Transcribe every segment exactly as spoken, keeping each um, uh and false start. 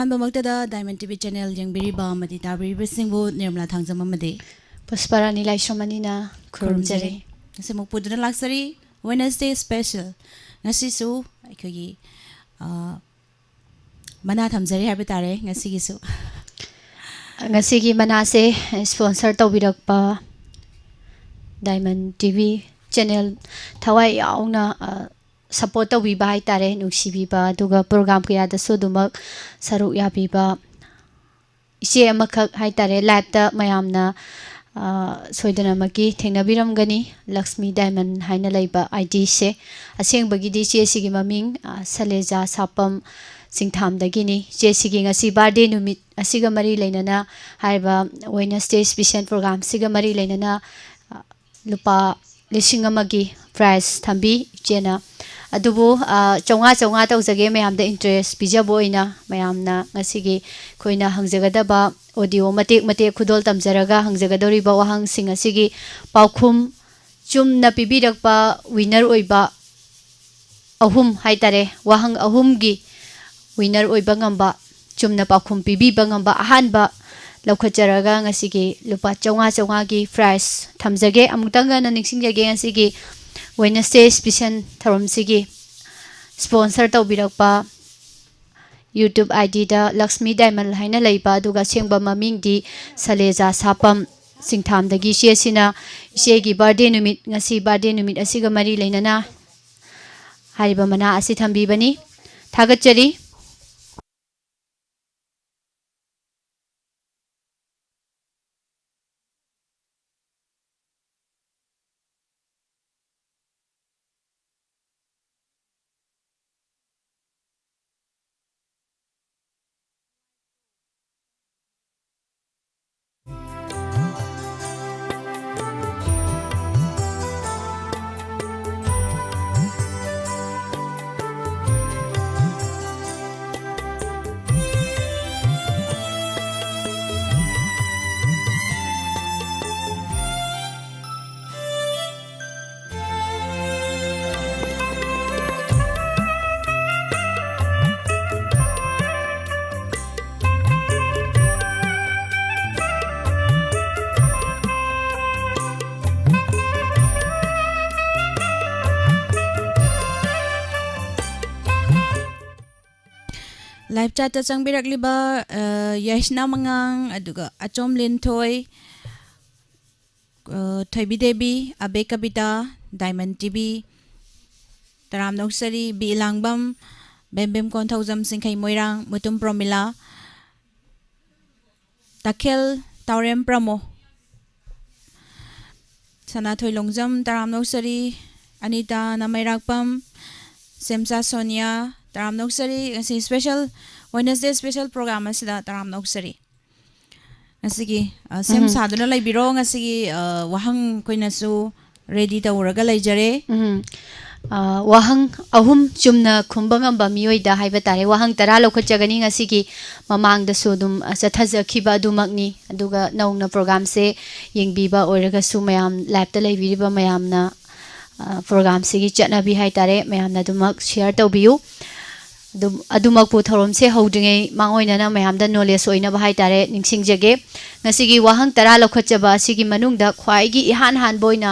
ꯑꯍꯥꯟꯕꯃꯛꯇꯗ Diamond T V channel ꯌꯦꯡꯕꯤꯔꯤꯕ ꯑꯃꯗꯤ ꯇꯥꯕꯤꯔꯤꯕꯁꯤꯡꯕꯨ ꯅꯤꯔꯃꯂꯥ ꯊꯥꯡꯖꯝ ꯑꯃꯗꯤ ꯄꯨꯁꯄꯥꯔꯥꯅꯤ ꯂꯥꯏꯁ꯭ꯔꯝ ꯑꯅꯤꯅ ꯈꯨꯔꯨꯝꯖꯔꯤ꯫ ꯈꯨꯔꯨꯝꯖꯔꯤ꯫ ꯉꯁꯤꯃꯨꯛ ꯄꯨꯗꯨꯅ ꯂꯥꯛꯆꯔꯤ Wednesday special꯫ ꯉꯁꯤꯁꯨ ꯑꯩꯈꯣꯏꯒꯤ, ꯑ, ꯃꯅꯥ ꯊꯝꯖꯔꯤ ꯍꯥꯏꯕ ꯇꯥꯔꯦ ꯉꯁꯤꯒꯤꯁꯨ꯫ ꯉꯁꯤꯒꯤ ꯃꯅꯥꯁꯦ sponsor ꯇꯧꯕꯤꯔꯛꯄ Diamond T V channel ꯊꯋꯥꯏ ꯌꯥꯎꯅ, ꯑ, support ꯇꯧꯕꯤꯕ ꯍꯥꯏꯇꯥꯔꯦ, ꯅꯨꯡꯁꯤꯕꯤꯕ, ꯑꯗꯨꯒ program ꯀꯌꯥꯗꯁꯨ ꯑꯗꯨꯃꯛ ꯁꯔꯨꯛ ꯌꯥꯕꯤꯕ ꯏꯆꯦ ꯑꯃꯈꯛ ꯍꯥꯏꯇꯥꯔꯦ, live ꯇ ꯃꯌꯥꯝꯅ, ꯑ, ꯁꯣꯏꯗꯅꯃꯛꯀꯤ ꯊꯦꯡꯅꯕꯤꯔꯝꯒꯅꯤ, ꯂꯛꯁꯃꯤ Diamond ꯍꯥꯏꯅ ꯂꯩꯕ I D ꯁꯦ꯫ ꯑꯁꯦꯡꯕꯒꯤꯗꯤ ꯏꯆꯦꯁꯤꯒꯤ ꯃꯃꯤꯡ, ꯑ, ꯁꯂꯦꯖꯥ ꯁꯥꯄꯝ ꯆꯤꯡꯊꯥꯝꯗꯒꯤꯅꯤ꯫ ꯏꯆꯦꯁꯤꯒꯤ ꯉꯁꯤ birthday ꯅꯨꯃꯤꯠ ꯑꯁꯤꯒ ꯃꯔꯤ ꯂꯩꯅꯅ, ꯍꯥꯏꯔꯤꯕ Wednesday special program ꯁꯤꯒ ꯃꯔꯤ ꯂꯩꯅꯅ, ꯑ, ꯂꯨꯄꯥ ꯂꯤꯁꯤꯡ ꯑꯃꯒꯤ prize ꯊꯝꯕꯤ ꯏꯆꯦꯅ꯫ ꯑꯗꯨꯕꯨ, ꯑ, ꯆꯥꯝꯃꯉꯥ ꯆꯥꯝꯃꯉꯥ ꯇꯧꯖꯒꯦ, ꯃꯌꯥꯝꯗ interest ꯄꯤꯖꯕ ꯑꯣꯏꯅ꯫ ꯃꯌꯥꯝꯅ ꯉꯁꯤꯒꯤ ꯑꯩꯈꯣꯏꯅ ꯍꯪꯖꯒꯗꯕ audio ꯃꯇꯦꯛ ꯃꯇꯦꯛ ꯈꯨꯗꯣꯜ ꯇꯝꯖꯔꯒ ꯍꯪꯖꯒꯗꯧꯔꯤꯕ ꯋꯥꯍꯪꯁꯤꯡ ꯑꯁꯤꯒꯤ ꯄꯥꯎꯈꯨꯝ ꯆꯨꯝꯅ ꯄꯤꯕꯤꯔꯛꯄ winner ꯑꯣꯏꯕ ꯑꯍꯨꯝ ꯍꯥꯏꯇꯥꯔꯦ, ꯋꯥꯍꯪ ꯑꯍꯨꯝꯒꯤ winner ꯑꯣꯏꯕ ꯉꯝꯕ, ꯆꯨꯝꯅ ꯄꯥꯎꯈꯨꯝ ꯄꯤꯕꯤꯕ ꯉꯝꯕ ꯑꯍꯥꯟꯕ ꯂꯧꯈꯠꯆꯔꯒ ꯉꯁꯤꯒꯤ ꯂꯨꯄꯥ ꯆꯥꯝꯃꯉꯥ ꯆꯥꯝꯃꯉꯥꯒꯤ prize ꯊꯝꯖꯒꯦ꯫ ꯑꯃꯨꯛꯇꯪ ꯍꯟꯅ ꯅꯤꯡꯁꯤꯡꯖꯒꯦ, ꯉꯁꯤꯒꯤ Wednesday special ꯊꯧꯔꯝꯁꯤꯒꯤ sponsor ꯇꯧꯕꯤꯔꯛꯄ YouTube I D the Lakshmi Diamond ꯍꯥꯏꯅ ꯂꯩꯕ, ꯑꯗꯨꯒ ꯑꯁꯦꯡꯕ ꯃꯃꯤꯡꯗꯤ ꯁꯂꯦꯖꯥ ꯁꯥꯄꯝ ꯆꯤꯡꯊꯥꯝꯗꯒꯤ꯫ ꯏꯆꯦꯁꯤꯅ ꯏꯆꯦꯒꯤ birthday ꯅꯨꯃꯤꯠ, ꯉꯁꯤ birthday ꯅꯨꯃꯤꯠ ꯑꯁꯤꯒ ꯃꯔꯤ ꯂꯩꯅꯅ ꯍꯥꯏꯔꯤꯕ ꯃꯅꯥ ꯑꯁꯤ ꯊꯝꯕꯤꯕꯅꯤ꯫ ꯊꯥꯒꯠꯆꯔꯤ꯫ Live chatꯇ ꯆꯪꯕꯤꯔꯛꯂꯤꯕ, ꯑ, ꯌꯥꯏꯁꯅꯥ ꯃꯉꯥꯡ, ꯑꯗꯨꯒ ꯑꯆꯣꯝ ꯂꯤꯟꯊꯣꯏ, ꯑ, ꯊꯣꯏꯕꯤ ꯗꯦꯕꯤ, ꯑꯕꯦ ꯀꯕꯤꯇꯥ, ꯗꯥꯏꯃꯟ ꯇꯤꯚꯤ, ꯇꯔꯥꯝꯅ ꯑꯣꯛꯆꯔꯤ, ꯕꯤ ꯏꯂꯥꯡꯕꯝ, ꯕꯦꯝꯕꯦꯝ ꯀꯣꯟꯊꯧꯖꯝ, ꯆꯤꯡꯈꯩ ꯃꯣꯏꯔꯥꯡ, ꯃꯨꯇꯨꯝ ꯄ꯭ꯔꯣꯃꯤꯂꯥ, ꯇꯈꯦꯜ ꯇꯥꯎꯔꯦꯝ ꯄ꯭ꯔꯃꯣ, ꯁꯅꯥꯊꯣꯏ ꯂꯣꯡꯖꯝ, ꯇꯔꯥꯝꯅ ꯑꯣꯛꯆꯔꯤ, ꯑꯅꯤꯇꯥ ꯅꯃꯩꯔꯥꯛꯄꯝ, ꯁꯦꯝꯆꯥ ꯁꯣꯅꯤꯌꯥ, ꯇꯔꯥꯝꯅ ꯑꯣꯛꯆꯔꯤ꯫ ꯉꯁꯤ special, Wednesday special program ꯑꯁꯤꯗ ꯇꯔꯥꯝꯅ ꯑꯣꯛꯆꯔꯤ꯫ ꯉꯁꯤꯒꯤ, ꯑ, ꯁꯦꯝ ꯎꯝ꯫ ꯁꯥꯗꯨꯅ ꯂꯩꯕꯤꯔꯣ꯫ ꯉꯁꯤꯒꯤ, ꯑ, ꯋꯥꯍꯪ ꯑꯩꯈꯣꯏꯅꯁꯨ ready ꯇꯧꯔꯒ ꯂꯩꯖꯔꯦ꯫ ꯎꯝ꯫ ꯑ, ꯋꯥꯍꯪ ꯑꯍꯨꯝ ꯆꯨꯝꯅ ꯈꯨꯝꯕ ꯉꯝꯕ ꯃꯤꯑꯣꯏꯗ ꯍꯥꯏꯕ ꯇꯥꯔꯦ꯫ ꯋꯥꯍꯪ ꯇꯔꯥ ꯂꯧꯈꯠꯆꯒꯅꯤ ꯉꯁꯤꯒꯤ꯫ ꯃꯃꯥꯡꯗꯁꯨ ꯑꯗꯨꯝ, ꯑ, ꯆꯠꯊꯖꯈꯤꯕ ꯑꯗꯨꯃꯛꯅꯤ꯫ ꯑꯗꯨꯒ ꯅꯧꯅ programꯁꯦ ꯌꯦꯡꯕꯤꯕ ꯑꯣꯏꯔꯒꯁꯨ ꯃꯌꯥꯝ liveꯇ ꯂꯩꯕꯤꯔꯤꯕ ꯃꯌꯥꯝꯅ, ꯑ, programꯁꯤꯒꯤ ꯆꯠꯅꯕꯤ ꯍꯥꯏ ꯇꯥꯔꯦ, ꯃꯌꯥꯝꯅ ꯑꯗꯨꯃꯛ share ꯇꯧꯕꯤꯌꯨ꯫ ꯑꯗꯨꯝ, ꯑꯗꯨꯃꯛꯄꯨ ꯊꯧꯔꯝꯁꯦ ꯍꯧꯗ꯭ꯔꯤꯉꯩ ꯃꯥꯡꯑꯣꯏꯅꯅ ꯃꯌꯥꯝꯗ knowledge ꯑꯣꯏꯅꯕ ꯍꯥꯏ ꯇꯥꯔꯦ, ꯅꯤꯡꯁꯤꯡꯖꯒꯦ꯫ ꯉꯁꯤꯒꯤ ꯋꯥꯍꯪ ꯇꯔꯥ ꯂꯧꯈꯠꯆꯕ ꯑꯁꯤꯒꯤ ꯃꯅꯨꯡꯗ ꯈ꯭ꯋꯥꯏꯒꯤ ꯏꯍꯥꯟ ꯍꯥꯟꯕ ꯑꯣꯏꯅ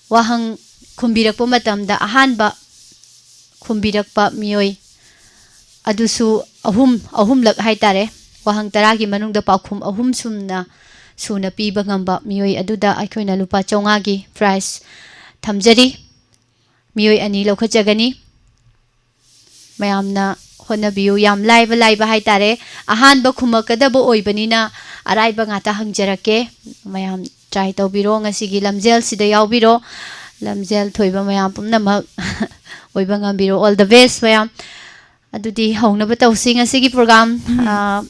ꯋꯥꯍꯪ ꯈꯨꯝꯕꯤꯔꯛꯄ ꯃꯇꯝꯗ ꯑꯍꯥꯟꯕ ꯈꯨꯝꯕꯤꯔꯛꯄ ꯃꯤꯑꯣꯏ ꯑꯗꯨꯁꯨ ꯑꯍꯨꯝ, ꯑꯍꯨꯝꯂꯛ ꯍꯥꯏ ꯇꯥꯔꯦ, ꯋꯥꯍꯪ ꯇꯔꯥꯒꯤ ꯃꯅꯨꯡꯗ ꯄꯥꯎꯈꯨꯝ ꯑꯍꯨꯝ ꯁꯨꯝꯅ, ꯁꯨꯅ ꯄꯤꯕ ꯉꯝꯕ ꯃꯤꯑꯣꯏ ꯑꯗꯨꯗ ꯑꯩꯈꯣꯏꯅ ꯂꯨꯄꯥ ꯆꯥꯝꯃꯉꯥꯒꯤ prize ꯊꯝꯖꯔꯤ꯫ ꯃꯤꯑꯣꯏ ꯑꯅꯤ ꯂꯧꯈꯠꯆꯒꯅꯤ꯫ ꯃꯌꯥꯝꯅ ꯍꯣꯠꯅꯕꯤꯌꯨ꯫ ꯌꯥꯝ ꯂꯥꯏꯕ ꯂꯥꯏꯕ ꯍꯥꯏ ꯇꯥꯔꯦ꯫ ꯑꯍꯥꯟꯕ ꯈꯨꯝꯃꯛꯀꯗꯕ ꯑꯣꯏꯕꯅꯤꯅ ꯑꯔꯥꯏꯕ ꯉꯥꯛꯇ ꯍꯪꯖꯔꯛꯀꯦ꯫ ꯃꯌꯥꯝ try ꯇꯧꯕꯤꯔꯣ꯫ ꯉꯁꯤꯒꯤ ꯂꯝꯖꯦꯜꯁꯤꯗ ꯌꯥꯎꯕꯤꯔꯣ꯫ ꯂꯝꯖꯦꯜ ꯊꯣꯏꯕ ꯃꯌꯥꯝ ꯄꯨꯝꯅꯃꯛ ꯑꯣꯏꯕ ꯉꯝꯕꯤꯔꯣ꯫ All the best ꯃꯌꯥꯝ꯫ ꯑꯗꯨꯗꯤ ꯍꯧꯅꯕ ꯇꯧꯁꯤ ꯉꯁꯤꯒꯤ program꯫ ꯎꯝ꯫ ꯑ,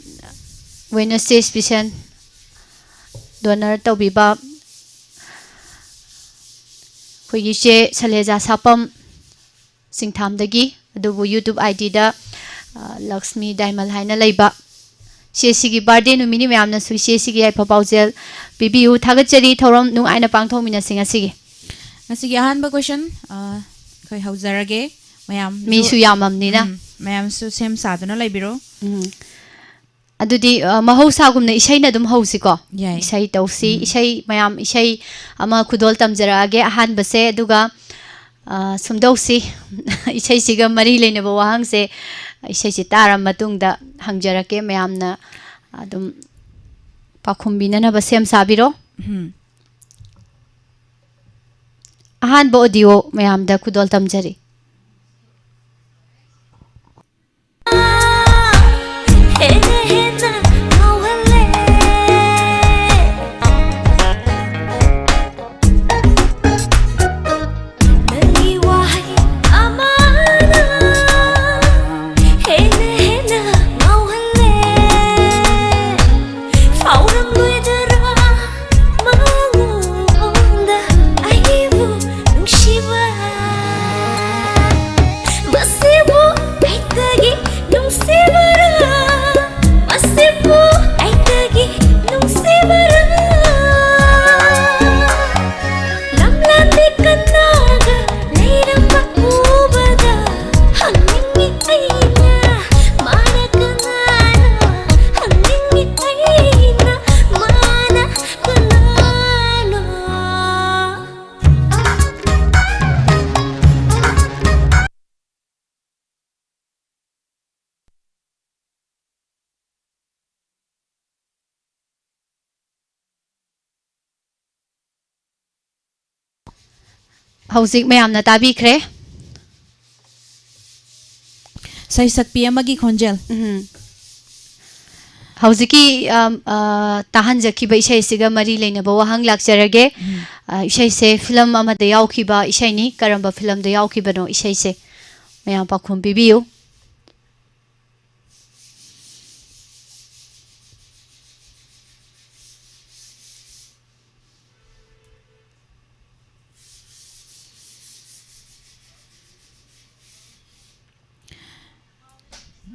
Wednesday special donor ꯇꯧꯕꯤꯕ ꯑꯩꯈꯣꯏꯒꯤ ꯆꯦ ꯁꯂꯦꯖꯥ ꯁꯥꯄꯝ ꯁꯤꯡꯊꯥꯝꯗꯒꯤ, ꯑꯗꯨꯕꯨ YouTube IDꯗ, ꯑ, ꯂꯛꯁꯃꯤ ꯗꯥꯏꯃꯜ ꯍꯥꯏꯅ ꯂꯩꯕ꯫ ꯏꯆꯦꯁꯤꯒꯤ birthday ꯅꯨꯃꯤꯠꯅꯤ, ꯃꯌꯥꯝꯅꯁꯨ ꯏꯆꯦꯁꯤꯒꯤ ꯌꯥꯏꯐ ꯄꯥꯎꯖꯦꯜ ꯄꯤꯕꯤꯌꯨ꯫ ꯊꯥꯒꯠꯆꯔꯤ꯫ ꯊꯧꯔꯝ ꯅꯨꯡꯉꯥꯏꯅ ꯄꯥꯡꯊꯣꯛꯃꯤꯟꯅꯁꯤ ꯉꯁꯤꯒꯤ꯫ ꯉꯁꯤꯒꯤ ꯑꯍꯥꯟꯕ question, ꯑ, ꯑꯩꯈꯣꯏ ꯍꯧꯖꯔꯒꯦ꯫ ꯃꯌꯥꯝꯁꯨ ꯃꯤꯁꯨ ꯌꯥꯝꯃꯝꯅꯤꯅ꯫ ꯎꯝ, ꯃꯌꯥꯝꯁꯨ ꯁꯦꯝ ꯁꯥꯗꯨꯅ ꯂꯩꯕꯤꯔꯣ꯫ ꯎꯝ꯫ ꯑꯗꯨꯗꯤ, ꯑ, ꯃꯍꯧꯁꯥꯒꯨꯝꯅ ꯏꯁꯩꯅ ꯑꯗꯨꯝ ꯍꯧꯁꯤꯀꯣ꯫ ꯌꯥꯏ꯫ ꯏꯁꯩ ꯇꯧꯁꯤ꯫ ꯎꯝ꯫ ꯏꯁꯩ ꯃꯌꯥꯝ, ꯏꯁꯩ ꯑꯃ ꯈꯨꯗꯣꯜ ꯇꯝꯖꯔꯛꯑꯒꯦ ꯑꯍꯥꯟꯕꯁꯦ, ꯑꯗꯨꯒ, ꯑ, ꯁꯨꯝꯗꯧꯁꯤ꯫ ꯏꯁꯩꯁꯤꯒ ꯃꯔꯤ ꯂꯩꯅꯕ ꯋꯥꯍꯪꯁꯦ ꯏꯁꯩꯁꯤ ꯇꯥꯔ ꯃꯇꯨꯡꯗ ꯍꯪꯖꯔꯛꯀꯦ, ꯃꯌꯥꯝꯅ ꯑꯗꯨꯝ ꯄꯥꯎꯈꯨꯝ ꯄꯤꯅꯅꯕ ꯁꯦꯝ ꯁꯥꯕꯤꯔꯣ꯫ ꯎꯝ꯫ ꯑꯍꯥꯟꯕ ꯑꯣꯗꯤꯑꯣ ꯃꯌꯥꯝꯗ ꯈꯨꯗꯣꯜ ꯇꯝꯖꯔꯤ꯫ ꯍꯦꯟꯅ ꯍꯦꯟꯅ ꯉꯥꯎꯍꯜꯂꯦ꯫ ꯅꯪꯒꯤ ꯋꯥꯍꯩ ꯑꯃꯅ ꯍꯦꯟꯅ ꯍꯦꯟꯅ ꯉꯥꯎꯍꯜꯂꯦ꯫ ꯐꯥꯎꯔꯝꯂꯣꯏꯗ꯭ꯔꯥ ꯃꯉꯣꯟꯗ ꯑꯩꯕꯨ ꯅꯨꯡꯁꯤꯕ? ꯃꯁꯤꯕꯨ ꯑꯩꯇꯒꯤ ꯅꯨꯡꯁꯤꯕꯔꯥ? ꯃꯁꯤꯕꯨ ꯑꯩꯇꯒꯤ ꯅꯨꯡꯁꯤꯕꯔꯥ? ꯂꯝꯂꯥꯟꯕꯤ ꯀꯅꯥꯒ ꯂꯩꯔꯝꯕ ꯎꯕꯗ ꯍꯪꯅꯤꯡꯉꯤ ꯑꯩꯅ, ꯃꯥꯅ ꯀꯅꯥꯅꯣ? ꯍꯪꯅꯤꯡꯉꯤ ꯑꯩꯅ, ꯃꯥꯅ ꯀꯅꯥꯅꯣ? ꯍꯧꯖꯤꯛ ꯃꯌꯥꯝꯅ ꯇꯥꯕꯤꯈ꯭ꯔꯦ꯫ ꯁꯩꯁꯛꯄꯤ ꯑꯃꯒꯤ ꯈꯣꯟꯖꯦꯜ꯫ ꯎꯝ꯫ ꯍꯧꯖꯤꯛꯀꯤ, ꯑꯝ, ꯑ, ꯇꯥꯍꯟꯖꯈꯤꯕ ꯏꯁꯩꯁꯤꯒ ꯃꯔꯤ ꯂꯩꯅꯕ ꯋꯥꯍꯪ ꯂꯥꯛꯆꯔꯒꯦ꯫ ꯎꯝ꯫ ꯑ, ꯏꯁꯩꯁꯦ ꯐꯤꯂꯝ ꯑꯃꯗ ꯌꯥꯎꯈꯤꯕ ꯏꯁꯩꯅꯤ꯫ ꯀꯔꯝꯕ ꯐꯤꯂꯝꯗ ꯌꯥꯎꯈꯤꯕꯅꯣ ꯏꯁꯩꯁꯦ? ꯃꯌꯥꯝ ꯄꯥꯎꯈꯨꯝ ꯄꯤꯕꯤꯌꯨ꯫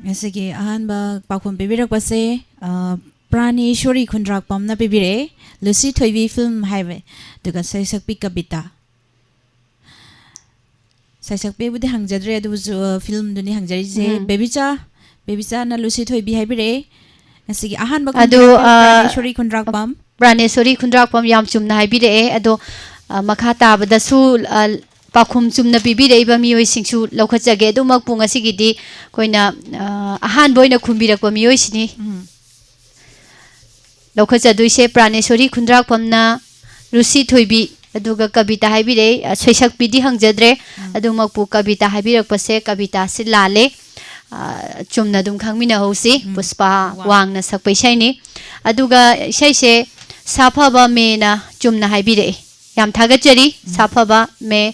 ꯉꯁꯤꯒꯤ ꯑꯍꯥꯟꯕ ꯄꯥꯎꯈꯨꯝ ꯄꯤꯕꯤꯔꯛꯄꯁꯦ, ꯑ, ꯄ꯭ꯔꯥꯅꯦꯁꯣꯔꯤ ꯈꯨꯟꯗ꯭ꯔꯥꯛꯄꯝꯅ ꯄꯤꯕꯤꯔꯛꯑꯦ, ꯂꯨꯁꯤ ꯊꯣꯏꯕꯤ ꯐꯤꯂꯝ ꯍꯥꯏꯕ, ꯑꯗꯨꯒ ꯁꯩꯁꯛꯄꯤ ꯀꯕꯤꯇꯥ꯫ ꯁꯩꯁꯛꯄꯤꯕꯨꯗꯤ ꯍꯪꯖꯗ꯭ꯔꯦ, ꯑꯗꯨꯕꯨꯁꯨ, ꯑ, ꯐꯤꯂꯝꯗꯨꯅꯤ ꯍꯪꯖꯔꯤꯁꯦ꯫ ꯎꯝ꯫ ꯕꯦꯕꯤꯆꯥ, ꯕꯦꯕꯤꯆꯥꯅ ꯂꯨꯁꯤ ꯊꯣꯏꯕꯤ ꯍꯥꯏꯕꯤꯔꯛꯑꯦ꯫ ꯉꯁꯤꯒꯤ ꯑꯍꯥꯟꯕ ꯑꯗꯨ, ꯈꯨꯟꯗ꯭ꯔꯥꯛꯄꯝ ꯑ, ꯄ꯭ꯔꯥꯅꯦꯁꯣꯔꯤ ꯈꯨꯟꯗ꯭ꯔꯥꯛꯄꯝ꯫ ꯄ꯭ꯔꯥꯅꯦꯁꯣꯔꯤ ꯈꯨꯟꯗ꯭ꯔꯥꯛꯄꯝ ꯌꯥꯝ ꯆꯨꯝꯅ ꯍꯥꯏꯕꯤꯔꯛꯑꯦ꯫ ꯑꯗꯣ, ꯑ, ꯃꯈꯥ ꯇꯥꯕꯗꯁꯨ, ꯑ, ꯄꯥꯎꯈꯨꯝ ꯆꯨꯝꯅ ꯄꯤꯕꯤꯔꯛꯏꯕ ꯃꯤꯑꯣꯏꯁꯤꯡꯁꯨ ꯂꯧꯈꯠꯆꯒꯦ꯫ ꯑꯗꯨꯃꯛꯄꯨ ꯉꯁꯤꯒꯤꯗꯤ ꯑꯩꯈꯣꯏꯅ, ꯑ, ꯑꯍꯥꯟꯕ ꯑꯣꯏꯅ ꯈꯨꯝꯕꯤꯔꯛꯄ ꯃꯤꯑꯣꯏꯁꯤꯅꯤ꯫ ꯎꯝ꯫ ꯂꯧꯈꯠꯆꯗꯣꯏꯁꯦ ꯄ꯭ꯔꯥꯅꯦꯁꯣꯔꯤ ꯈꯨꯟꯗ꯭ꯔꯥꯛꯄꯝꯅ ꯂꯨꯁꯤ ꯊꯣꯏꯕꯤ, ꯑꯗꯨꯒ ꯀꯕꯤꯇꯥ ꯍꯥꯏꯕꯤꯔꯛꯏ꯫ ꯑ, ꯁꯩꯁꯛꯄꯤꯗꯤ ꯍꯪꯖꯗ꯭ꯔꯦ꯫ ꯎꯝ꯫ ꯑꯗꯨꯃꯛꯄꯨ ꯀꯕꯤꯇꯥ ꯍꯥꯏꯕꯤꯔꯛꯄꯁꯦ, ꯀꯕꯤꯇꯥꯁꯤ ꯂꯥꯜꯂꯦ꯫ ꯑ, ꯆꯨꯝꯅ ꯑꯗꯨꯝ ꯈꯪꯃꯤꯟꯅꯍꯧꯁꯤ꯫ ꯎꯝ꯫ ꯄꯨꯁꯄꯥ ꯋꯥ꯫ ꯋꯥꯡꯅ ꯁꯛꯄ ꯏꯁꯩꯅꯤ꯫ ꯑꯗꯨꯒ ꯏꯁꯩꯁꯦ ꯁꯥꯐꯕ ꯃꯦꯅ ꯆꯨꯝꯅ ꯍꯥꯏꯕꯤꯔꯛꯏ꯫ ꯌꯥꯝ ꯊꯥꯒꯠꯆꯔꯤ꯫ ꯎꯝ꯫ ꯁꯥꯐꯕ ꯃꯦ,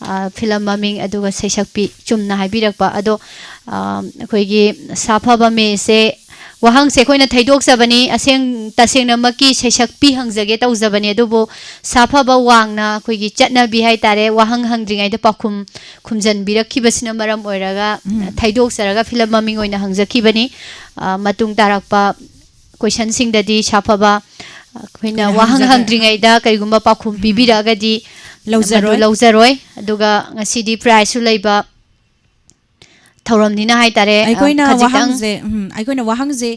ꯑ, ꯐꯤꯂꯝ ꯃꯃꯤꯡ, ꯑꯗꯨꯒ ꯁꯩꯁꯛꯄꯤ ꯆꯨꯝꯅ ꯍꯥꯏꯕꯤꯔꯛꯄ꯫ ꯑꯗꯣ, ꯑ, ꯑꯩꯈꯣꯏꯒꯤ ꯁꯥꯐꯕ ꯃꯦꯁꯦ ꯋꯥꯍꯪꯁꯦ ꯑꯩꯈꯣꯏꯅ ꯊꯩꯗꯣꯛꯆꯕꯅꯤ꯫ ꯑꯁꯦꯡ-, ꯇꯁꯦꯡꯅꯃꯛꯀꯤ ꯁꯩꯁꯛꯄꯤ ꯍꯪꯖꯒꯦ ꯇꯧꯖꯕꯅꯤ, ꯑꯗꯨꯕꯨ ꯁꯥꯐꯕ ꯋꯥꯡꯅ ꯑꯩꯈꯣꯏꯒꯤ ꯆꯠꯅꯕꯤ ꯍꯥꯏꯇꯥꯔꯦ, ꯋꯥꯍꯪ ꯍꯪꯗ꯭ꯔꯤꯉꯩꯗ ꯄꯥꯎꯈꯨꯝ ꯈꯨꯝꯖꯟꯕꯤꯔꯛꯈꯤꯕꯁꯤꯅ ꯃꯔꯝ ꯑꯣꯏꯔꯒ, ꯎꯝ꯫ ꯊꯩꯗꯣꯛꯆꯔꯒ ꯐꯤꯂꯝ ꯃꯃꯤꯡ ꯑꯣꯏꯅ ꯍꯪꯖꯈꯤꯕꯅꯤ꯫ ꯑ, ꯃꯇꯨꯡ ꯇꯥꯔꯛꯄ ꯀꯣꯏꯁꯟꯁꯤꯡꯗꯗꯤ ꯁꯥꯐꯕ ꯑꯩꯈꯣꯏꯅ ꯑꯩꯈꯣꯏꯅ ꯋꯥꯍꯪ ꯍꯪꯖꯒ-, ꯍꯪꯗ꯭ꯔꯤꯉꯩꯗ ꯀꯔꯤꯒꯨꯝꯕ ꯄꯥꯎꯈꯨꯝ ꯎꯝ꯫ ꯄꯤꯕꯤꯔꯛꯑꯒꯗꯤ ꯂꯧꯖꯔꯣꯏ꯫ ꯃꯗꯨ ꯂꯧꯖꯔꯣꯏ꯫ ꯑꯗꯨꯒ ꯉꯁꯤꯗꯤ ꯄ꯭ꯔꯥꯏꯖꯁꯨ ꯂꯩꯕ ꯊꯧꯔꯝꯅꯤꯅ ꯍꯥꯏꯇꯥꯔꯦ, ꯑ, ꯑꯩꯈꯣꯏꯅ ꯈꯖꯤꯛꯇꯪ ꯋꯥꯍꯪꯁꯦ, ꯎꯝ, ꯑꯩꯈꯣꯏꯅ ꯋꯥꯍꯪꯁꯦ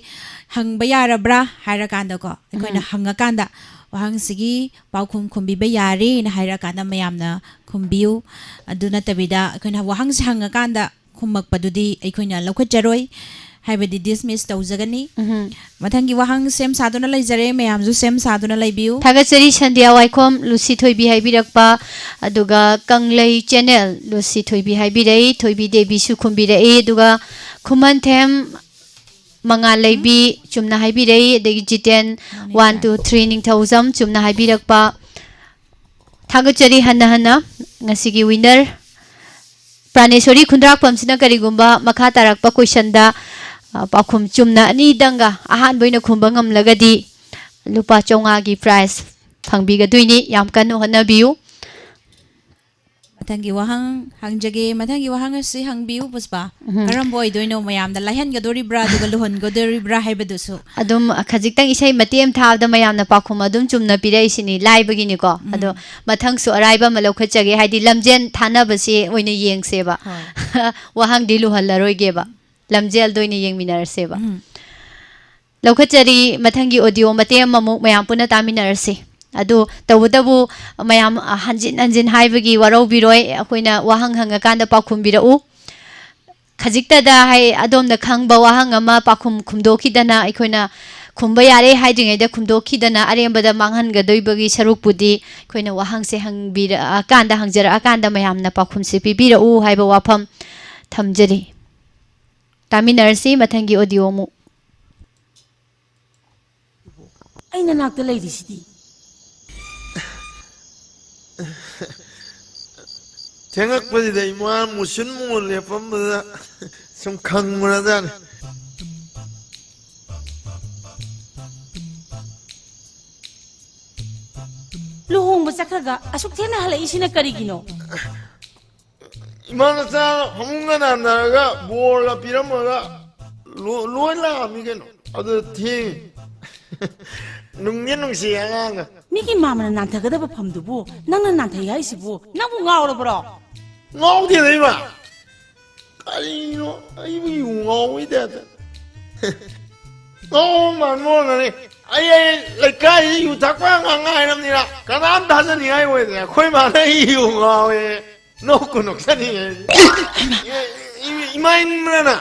ꯍꯪꯕ ꯌꯥꯔꯕ꯭ꯔꯥ ꯍꯥꯏꯔꯀꯥꯟꯗꯀꯣ, ꯑꯩꯈꯣꯏꯅ ꯎꯝ꯫ ꯍꯪꯉꯀꯥꯟꯗ ꯋꯥꯍꯪꯁꯤꯒꯤ ꯄꯥꯎꯈꯨꯝ ꯈꯨꯝꯕꯤꯕ ꯌꯥꯔꯦꯅ ꯍꯥꯏꯔꯀꯥꯟꯗ ꯃꯌꯥꯝꯅ ꯈꯨꯝꯕꯤꯌꯨ꯫ ꯑꯗꯨ ꯅꯠꯇꯕꯤꯗ ꯑꯩꯈꯣꯏꯅ ꯋꯥꯍꯪꯁꯦ ꯍꯪꯉꯀꯥꯟꯗ ꯈꯨꯝꯃꯛꯄꯗꯨꯗꯤ ꯑꯩꯈꯣꯏꯅ ꯂꯧꯈꯠꯆꯔꯣꯏ, ꯍꯥꯏꯕꯗꯤ ꯗꯤꯁꯃꯤꯁ ꯇꯧꯖꯒꯅꯤ꯫ ꯎꯝꯍꯨꯝ꯫ ꯃꯊꯪꯒꯤ ꯋꯥꯍꯪ ꯁꯦꯝ ꯁꯥꯗꯨꯅ ꯂꯩꯖꯔꯦ, ꯃꯌꯥꯝꯁꯨ ꯁꯦꯝ ꯁꯥꯗꯨꯅ ꯂꯩꯕꯤꯌꯨ꯫ ꯊꯥꯒꯠꯆꯔꯤ ꯁꯟꯙ꯭ꯌꯥ ꯋꯥꯏꯈꯣꯝ, ꯂꯨꯁꯤ ꯊꯣꯏꯕꯤ ꯍꯥꯏꯕꯤꯔꯛꯄ, ꯑꯗꯨꯒ ꯀꯪꯂꯩ ꯆꯦꯅꯦꯜ, ꯂꯨꯁꯤ ꯊꯣꯏꯕꯤ ꯍꯥꯏꯕꯤꯔꯛꯏ, ꯊꯣꯏꯕꯤ ꯗꯦꯕꯤꯁꯨ ꯈꯨꯝꯕꯤꯔꯛꯏ, ꯑꯗꯨꯒ ꯈꯨꯃꯟꯊꯦꯝ ꯃꯉꯥꯜ ꯂꯩꯕꯤ ꯆꯨꯝꯅ ꯍꯥꯏꯕꯤꯔꯛꯏ, ꯑꯗꯒꯤ Jiten Monica. One, two, three ꯅꯤꯡꯊꯧꯖꯝ ꯆꯨꯝꯅ ꯍꯥꯏꯕꯤꯔꯛꯄ꯫ ꯊꯥꯒꯠꯆꯔꯤ ꯍꯟꯅ ꯍꯟꯅ ꯉꯁꯤꯒꯤ winner ꯄ꯭ꯔꯥꯅꯦꯁꯣꯔꯤ ꯈꯨꯟꯗ꯭ꯔꯥꯛꯄꯝꯁꯤꯅ ꯀꯔꯤꯒꯨꯝꯕ ꯃꯈꯥ ꯇꯥꯔꯛꯄ ꯀꯣꯏꯁꯟꯗ, ꯑ, ꯄꯥꯎꯈꯨꯝ ꯆꯨꯝꯅ ꯑꯅꯤꯗꯪꯒ ꯑꯍꯥꯟꯕ ꯑꯣꯏꯅ ꯈꯨꯝꯕ ꯉꯝꯂꯒꯗꯤ ꯂꯨꯄꯥ ꯆꯥꯝꯃꯉꯥꯒꯤ ꯄ꯭ꯔꯥꯏꯖ ꯐꯪꯕꯤꯒꯗꯣꯏꯅꯤ꯫ ꯌꯥꯝ ꯀꯟꯅ ꯍꯣꯠꯅꯕꯤꯌꯨ꯫ ꯃꯊꯪꯒꯤ ꯋꯥꯍꯪ ꯍꯪꯖꯒꯦ꯫ ꯃꯊꯪꯒꯤ ꯋꯥꯍꯪ ꯑꯁꯤ ꯍꯪꯕꯤꯌꯨ, ꯄꯨꯁꯄꯥ꯫ ꯎꯝ꯫ ꯀꯔꯝꯕ ꯑꯣꯏꯗꯣꯏꯅꯣ? ꯃꯌꯥꯝꯗ ꯂꯥꯏꯍꯟꯒꯗꯣꯔꯤꯕ꯭ꯔꯥ, ꯑꯗꯨꯒ ꯂꯨꯍꯟꯒꯗꯣꯔꯤꯕ꯭ꯔꯥ ꯍꯥꯏꯕꯗꯨꯁꯨ꯫ ꯑꯗꯨꯝ ꯈꯖꯤꯛꯇꯪ ꯏꯁꯩ ꯃꯇꯦꯛ ꯑꯃ ꯊꯥꯕꯗ ꯃꯌꯥꯝꯅ ꯄꯥꯎꯈꯨꯝ ꯑꯗꯨꯝ ꯆꯨꯝꯅ ꯄꯤꯔꯛꯏꯁꯤꯅꯤ, ꯂꯥꯏꯕꯒꯤꯅꯤꯀꯣ꯫ ꯎꯝ꯫ ꯑꯗꯣ ꯃꯊꯪꯁꯨ ꯑꯔꯥꯏꯕ ꯑꯃ ꯂꯧꯈꯠꯆꯒꯦ, ꯍꯥꯏꯗꯤ ꯂꯝꯖꯦꯟ ꯊꯥꯅꯕꯁꯦ ꯑꯣꯏꯅ ꯌꯦꯡꯁꯦꯕ꯫ ꯍꯣꯏ꯫ ꯋꯥꯍꯪꯗꯤ ꯂꯨꯍꯜꯂꯔꯣꯏꯒꯦꯕ, ꯂꯝꯖꯦꯜꯗ ꯑꯣꯏꯅ ꯌꯦꯡꯃꯤꯟꯅꯔꯁꯦꯕ꯫ ꯎꯝ꯫ ꯂꯧꯈꯠꯆꯔꯤ꯫ ꯃꯊꯪꯒꯤ audio ꯃꯇꯦꯛ ꯑꯃꯃꯨꯛ ꯃꯌꯥꯝ ꯄꯨꯟꯅ ꯇꯥꯃꯤꯟꯅꯔꯁꯤ꯫ ꯑꯗꯨ ꯇꯧꯕꯇꯕꯨ ꯃꯌꯥꯝ, ꯑ, ꯍꯟꯖꯤꯟ ꯍꯟꯖꯤꯟ ꯍꯥꯏꯕꯒꯤ ꯋꯥꯔꯧꯕꯤꯔꯣꯏ, ꯑꯩꯈꯣꯏꯅ ꯋꯥꯍꯪ ꯍꯪꯉꯀꯥꯟꯗ ꯄꯥꯎꯈꯨꯝꯕꯤꯔꯛꯎ꯫ ꯈꯖꯤꯛꯇꯗ ꯍꯥꯏ, ꯑꯗꯣꯝꯅ ꯈꯪꯕ ꯋꯥꯍꯪ ꯑꯃ ꯄꯥꯎꯈꯨꯝ ꯈꯨꯝꯗꯣꯛꯈꯤꯗꯅ, ꯑꯩꯈꯣꯏꯅ ꯈꯨꯝꯕ ꯌꯥꯔꯦ ꯍꯥꯏꯗ꯭ꯔꯤꯉꯩꯗ ꯈꯨꯝꯗꯣꯛꯈꯤꯗꯅ ꯑꯔꯦꯝꯕꯗ ꯃꯥꯡꯍꯟꯒꯗꯣꯏꯕꯒꯤ ꯁꯔꯨꯛꯄꯨꯗꯤ, ꯑꯩꯈꯣꯏꯅ ꯋꯥꯍꯪꯁꯦ ꯍꯪꯕꯤꯔꯛꯑꯀꯥꯟꯗ, ꯍꯪꯖꯔꯛꯑꯀꯥꯟꯗ ꯃꯌꯥꯝꯅ ꯄꯥꯎꯈꯨꯝꯁꯦ ꯄꯤꯕꯤꯔꯛꯎ ꯍꯥꯏꯕ ꯋꯥꯐꯝ ꯊꯝꯖꯔꯤ꯫ ꯇꯥꯃꯤꯟꯅꯔꯁꯤ ꯃꯊꯪꯒꯤ ꯑꯣꯗꯤꯑꯣ ꯑꯃꯨꯛ꯫ ꯑꯩ ꯅꯅꯥꯛꯇ ꯂꯩꯔꯤꯁꯤꯗꯤ꯫ ꯊꯦꯡꯉꯛꯄꯁꯤꯗ ꯏꯃꯥ ꯃꯨꯁꯤꯟ ꯃꯨꯅ ꯂꯦꯞꯄꯝꯕꯗ ꯁꯨꯝ ꯈꯪꯕ꯭ꯔꯖꯥꯠꯅꯤ꯫ ꯂꯨꯍꯣꯡꯕ ꯆꯠꯈ꯭ꯔꯒ ꯑꯁꯨꯛ ꯊꯦꯡꯅ ꯍꯜꯂꯛꯏꯁꯤꯅ ꯀꯔꯤꯒꯤꯅꯣ? ꯏꯃꯥ ꯃꯆꯥ ꯐꯃꯨꯡꯒ ꯅꯥꯟꯅꯔꯒ ꯕꯣꯔꯒ ꯄꯤꯔꯝꯃꯒ ꯂꯣ-, ꯂꯣꯏ ꯂꯥꯛꯑꯝꯃꯤ ꯀꯩꯅꯣ꯫ ꯑꯗꯨ ꯊꯦꯡꯉꯤ꯫ ꯅꯨꯡꯗꯤ ꯅꯨꯡꯁꯤ ꯑꯉꯥꯡꯒ꯫ ꯃꯤꯒꯤ ꯃꯥꯃꯅ ꯅꯥꯟꯊꯒꯗꯕ ꯐꯝꯗꯨꯕꯨ ꯅꯪꯅ ꯅꯥꯟꯊꯩ ꯍꯥꯏꯁꯤꯕꯨ ꯅꯪꯕꯨ ꯉꯥꯎꯔꯕ꯭ꯔꯣ? ꯉꯥꯎꯗꯦꯗ ꯏꯃꯥ꯫ ꯀꯔꯤꯅꯣ ꯑꯩꯕꯨ ꯌꯨ ꯉꯥꯎꯕꯩ ꯇꯥꯏꯞꯇ꯫ ꯉꯥꯎꯕ ꯃꯥꯟꯕ ꯑꯣꯏꯔꯝꯒꯅꯤ꯫ ꯑꯩ, ꯑꯩ ꯂꯩꯀꯥꯏꯗ ꯌꯨ ꯊꯛꯄ ꯑꯉꯥꯡ ꯉꯥꯏꯔꯕꯅꯤꯅ ꯀꯅꯥꯝ ꯊꯥꯖꯅꯤꯡꯉꯥꯏ ꯑꯣꯏꯗ꯭ꯔꯦ꯫ ꯑꯩꯈꯣꯏ ꯃꯥꯅ ꯑꯩ ꯌꯨ ꯉꯥꯎꯋꯦ꯫ ꯅꯣꯛꯄꯨ ꯅꯣꯛꯆꯅꯤꯡꯉꯦ꯫ ꯏꯃꯥ, ꯏꯃꯥ, ꯏꯃꯥ ꯏꯟꯕ꯭ꯔꯅ?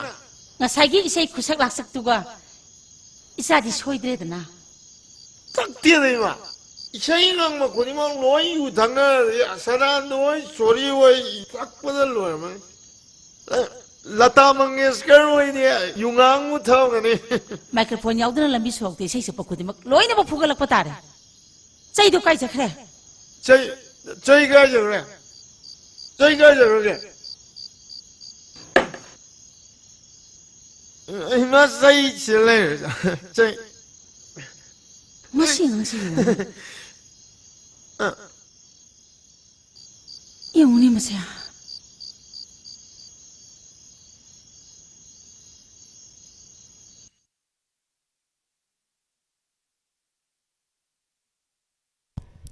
ꯉꯁꯥꯏꯒꯤ ꯏꯁꯩ ꯈꯨꯁꯛ ꯂꯥꯛꯁꯛꯇꯨꯒ ꯏꯆꯥꯗꯤ ꯁꯣꯏꯗ꯭ꯔꯦꯗꯅ꯫ ꯊꯛꯇꯦꯗ ꯏꯃꯥ꯫ ꯏꯁꯩ ꯉꯪꯕ ꯈꯨꯗꯤꯡꯃꯛ ꯂꯣꯏ ꯌꯨ ꯊꯛꯅꯔꯗꯤ ꯁꯗꯥꯅꯟꯗ ꯍꯣꯏ, ꯁꯣꯔꯤ ꯍꯣꯏ ꯊꯛꯄꯗ ꯂꯣꯏꯔꯝꯃꯅꯤ꯫ ꯂꯇꯥ ꯃꯪꯒꯦꯁꯀꯔ ꯍꯣꯏꯗꯤ ꯌꯨ ꯉꯥꯡꯕ ꯊꯛꯑꯝꯒꯅꯤ꯫ ꯃꯥꯏꯀ꯭ꯔꯣꯐꯣꯟ ꯌꯥꯎꯗꯅ ꯂꯝꯕꯤ ꯁꯣꯔꯣꯛꯇ ꯏꯁꯩ ꯁꯛꯄ ꯈꯨꯗꯤꯡꯃꯛ ꯂꯣꯏꯅꯃꯛ ꯐꯨꯒꯠꯂꯛꯄ ꯇꯥꯔꯦ꯫ ꯆꯩꯗꯣ ꯀꯥꯏ ꯆꯠꯈ꯭ꯔꯦ? ꯆꯩ, ꯆꯩ ꯀꯥꯏ ꯆꯠꯈ꯭ꯔꯦ? ꯆꯩ ꯀꯥꯏ ꯆꯠꯈ꯭ꯔꯒꯦ? ꯏꯃꯥ ꯆꯩ ꯁꯤꯗ ꯂꯩꯔꯦ꯫ ꯆꯩ꯫ ꯃꯁꯤ ꯑꯉꯥꯡꯁꯤ ꯌꯦꯡꯉꯨꯅꯦ꯫ ꯑ꯫ ꯌꯦꯡꯉꯨꯅꯦ ꯃꯁꯦ꯫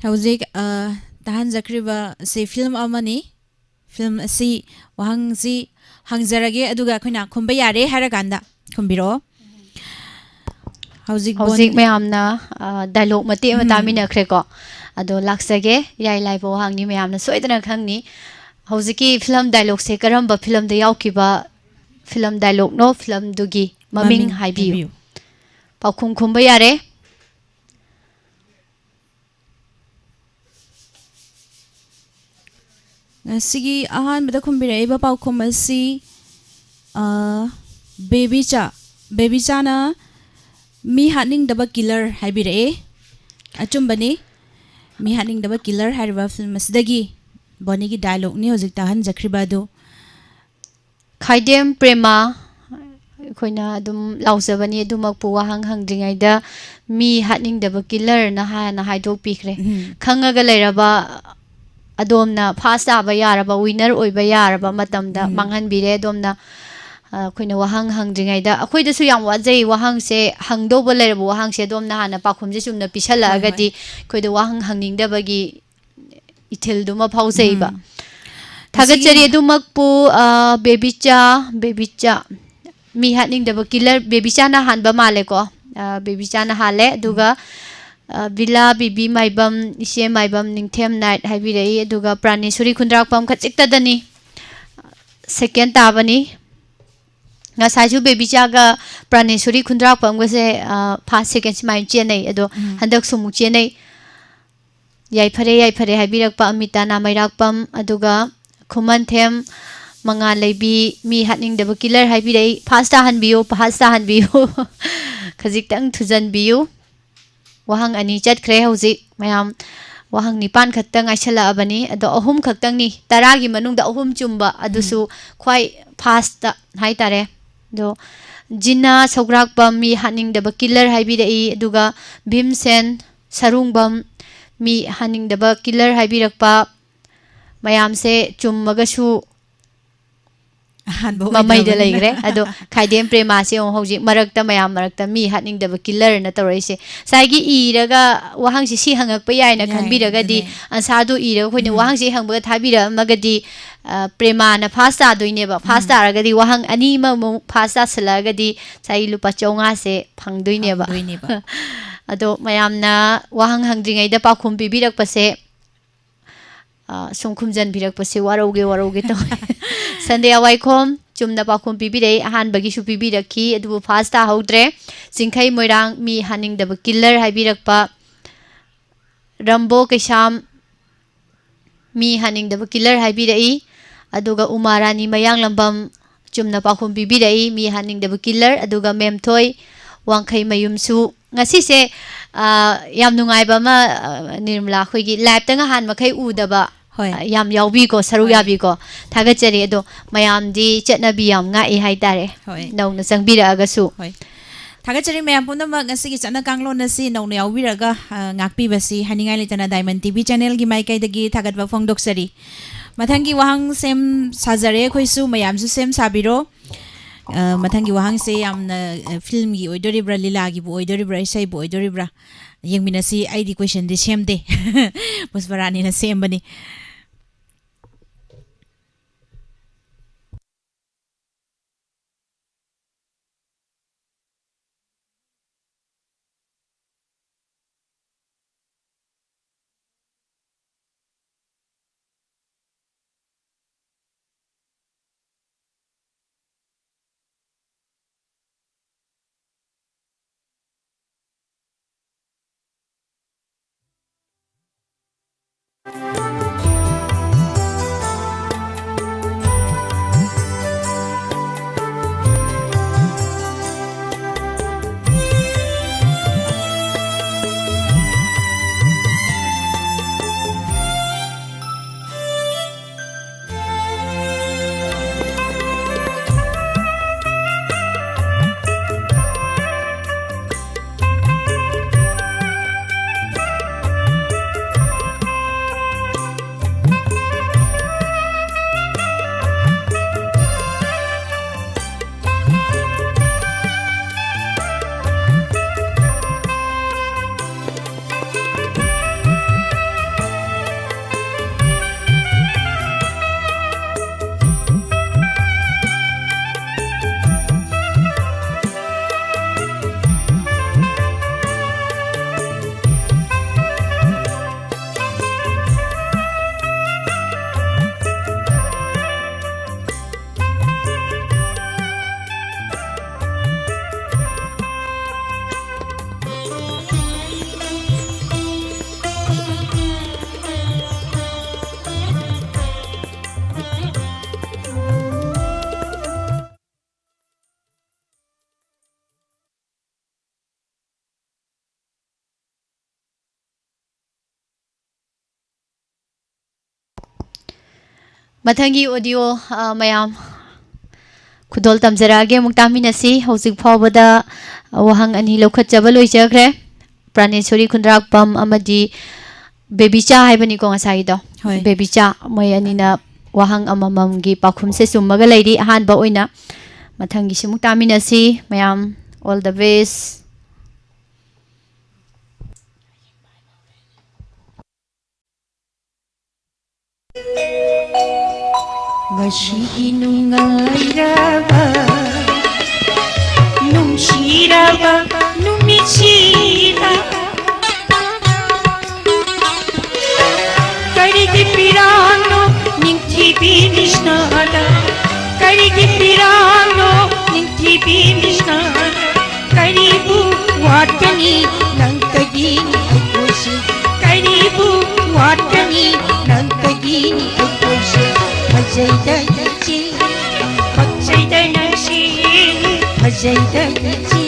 ꯍꯧꯖꯤꯛ, ꯑ, ꯇꯥꯍꯟꯖꯈ꯭ꯔꯤꯕ ꯑꯁꯤ ꯐꯤꯂꯝ ꯑꯃꯅꯤ꯫ ꯐꯤꯂꯝ ꯑꯁꯤ ꯋꯥꯍꯪꯁꯤ ꯍꯪꯖꯔꯒꯦ, ꯑꯗꯨꯒ ꯑꯩꯈꯣꯏꯅ ꯈꯨꯝꯕ ꯌꯥꯔꯦ ꯍꯥꯏꯔꯀꯥꯟꯗ ꯈꯨꯝꯕꯤꯔꯛꯑꯣ꯫ ꯍꯧꯖꯤꯛ ꯍꯧꯖꯤꯛ ꯕꯣꯟ- ꯃꯌꯥꯝꯅ ꯗꯥꯏꯂꯣꯛ ꯃꯇꯦꯛ ꯑꯃ ꯎꯝ꯫ ꯇꯥꯃꯤꯟꯅꯈ꯭ꯔꯦꯀꯣ꯫ ꯑꯗꯣ ꯂꯥꯛꯆꯒꯦ꯫ ꯏꯔꯥꯏ ꯂꯥꯏꯕ ꯋꯥꯍꯪꯅꯤ, ꯃꯌꯥꯝꯅ ꯁꯣꯏꯗꯅ ꯈꯪꯅꯤ꯫ ꯍꯧꯖꯤꯛꯀꯤ ꯐꯤꯂꯝ ꯗꯥꯏꯂꯣꯛꯁꯦ ꯀꯔꯝꯕ ꯐꯤꯂꯝꯗ ꯌꯥꯎꯈꯤꯕ ꯐꯤꯂꯝ ꯗꯥꯏꯂꯣꯛꯅꯣ? ꯐꯤꯂꯝꯗꯨꯒꯤ ꯃꯃꯤꯡ ꯃꯃꯤꯡ ꯍꯥꯏꯕꯤꯌꯨ꯫ ꯍꯥꯏꯕꯤꯌꯨ꯫ ꯄꯥꯎꯈꯨꯝ ꯈꯨꯝꯕ ꯌꯥꯔꯦ꯫ ꯉꯁꯤꯒꯤ ꯑꯍꯥꯟꯕꯗ ꯈꯨꯝꯕꯤꯔꯛꯏꯕ ꯄꯥꯎꯈꯨꯝ ꯑꯁꯤ, ꯑ, ꯕꯦꯕꯤꯆꯥ, ꯕꯦꯕꯤꯆꯥꯅ ꯃꯤ ꯍꯥꯠꯅꯤꯡꯗꯕ ꯀꯤꯂꯔ ꯍꯥꯏꯕꯤꯔꯛꯑꯦ꯫ ꯑꯆꯨꯝꯕꯅꯤ꯫ ꯃꯤ ꯍꯥꯠꯅꯤꯡꯗꯕ ꯀꯤꯂꯔ ꯍꯥꯏꯔꯤꯕ ꯐꯤꯂꯝ ꯑꯁꯤꯗꯒꯤ ꯕꯣꯅꯤꯒꯤ ꯗꯥꯏꯂꯣꯛꯅꯤ ꯍꯧꯖꯤꯛ ꯇꯥꯍꯟꯖꯈ꯭ꯔꯤꯕ ꯑꯗꯨ꯫ ꯈꯥꯏꯗꯦꯝ ꯄ꯭ꯔꯦꯃꯥ, ꯑꯩꯈꯣꯏꯅ ꯑꯗꯨꯝ ꯂꯥꯎꯖꯕꯅꯤ꯫ ꯑꯗꯨꯃꯛꯄꯨ ꯋꯥꯍꯪ ꯍꯪꯗ꯭ꯔꯤꯉꯩꯗ ꯃꯤ ꯍꯥꯠꯅꯤꯡꯗꯕ ꯀꯤꯂꯔꯅ ꯍꯥꯟꯅ ꯍꯥꯏꯗꯣꯛꯄꯤꯈ꯭ꯔꯦ꯫ ꯎꯝ꯫ ꯈꯪꯉꯒ ꯂꯩꯔꯕ ꯑꯗꯣꯝꯅ ꯐꯥꯁ ꯇꯥꯕ ꯌꯥꯔꯕ, ꯋꯤꯅꯔ ꯑꯣꯏꯕ ꯌꯥꯔꯕ ꯃꯇꯝꯗ ꯎꯝ꯫ ꯃꯥꯡꯍꯟꯕꯤꯔꯦ꯫ ꯑꯗꯣꯝꯅ, ꯑ, ꯑꯩꯈꯣꯏꯅ ꯋꯥꯍꯪ ꯍꯪꯗ꯭ꯔꯤꯉꯩꯗ, ꯑꯩꯈꯣꯏꯗꯁꯨ ꯌꯥꯝ ꯋꯥꯖꯩ꯫ ꯋꯥꯍꯪꯁꯦ ꯍꯪꯗꯧꯕ ꯂꯩꯔꯕ, ꯋꯥꯍꯪꯁꯦ ꯑꯗꯣꯝꯅ ꯍꯥꯟꯅ ꯄꯥꯎꯈꯨꯝꯁꯦ ꯆꯨꯝꯅ ꯄꯤꯁꯜꯂꯛꯑꯒꯗꯤ ꯍꯣꯏ, ꯍꯣꯏ꯫ ꯑꯩꯈꯣꯏꯗ ꯋꯥꯍꯪ ꯍꯪꯅꯤꯡꯗꯕꯒꯤ ꯏꯊꯤꯜꯗꯨꯃ ꯐꯥꯎꯖꯩꯕ꯫ ꯎꯝ꯫ ꯊꯥꯒꯠꯆꯔꯤ꯫ ꯉꯁꯤꯒꯤ ꯑꯗꯨꯃꯛꯄꯨ, ꯑ, ꯕꯦꯕꯤꯆꯥ, ꯕꯦꯕꯤꯆꯥ, ꯃꯤ ꯍꯥꯠꯅꯤꯡꯗꯕ ꯀꯤꯂꯔ ꯕꯦꯕꯤꯆꯥꯅ ꯍꯥꯟꯕ ꯃꯥꯜꯂꯦꯀꯣ꯫ ꯑ, ꯕꯦꯕꯤꯆꯥꯅ ꯍꯥꯜꯂꯦ꯫ ꯑꯗꯨꯒ, ꯑ, ꯕꯤꯂꯥ, ꯕꯤꯕꯤ ꯃꯥꯏꯕꯝ, ꯏꯆꯦ ꯃꯥꯏꯕꯝ, ꯅꯤꯡꯊꯦꯝ ꯅꯥꯏꯠ ꯍꯥꯏꯕꯤꯔꯛꯏ꯫ ꯑꯗꯨꯒ ꯄ꯭ꯔꯥꯅꯦꯁꯣꯔꯤ ꯈꯨꯟꯗ꯭ꯔꯥꯛꯄꯝ ꯈꯖꯤꯛꯇꯗꯅꯤ ꯁꯦꯀꯦꯟ ꯇꯥꯕꯅꯤ꯫ ꯉꯁꯥꯏꯁꯨ ꯕꯦꯕꯤꯆꯥꯒ ꯄ꯭ꯔꯥꯅꯦꯁꯣꯔꯤ ꯈꯨꯟꯗ꯭ꯔꯥꯛꯄꯝꯒꯁꯦ, ꯑ, ꯐꯥꯔꯁ, ꯁꯦꯀꯦꯟ ꯁꯨꯃꯥꯏꯅ ꯆꯦꯟꯅꯩ꯫ ꯑꯗꯣ ꯎꯝ꯫ ꯍꯟꯗꯛꯁꯨ ꯑꯃꯨꯛ ꯆꯦꯟꯅꯩ꯫ ꯌꯥꯏꯐꯔꯦ, ꯌꯥꯏꯐꯔꯦ ꯍꯥꯏꯕꯤꯔꯛꯄ ꯑꯃꯤꯇꯥ ꯅꯥꯃꯩꯔꯥꯛꯄꯝ, ꯑꯗꯨꯒ ꯈꯨꯃꯟꯊꯦꯝ ꯃꯉꯥꯜ ꯂꯩꯕꯤ, ꯃꯤ ꯍꯥꯠꯅꯤꯡꯗꯕ ꯀꯤꯂꯔ ꯍꯥꯏꯕꯤꯔꯛꯏ꯫ ꯐꯥꯁ ꯇꯥꯍꯟꯕꯤꯌꯨ, ꯐꯥꯁ ꯇꯥꯍꯟꯕꯤꯌꯨ꯫ ꯈꯖꯤꯛꯇꯪ ꯊꯨꯖꯟꯕꯤꯌꯨ꯫ ꯋꯥꯍꯪ ꯑꯅꯤ ꯆꯠꯈ꯭ꯔꯦ ꯍꯧꯖꯤꯛ, ꯃꯌꯥꯝ꯫ ꯋꯥꯍꯪ ꯅꯤꯄꯥꯟ ꯈꯛꯇ ꯉꯥꯏꯁꯜꯂꯛꯑꯕꯅꯤ꯫ ꯑꯗꯣ ꯑꯍꯨꯝ ꯈꯛꯇꯪꯅꯤ, ꯇꯔꯥꯒꯤ ꯃꯅꯨꯡꯗ ꯑꯍꯨꯝ ꯆꯨꯝꯕ, ꯑꯗꯨꯁꯨ ꯈ꯭ꯋꯥꯏ ꯐꯥꯁꯇ ꯍꯥꯏꯇꯥꯔꯦ꯫ ꯑꯗꯣ ꯖꯤꯅꯥ ꯁꯧꯒ꯭ꯔꯥꯛꯄꯝ, ꯃꯤ ꯍꯥꯠꯅꯤꯡꯗꯕ ꯀꯤꯂꯔ ꯍꯥꯏꯕꯤꯔꯛꯏ꯫ ꯑꯗꯨꯒ ꯚꯤꯝꯁꯦꯟ ꯁꯔꯨꯡꯕꯝ, ꯃꯤ ꯍꯥꯠꯅꯤꯡꯗꯕ ꯀꯤꯂꯔ ꯍꯥꯏꯕꯤꯔꯛꯄ꯫ ꯃꯌꯥꯝꯁꯦ ꯆꯨꯝꯃꯒꯁꯨ ꯑꯍꯥꯟꯕ ꯃꯃꯩꯗ ꯑꯣꯏꯗ꯭ꯔꯕꯅꯤꯅ꯫ ꯂꯩꯈ꯭ꯔꯦ꯫ ꯑꯗꯣ ꯈꯥꯏꯗꯦꯝ ꯄ꯭ꯔꯦꯃꯥꯁꯦ ꯌꯦꯡꯉꯣ, ꯍꯧꯖꯤꯛ ꯃꯔꯛꯇ, ꯃꯌꯥꯝ ꯃꯔꯛꯇ ꯃꯤ ꯍꯥꯠꯅꯤꯡꯗꯕ ꯀꯤꯂꯔꯅ ꯇꯧꯔꯛꯏꯁꯦ꯫ ꯉꯁꯥꯏꯒꯤ ꯏꯔꯒ ꯋꯥꯍꯪꯁꯤ ꯁꯤ ꯍꯪꯉꯛꯄ ꯌꯥꯏꯅ ꯌꯥꯏ, ꯈꯟꯕꯤꯔꯒꯗꯤ, ꯑꯗꯨꯅꯦ꯫ ꯑꯟꯁꯥꯗꯣ ꯏꯔꯒ ꯑꯩꯈꯣꯏꯅ ꯎꯝ꯫ ꯋꯥꯍꯪꯁꯤ ꯍꯪꯕꯒ ꯊꯥꯕꯤꯔꯛꯑꯝꯃꯒꯗꯤ, ꯑ, ꯄ꯭ꯔꯦꯃꯥꯅ ꯐꯥꯁ ꯇꯥꯗꯣꯏꯅꯦꯕ꯫ ꯐꯥꯁ ꯎꯝ꯫ ꯇꯥꯔꯒꯗꯤ ꯋꯥꯍꯪ ꯑꯅꯤ ꯑꯃꯃꯨꯛ ꯐꯥꯁ ꯇꯥꯁꯜꯂꯛꯑꯒꯗꯤ ꯉꯁꯥꯏꯒꯤ ꯂꯨꯄꯥ ꯆꯥꯝꯃꯉꯥꯁꯦ ꯐꯪꯗꯣꯏꯅꯦꯕ꯫ ꯐꯪꯗꯣꯏꯅꯦꯕ꯫ ꯑꯗꯣ ꯃꯌꯥꯝꯅ ꯋꯥꯍꯪ ꯍꯪꯗ꯭ꯔꯤꯉꯩꯗ ꯄꯥꯎꯈꯨꯝ ꯄꯤꯕꯤꯔꯛꯄꯁꯦ, ꯑ, ꯁꯨꯝ ꯈꯨꯝꯖꯟꯕꯤꯔꯛꯄꯁꯦ ꯋꯥꯔꯧꯒꯦ, ꯋꯥꯔꯧꯒꯦ ꯇꯧꯋꯦ꯫ ꯁꯟꯗ꯭ꯌꯥ ꯋꯥꯏꯈꯣꯝ ꯆꯨꯝꯅ ꯄꯥꯎꯈꯨꯝ ꯄꯤꯕꯤꯔꯛꯏ, ꯑꯍꯥꯟꯕꯒꯤꯁꯨ ꯄꯤꯕꯤꯔꯛꯈꯤ, ꯑꯗꯨꯕꯨ ꯐꯥꯁ ꯇꯥꯍꯧꯗ꯭ꯔꯦ꯫ ꯆꯤꯡꯈꯩ ꯃꯣꯏꯔꯥꯡ ꯃꯤ ꯍꯥꯠꯅꯤꯡꯗꯕ ꯀꯤꯂꯔ ꯍꯥꯏꯕꯤꯔꯛꯄ꯫ ꯔꯝꯕꯣ ꯀꯩꯁꯥꯝ ꯃꯤ ꯍꯥꯠꯅꯤꯡꯗꯕ ꯀꯤꯂꯔ ꯍꯥꯏꯕꯤꯔꯛꯏ꯫ ꯑꯗꯨꯒ ꯎꯃꯥ ꯔꯥꯅꯤ ꯃꯌꯥꯡꯂꯝꯕꯝ ꯆꯨꯝꯅ ꯄꯥꯎꯈꯨꯝ ꯄꯤꯕꯤꯔꯛꯏ, ꯃꯤ ꯍꯥꯠꯅꯤꯡꯗꯕ ꯀꯤꯂꯔ꯫ ꯑꯗꯨꯒ ꯃꯦꯝꯊꯣꯏ ꯋꯥꯡꯈꯩ ꯃꯌꯨꯝꯁꯨ꯫ ꯉꯁꯤꯁꯦ, ꯑ, ꯌꯥꯝ ꯅꯨꯡꯉꯥꯏꯕ ꯑꯃ, ꯑ, ꯅꯤꯔꯃꯂꯥ, ꯑꯩꯈꯣꯏꯒꯤ ꯂꯥꯏꯞꯇ ꯉꯍꯥꯟ ꯃꯈꯩ ꯎꯗꯕ, ꯍꯣꯏ꯫ ꯑ, ꯌꯥꯝ ꯌꯥꯎꯕꯤꯀꯣ, ꯁꯔꯨꯛ ꯍꯣꯏ꯫ ꯌꯥꯕꯤꯀꯣ꯫ ꯊꯥꯒꯠꯆꯔꯤ꯫ ꯑꯗꯣ ꯃꯌꯥꯝꯗꯤ ꯆꯠꯅꯕꯤ ꯌꯥꯝ ꯉꯥꯛꯏ ꯍꯥꯏꯇꯥꯔꯦ, ꯍꯣꯏ꯫ ꯅꯧꯅ ꯆꯪꯕꯤꯔꯛꯑꯒꯁꯨ꯫ ꯍꯣꯏ꯫ ꯊꯥꯒꯠꯆꯔꯤ ꯃꯌꯥꯝ ꯄꯨꯝꯅꯃꯛ, ꯉꯁꯤꯒꯤ ꯆꯠꯅ ꯀꯥꯡꯂꯣꯟ ꯑꯁꯤ ꯅꯧꯅ ꯌꯥꯎꯕꯤꯔꯒ, ꯑ, ꯉꯥꯛꯄꯤꯕꯁꯤ ꯍꯥꯏꯅꯤꯡꯉꯥꯏ ꯂꯩꯇꯅ Diamond T V channelꯒꯤ ꯃꯥꯏꯀꯩꯗꯒꯤ ꯊꯥꯒꯠꯄ ꯐꯣꯡꯗꯣꯛꯆꯔꯤ꯫ ꯃꯊꯪꯒꯤ ꯋꯥꯍꯪ ꯁꯦꯝ ꯁꯥꯖꯔꯦ ꯑꯩꯈꯣꯏꯁꯨ, ꯃꯌꯥꯝꯁꯨ ꯁꯦꯝ ꯁꯥꯕꯤꯔꯣ꯫ ꯑ, ꯃꯊꯪꯒꯤ ꯋꯥꯍꯪꯁꯦ ꯌꯥꯝꯅ, ꯑ, ꯐꯤꯂꯝꯒꯤ ꯑꯣꯏꯗꯣꯔꯤꯕ꯭ꯔꯥ, ꯂꯤꯂꯥꯒꯤꯕꯨ ꯑꯣꯏꯗꯣꯔꯤꯕ꯭ꯔꯥ, ꯏꯁꯩꯕꯨ ꯑꯣꯏꯗꯣꯔꯤꯕ꯭ꯔꯥ? ꯌꯦꯡꯃꯤꯟꯅꯁꯤ꯫ ꯑꯩꯗꯤ questionꯗꯤ ꯁꯦꯝꯗꯦ꯫ ꯄꯨꯁꯄꯔꯥꯅꯤꯅ ꯁꯦꯝꯕꯅꯤ꯫ ꯃꯊꯪꯒꯤ ꯑꯣꯗꯤꯑꯣ, ꯑ, ꯃꯌꯥꯝ ꯈꯨꯗꯣꯜ ꯇꯝꯖꯔꯛꯑꯒꯦ, ꯑꯃꯨꯛ ꯇꯥꯃꯤꯟꯅꯁꯤ꯫ ꯍꯧꯖꯤꯛ ꯐꯥꯎꯕꯗ, ꯑ, ꯋꯥꯍꯪ ꯑꯅꯤ ꯂꯧꯈꯠꯆꯕ ꯂꯣꯏꯖꯈ꯭ꯔꯦ꯫ ꯄ꯭ꯔꯥꯅꯦꯁꯣꯔꯤ ꯈꯨꯟꯗ꯭ꯔꯥꯛꯄꯝ ꯑꯃꯗꯤ ꯕꯦꯕꯤꯆꯥ ꯍꯥꯏꯕꯅꯤꯀꯣ ꯉꯁꯥꯏꯒꯤꯗꯣ? ꯍꯣꯏ꯫ ꯕꯦꯕꯤꯆꯥ, ꯃꯣꯏ ꯑꯅꯤꯅ ꯋꯥꯍꯪ ꯑꯃꯃꯝꯒꯤ ꯄꯥꯎꯈꯨꯝꯁꯦ ꯆꯨꯝꯃꯒ ꯂꯩꯔꯤ꯫ ꯑꯍꯥꯟꯕ ꯑꯣꯏꯅ ꯃꯊꯪꯒꯤꯁꯤꯃꯨꯛ ꯇꯥꯃꯤꯟꯅꯁꯤ꯫ ꯃꯌꯥꯝ, all the best꯫ ꯉꯁꯤꯒꯤ ꯅꯨꯡꯉꯥꯏꯔꯕ, ꯅꯨꯡꯁꯤꯔꯕ ꯅꯨꯃꯤꯠꯁꯤꯗ ꯀꯔꯤꯒꯤ ꯄꯤꯔꯥꯡꯅꯣ ꯅꯤꯡꯊꯤꯕꯤ ꯃꯤꯁꯅꯥꯗ? ꯀꯔꯤꯒꯤ ꯄꯤꯔꯥꯡꯅꯣ ꯅꯤꯡꯊꯤꯕꯤ ꯃꯤꯁꯅꯥꯗ? ꯀꯔꯤꯕꯨ ꯋꯥꯠꯀꯅꯤ ꯅꯪꯇꯒꯤꯅꯤ ꯑꯩꯈꯣꯏꯁꯦ? ꯀꯔꯤꯕꯨ ꯋꯥꯠꯀꯅꯤ ꯅꯪꯇꯒꯤꯅꯤ ꯑꯩꯈꯣꯏꯁꯦ? ꯐꯖꯩꯗ ꯏꯆꯦ, ꯄꯛꯆꯩꯗ ꯅꯪꯁꯦ, ꯐꯖꯩꯗ ꯏꯆꯦ꯫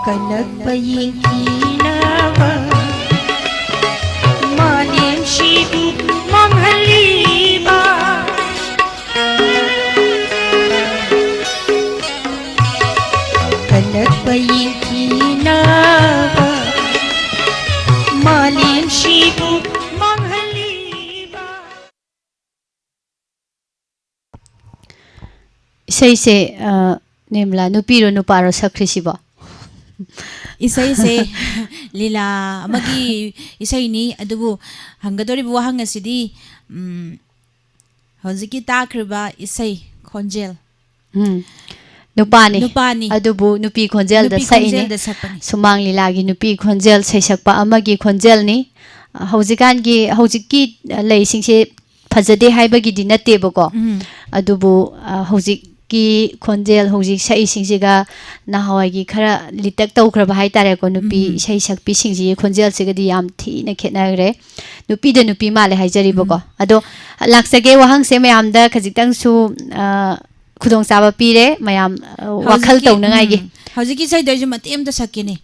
ꯀꯜꯂꯛꯄ ꯌꯦꯡꯊꯤꯅꯕ ꯃꯥꯂꯦꯝꯁꯤꯕꯨ ꯃꯥꯡꯍꯜꯂꯤꯕ꯫ ꯀꯜꯂꯛꯄ ꯌꯦꯡꯊꯤꯅꯕ ꯃꯥꯂꯦꯝꯁꯤꯕꯨ ꯃꯥꯡꯍꯜꯂꯤꯕ꯫ ꯏꯁꯩꯁꯦ, ꯑ, ꯅꯤꯔꯃꯂꯥ, ꯅꯨꯄꯤꯔꯣ ꯅꯨꯄꯥꯔꯣ ꯁꯛꯈ꯭ꯔꯤꯁꯤꯕꯣ? ꯏꯁꯩꯁꯦ ꯂꯤꯂꯥ ꯑꯃꯒꯤ ꯏꯁꯩꯅꯤ, ꯑꯗꯨꯕꯨ ꯍꯪꯒꯗꯧꯔꯤꯕ ꯋꯥꯍꯪ ꯑꯁꯤꯗꯤ, ꯎꯝ, ꯍꯧꯖꯤꯛꯀꯤ ꯇꯥꯈ꯭ꯔꯤꯕ ꯏꯁꯩ ꯈꯣꯟꯖꯦꯜ ꯎꯝ꯫ ꯅꯨꯄꯥꯅꯤ꯫ ꯅꯨꯄꯥꯅꯤ꯫ ꯑꯗꯨꯕꯨ ꯅꯨꯄꯤ ꯈꯣꯟꯖꯦꯜꯗ ꯅꯨꯄꯤ ꯁꯛꯏꯅꯤ꯫ ꯈꯣꯟꯖꯦꯜꯗ ꯁꯛꯄꯅꯤ꯫ ꯁꯨꯃꯥꯡ ꯂꯤꯂꯥꯒꯤ ꯅꯨꯄꯤ ꯈꯣꯟꯖꯦꯜ ꯁꯩꯁꯛꯄ ꯑꯃꯒꯤ ꯈꯣꯟꯖꯦꯜꯅꯤ꯫ ꯍꯧꯖꯤꯛꯀꯥꯟꯒꯤ, ꯍꯧꯖꯤꯛꯀꯤ ꯂꯩꯁꯤꯡꯁꯦ ꯐꯖꯗꯦ ꯍꯥꯏꯕꯒꯤꯗꯤ ꯅꯠꯇꯦꯕꯀꯣ꯫ ꯎꯝ꯫ ꯑꯗꯨꯕꯨ, ꯑ, ꯍꯧꯖꯤꯛꯀꯤ ꯈꯣꯟꯖꯦꯜ, ꯍꯧꯖꯤꯛ ꯁꯛꯏꯁꯤꯡꯁꯤꯒ ꯅꯍꯥꯟꯋꯥꯏꯒꯤ ꯈꯔ ꯂꯤꯇꯛ ꯇꯧꯈ꯭ꯔꯕ ꯍꯥꯏꯇꯥꯔꯦꯀꯣ, ꯅꯨꯄꯤ ꯎꯝ꯫ ꯏꯁꯩ ꯁꯛꯄꯤꯁꯤꯡꯁꯤꯒꯤ ꯈꯣꯟꯖꯦꯜꯁꯤꯒꯗꯤ ꯌꯥꯝ ꯊꯤꯅ ꯈꯦꯠꯅꯈ꯭ꯔꯦ꯫ ꯅꯨꯄꯤꯗ ꯅꯨꯄꯤ ꯃꯥꯜꯂꯦ ꯍꯥꯏꯖꯔꯤꯕꯀꯣ꯫ ꯑꯗꯣ ꯂꯥꯛꯆꯒꯦ, ꯋꯥꯍꯪꯁꯦ ꯃꯌꯥꯝꯗ ꯈꯖꯤꯛꯇꯪꯁꯨ, ꯑ, ꯈꯨꯗꯣꯡꯆꯥꯕ ꯄꯤꯔꯦ, ꯃꯌꯥꯝ, ꯑ, ꯋꯥꯈꯜ ꯍꯧꯖꯤꯛꯀꯤ, ꯇꯧꯅꯉꯥꯏꯒꯤ꯫ ꯎꯝ, ꯍꯧꯖꯤꯛꯀꯤ ꯏꯁꯩꯗꯣ ꯑꯩꯁꯨ ꯃꯇꯦꯛ ꯑꯃꯇ ꯁꯛꯀꯦꯅꯦ꯫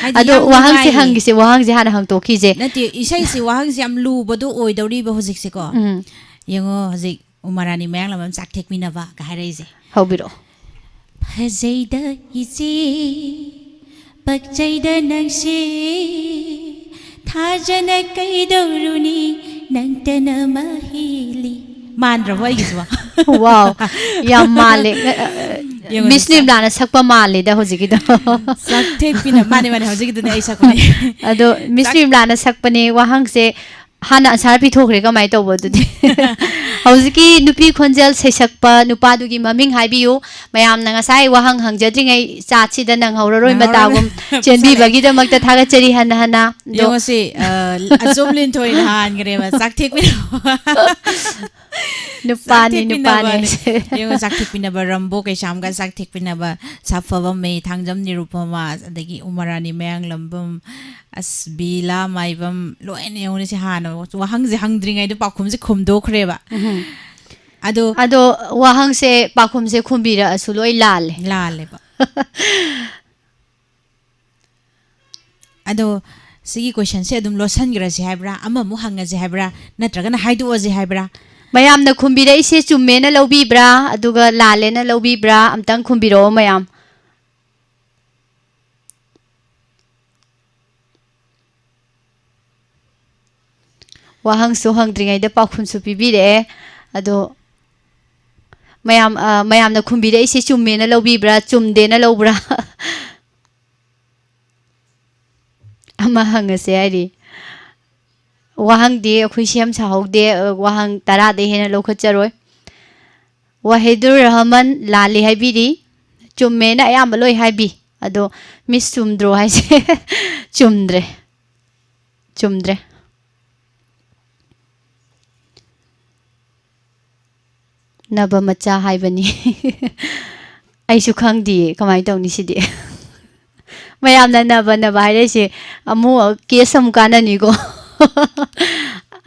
ꯍꯥꯏꯗꯤ ꯑꯗꯣ ꯌꯥꯝ ꯋꯥꯍꯪꯁꯦ ꯅꯨꯡꯉꯥꯏꯌꯦ꯫ ꯍꯪꯒꯤꯁꯦ, ꯋꯥꯍꯪꯁꯦ ꯍꯥꯟꯅ ꯍꯪꯇꯣꯛꯈꯤꯁꯦ꯫ ꯅꯠꯇꯦ, ꯏꯁꯩꯁꯦ ꯋꯥꯍꯪꯁꯦ ꯌꯥꯝ ꯂꯨꯕꯗꯣ ꯑꯣꯏꯗꯧꯔꯤꯕ ꯍꯧꯖꯤꯛꯁꯦꯀꯣ꯫ ꯎꯝ꯫ ꯌꯦꯡꯉꯣ, ꯍꯧꯖꯤꯛ ꯎꯃꯥ ꯔꯥꯅꯤ ꯃꯌꯥꯡꯂꯝꯕꯝ ꯆꯥꯛ ꯊꯦꯛꯄꯤꯅꯕ ꯀ ꯍꯥꯏꯔꯛꯏꯁꯦ꯫ ꯍꯧꯕꯤꯔꯛꯑꯣ꯫ ꯐꯖꯩꯗ ꯏꯆꯦ, ꯄꯛꯆꯩꯗ ꯅꯪꯁꯦ, ꯊꯥꯖꯅ ꯀꯩꯗꯧꯔꯨꯅꯤ, ꯅꯪꯇꯅ ꯃꯍꯦꯜꯂꯤ꯫ ꯃꯥꯟꯗ꯭ꯔꯕꯣ ꯑꯩꯒꯤꯁꯤꯕꯣ? ꯋꯥꯎ, ꯌꯥꯝ ꯃꯥꯜꯂꯦ꯫ ꯌꯦꯡꯉꯨꯅꯦ, ꯃꯤꯁ ꯅꯤꯔꯃꯂꯥꯅ ꯁꯛꯄ ꯃꯥꯜꯂꯦꯗ ꯍꯧꯖꯤꯛꯀꯤꯗꯣ꯫ ꯆꯥꯛ ꯊꯦꯛꯄꯤꯅ-, ꯃꯥꯅꯦ, ꯃꯥꯅꯦ, ꯍꯧꯖꯤꯛꯀꯤꯗꯨꯅꯦ ꯑꯩ ꯁꯛꯄꯅꯦ꯫ ꯑꯗꯣ ꯃꯤꯁ ꯆꯥꯛ- ꯅꯤꯔꯃꯂꯥꯅ ꯁꯛꯄꯅꯦ, ꯋꯥꯍꯪꯁꯦ ꯍꯥꯟꯅ ꯑꯟꯁꯥꯔ ꯄꯤꯊꯣꯛꯈ꯭ꯔꯦ, ꯀꯃꯥꯏꯅ ꯇꯧꯕ ꯑꯗꯨꯗꯤ? ꯍꯧꯖꯤꯛꯀꯤ ꯅꯨꯄꯤ ꯈꯣꯟꯖꯦꯜ ꯁꯩꯁꯛꯄ ꯅꯨꯄꯥꯗꯨꯒꯤ ꯃꯃꯤꯡ ꯍꯥꯏꯕꯤꯌꯨ꯫ ꯃꯌꯥꯝꯅ ꯉꯁꯥꯏ ꯋꯥꯍꯪ ꯍꯪꯖꯗ꯭ꯔꯤꯉꯩ ꯆꯥꯠꯁꯤꯗ ꯅꯪꯍꯧꯔꯔꯣꯏ ꯅꯪꯍꯧꯔꯔꯣꯏ꯫ ꯃꯇꯥꯒꯨꯝ꯫ ꯆꯦꯟꯕꯤꯕꯒꯤꯗꯃꯛꯇ ꯊꯥꯒꯠꯆꯔꯤ ꯍꯟꯅ ꯍꯟꯅ꯫ ꯑꯗꯣ ꯌꯦꯡꯉꯣꯁꯤ, ꯑ, ꯑꯆꯨꯝ ꯂꯤꯟꯊꯣꯏꯅ ꯍꯥꯟꯈ꯭ꯔꯦꯕ, ꯆꯥꯛ ꯊꯦꯛꯄꯤꯅꯕ꯫ ꯅꯨꯄꯥꯅꯤ, ꯆꯥꯛ ꯊꯦꯛꯄꯤꯅꯕꯅꯦ꯫ ꯅꯨꯄꯥꯅꯤ꯫ ꯌꯦꯡꯉꯣ, ꯆꯥꯛ ꯊꯦꯛꯄꯤꯅꯕ ꯔꯝꯕꯣ ꯀꯩꯁꯥꯝꯒ ꯆꯥꯛ ꯊꯦꯛꯄꯤꯅꯕ ꯁꯥꯐꯕ ꯃꯩ ꯊꯥꯡꯖꯝ ꯅꯤꯔꯨꯄꯃ, ꯑꯗꯒꯤ ꯎꯃꯥ ꯔꯥꯅꯤ ꯃꯌꯥꯡꯂꯝꯕꯝ, ꯑꯁ, ꯕꯤꯂꯥ ꯃꯥꯏꯕꯝ, ꯂꯣꯏꯅ ꯌꯦꯡꯉꯨꯅꯦ꯫ ꯁꯤ ꯍꯥꯟꯅ ꯋꯥꯍꯪꯁꯦ ꯍꯪꯗ꯭ꯔꯤꯉꯩꯗ ꯄꯥꯎꯈꯨꯝꯁꯦ ꯈꯨꯝꯗꯣꯛꯈ꯭ꯔꯦꯕ꯫ ꯎꯝ꯫ ꯑꯗꯣ ꯑꯗꯣ ꯋꯥꯍꯪꯁꯦ, ꯄꯥꯎꯈꯨꯝꯁꯦ ꯈꯨꯝꯕꯤꯔꯛꯑꯁꯨ ꯂꯣꯏ ꯂꯥꯜꯂꯦ꯫ ꯂꯥꯜꯂꯦꯕ꯫ ꯑꯗꯣ ꯁꯤꯒꯤ ꯀꯣꯏꯁꯟꯁꯦ ꯑꯗꯨꯝ ꯂꯣꯠꯁꯟꯈ꯭ꯔꯁꯤ ꯍꯥꯏꯕ꯭ꯔꯥ? ꯑꯃꯃꯨꯛ ꯍꯪꯉꯁꯤ ꯍꯥꯏꯕ꯭ꯔꯥ? ꯅꯠꯇ꯭ꯔꯒꯅ ꯍꯥꯏꯗꯣꯛꯑꯁꯤ ꯍꯥꯏꯕ꯭ꯔꯥ? ꯃꯌꯥꯝꯅ ꯈꯨꯝꯕꯤꯔꯛꯏꯁꯦ ꯆꯨꯝꯃꯦꯅ ꯂꯧꯕꯤꯕ꯭ꯔꯥ, ꯑꯗꯨꯒ ꯂꯥꯜꯂꯦꯅ ꯂꯧꯕꯤꯕ꯭ꯔꯥ? ꯑꯝꯇꯪ ꯈꯨꯝꯕꯤꯔꯛꯑꯣ ꯃꯌꯥꯝ꯫ ꯋꯥꯍꯪꯁꯨ ꯍꯪꯗ꯭ꯔꯤꯉꯩꯗ ꯄꯥꯎꯈꯨꯝꯁꯨ ꯄꯤꯕꯤꯔꯛꯑꯦ꯫ ꯑꯗꯣ ꯃꯌꯥꯝ, ꯑ, ꯃꯌꯥꯝꯅ ꯈꯨꯝꯕꯤꯔꯛꯏꯁꯦ ꯆꯨꯝꯃꯦꯅ ꯂꯧꯕꯤꯕ꯭ꯔꯥ, ꯆꯨꯝꯗꯦꯅ ꯂꯧꯕ꯭ꯔꯥ? ꯑꯃ ꯍꯪꯉꯁꯦ ꯍꯥꯏꯔꯤ꯫ ꯋꯥꯍꯪꯗꯤ ꯑꯩꯈꯣꯏ ꯁꯦꯝ ꯁꯥꯍꯧꯗꯦ, ꯑ, ꯋꯥꯍꯪ ꯇꯔꯥꯗꯩ ꯍꯦꯟꯅ ꯂꯧꯈꯠꯆꯔꯣꯏ꯫ ꯋꯥꯍꯤꯗꯨꯔ ꯔꯍꯃꯟ ꯂꯥꯜꯂꯤ ꯍꯥꯏꯕꯤꯔꯤ꯫ ꯆꯨꯝꯃꯦꯅ ꯑꯌꯥꯝꯕ ꯂꯣꯏ ꯍꯥꯏꯕꯤ꯫ ꯑꯗꯣ ꯃꯤꯁ ꯆꯨꯝꯗ꯭ꯔꯣ ꯍꯥꯏꯁꯦ? ꯆꯨꯝꯗ꯭ꯔꯦ꯫ ꯆꯨꯝꯗ꯭ꯔꯦ꯫ ꯅꯕ ꯃꯆꯥ ꯍꯥꯏꯕꯅꯤ꯫ ꯑꯩꯁꯨ ꯈꯪꯗꯤꯌꯦ, ꯀꯃꯥꯏꯅ ꯇꯧꯅꯤ ꯁꯤꯗꯤ? ꯃꯌꯥꯝꯅ ꯅꯕ ꯅꯕ ꯍꯥꯏꯔꯛꯏꯁꯦ ꯑꯃꯨꯛ ꯀꯦꯁ ꯑꯃꯨꯛ ꯀꯥꯟꯅꯅꯤꯀꯣ꯫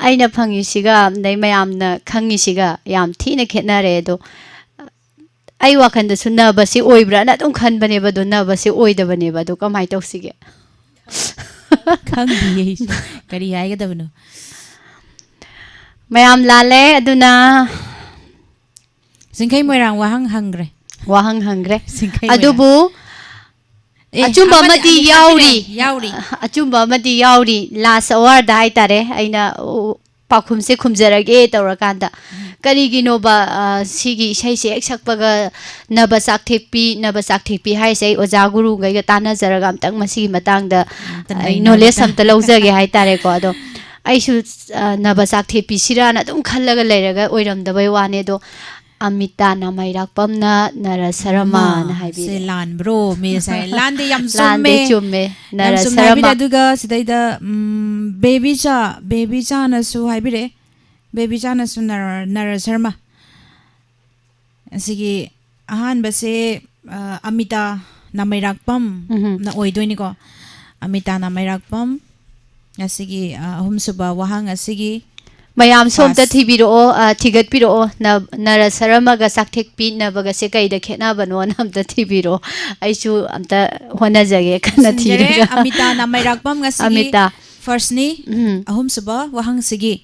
ꯑꯩꯅ ꯐꯪꯉꯤꯁꯤꯒ ꯑꯗꯩ ꯃꯌꯥꯝꯅ ꯈꯪꯉꯤꯁꯤꯒ ꯌꯥꯝ ꯊꯤꯅ ꯈꯦꯠꯅꯔꯦ꯫ ꯑꯗꯣ ꯑꯩ ꯋꯥꯈꯜꯗꯁꯨ ꯅꯕꯁꯤ ꯑꯣꯏꯕ꯭ꯔꯥꯅ ꯑꯗꯨꯝ ꯈꯟꯕꯅꯦꯕ, ꯑꯗꯣ ꯅꯕꯁꯤ ꯑꯣꯏꯗꯕꯅꯦꯕ꯫ ꯑꯗꯣ ꯀꯃꯥꯏꯅ ꯇꯧꯁꯤꯒꯦ? ꯈꯪꯗꯤꯌꯦ ꯑꯩꯁꯨ꯫ ꯀꯔꯤ ꯍꯥꯏꯒꯗꯕꯅꯣ? ꯃꯌꯥꯝ ꯂꯥꯜꯂꯦ꯫ ꯑꯗꯨꯅ ꯆꯤꯡꯈꯩ ꯃꯣꯏꯔꯥꯡ ꯋꯥꯍꯪ ꯍꯪꯈ꯭ꯔꯦ꯫ ꯋꯥꯍꯪ ꯍꯪꯈ꯭ꯔꯦ꯫ ꯆꯤꯡꯈꯩ ꯃꯣꯏꯔꯥꯡ꯫ ꯑꯗꯨꯕꯨ ꯑꯦ, ꯑꯆꯨꯝꯕ ꯑꯃꯗꯤ ꯑꯃꯗꯤ ꯑꯅꯤ ꯌꯥꯎꯔꯤ꯫ ꯈꯪꯗ꯭ꯔꯦ, ꯌꯥꯎꯔꯤ꯫ ꯑꯆꯨꯝꯕ ꯑꯃꯗꯤ ꯌꯥꯎꯔꯤ꯫ ꯂꯥꯁ ꯑꯋꯥꯔꯗ ꯍꯥꯏꯇꯥꯔꯦ, ꯑꯩꯅ ꯎ, ꯄꯥꯎꯈꯨꯝꯁꯦ ꯈꯨꯝꯖꯔꯒꯦ ꯇꯧꯔꯀꯥꯟꯗ, ꯀꯔꯤꯒꯤꯅꯣꯕ, ꯑ, ꯁꯤꯒꯤ ꯏꯁꯩꯁꯦ ꯍꯦꯛ ꯁꯛꯄꯒ ꯅꯕ ꯆꯥꯛ ꯊꯦꯛꯄꯤ, ꯅꯕ ꯆꯥꯛ ꯊꯦꯛꯄꯤ ꯍꯥꯏꯁꯦ ꯑꯩ ꯑꯣꯖꯥ ꯒꯨꯔꯨꯈꯩꯒ ꯇꯥꯟꯅꯖꯔꯒ ꯑꯝꯇꯪ ꯃꯁꯤꯒꯤ ꯃꯇꯥꯡꯗ ꯑꯝꯇ ꯑꯩ ꯅꯩꯅꯕ ꯅꯣꯂꯦꯖ ꯇꯥ- ꯑꯝꯇ ꯂꯧꯖꯒꯦ ꯍꯥꯏꯇꯥꯔꯦꯀꯣ꯫ ꯑꯗꯣ ꯑꯩꯁꯨ, ꯑ, ꯅꯕ ꯆꯥꯛ ꯊꯦꯛꯄꯤꯁꯤꯔꯥꯅ ꯑꯗꯨꯝ ꯈꯜꯂꯒ ꯂꯩꯔꯒ ꯑꯣꯏꯔꯝꯗꯕꯩ ꯋꯥꯅꯦ꯫ ꯑꯗꯣ ꯑꯃꯤꯇꯥ ꯅꯥꯃꯩꯔꯥꯛꯄꯝꯅ ꯅꯔ ꯁꯔꯃꯥꯅ ꯃꯥ, ꯍꯥꯏꯕꯤꯔꯦ꯫ ꯁꯦ ꯂꯥꯟꯕ꯭ꯔꯣ, ꯃꯤꯁ ꯍꯥꯏ? ꯂꯥꯟꯗꯦ, ꯌꯥꯝ ꯂꯥꯟꯗꯦ, ꯆꯨꯝꯃꯦ꯫ ꯆꯨꯝꯃꯦ꯫ ꯌꯥꯝ ꯅꯔ ꯆꯨꯝꯅ ꯍꯥꯏꯕꯤꯔꯦ꯫ ꯁꯔꯃ꯫ ꯑꯗꯨꯒ ꯁꯤꯗꯩꯗ, ꯎꯝ, ꯕꯦꯕꯤꯆꯥ, ꯕꯦꯕꯤꯆꯥꯅꯁꯨ ꯍꯥꯏꯕꯤꯔꯛꯑꯦ꯫ ꯕꯦꯕꯤꯆꯥꯅꯁꯨ ꯅꯔ-, ꯅꯔ ꯁꯔꯃ꯫ ꯑꯁꯤꯒꯤ ꯑꯍꯥꯟꯕꯁꯦ, ꯑ, ꯑꯃꯤꯇꯥ ꯅꯥꯃꯩꯔꯥꯛꯄꯝꯅ ꯎꯝꯍꯨꯝ꯫ ꯑꯣꯏꯗꯣꯏꯅꯤꯀꯣ꯫ ꯑꯃꯤꯇꯥ ꯅꯥꯃꯩꯔꯥꯛꯄꯝ꯫ ꯑꯁꯤꯒꯤ, ꯑ, ꯑꯍꯨꯝꯁꯨꯕ ꯋꯥꯍꯪ ꯑꯁꯤꯒꯤ ꯃꯌꯥꯝ ꯁꯣꯝꯇ ꯐꯥꯁ- ꯊꯤꯕꯤꯔꯛꯑꯣ, ꯑ, ꯊꯤꯒꯠꯄꯤꯔꯛꯑꯣ꯫ ꯅ-, ꯅꯔ ꯁꯔꯃꯒ ꯆꯥꯛꯊꯦꯛꯄꯤ ꯅꯕꯒꯁꯦ ꯀꯩꯗ ꯈꯦꯠꯅꯕꯅꯣꯅ ꯑꯝꯇ ꯊꯤꯕꯤꯔꯛꯑꯣ꯫ ꯑꯩꯁꯨ ꯑꯝꯇ ꯍꯣꯠꯅꯖꯒꯦ ꯀꯟꯅ ꯊꯤꯟꯖꯔꯦ꯫ ꯊꯤꯔꯒ꯫ ꯑꯃꯤꯇꯥ ꯅꯥꯃꯩꯔꯥꯛꯄꯝ ꯉꯁꯤꯒꯤ ꯑꯃꯤꯇꯥ꯫ ꯐꯥꯔꯁꯅꯤ꯫ ꯎꯝ꯫ ꯑꯍꯨꯝꯁꯨꯕ ꯋꯥꯍꯪꯁꯤꯒꯤ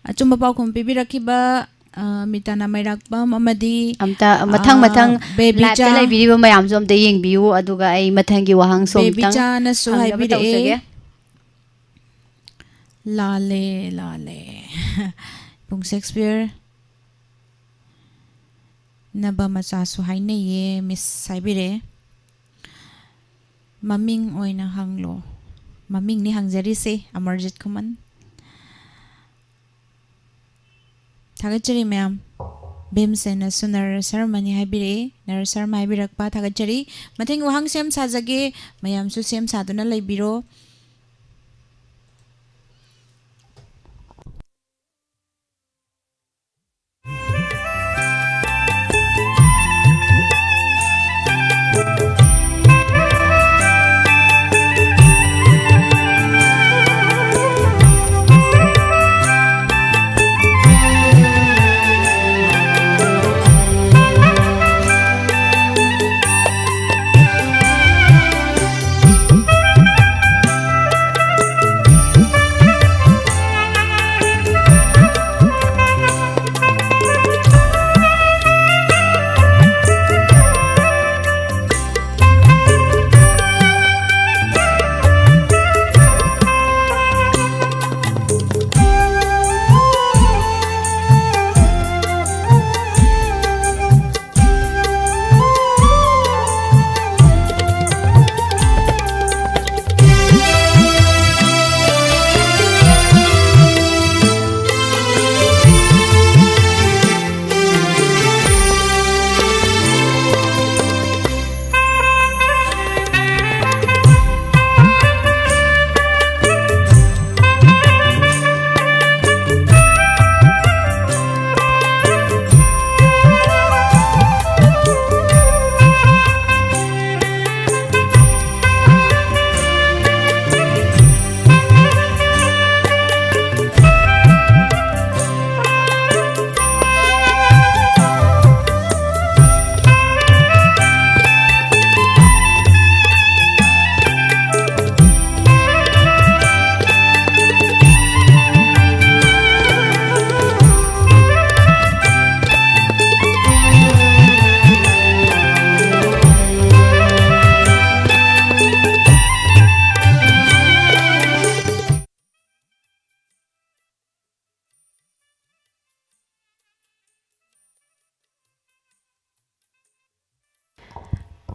ꯑꯆꯨꯝꯕ ꯄꯥꯎꯈꯨꯝ ꯄꯤꯕꯤꯔꯛꯈꯤꯕ, ꯑ, ꯑꯃꯤꯇꯥ ꯅꯥꯃꯩꯔꯥꯛꯄꯝ ꯑꯃꯗꯤ, ꯑꯝꯇ ꯃꯊꯪ ꯑ, ꯃꯊꯪ ꯕꯦꯕꯤꯆꯥ꯫ ꯂꯥꯏꯞꯇ ꯂꯩꯕꯤꯔꯤꯕ ꯃꯌꯥꯝꯁꯨ ꯑꯝꯇ ꯌꯦꯡꯕꯤꯌꯨ, ꯑꯗꯨꯒ ꯑꯩ ꯃꯊꯪꯒꯤ ꯋꯥꯍꯪꯁꯨ ꯑꯝꯇꯪ ꯕꯦꯕꯤꯆꯥꯅꯁꯨ ꯍꯪꯅꯕ ꯍꯥꯏꯕꯤꯔꯛꯑꯦ꯫ ꯇꯧꯖꯒꯦ꯫ ꯂꯥꯜꯂꯦ, ꯂꯥꯜꯂꯦ꯫ ꯏꯕꯨꯡ ꯁꯦꯛꯁꯄꯤꯌꯔ ꯅꯕ ꯃꯆꯥꯁꯨ ꯍꯥꯏꯅꯩꯌꯦ, ꯃꯤꯁ ꯍꯥꯏꯕꯤꯔꯛꯑꯦ꯫ ꯃꯃꯤꯡ ꯑꯣꯏꯅ ꯍꯪꯂꯣ꯫ ꯃꯃꯤꯡꯅꯤ ꯍꯪꯖꯔꯤꯁꯦ, ꯑꯃꯔꯖꯤꯠ ꯈꯨꯃꯟ꯫ ꯊꯥꯒꯠꯆꯔꯤ ꯃꯌꯥꯝ꯫ ꯚꯤꯝꯁꯦꯟꯅꯁꯨ ꯅꯔ ꯁꯔꯃꯅꯤ ꯍꯥꯏꯕꯤꯔꯛꯏ꯫ ꯅꯔ ꯁꯔꯃ ꯍꯥꯏꯕꯤꯔꯛꯄ ꯊꯥꯒꯠꯆꯔꯤ꯫ ꯃꯊꯪꯒꯤ ꯋꯥꯍꯪ ꯁꯦꯝ ꯁꯥꯖꯒꯦ꯫ ꯃꯌꯥꯝꯁꯨ ꯁꯦꯝ ꯁꯥꯗꯨꯅ ꯂꯩꯕꯤꯔꯣ꯫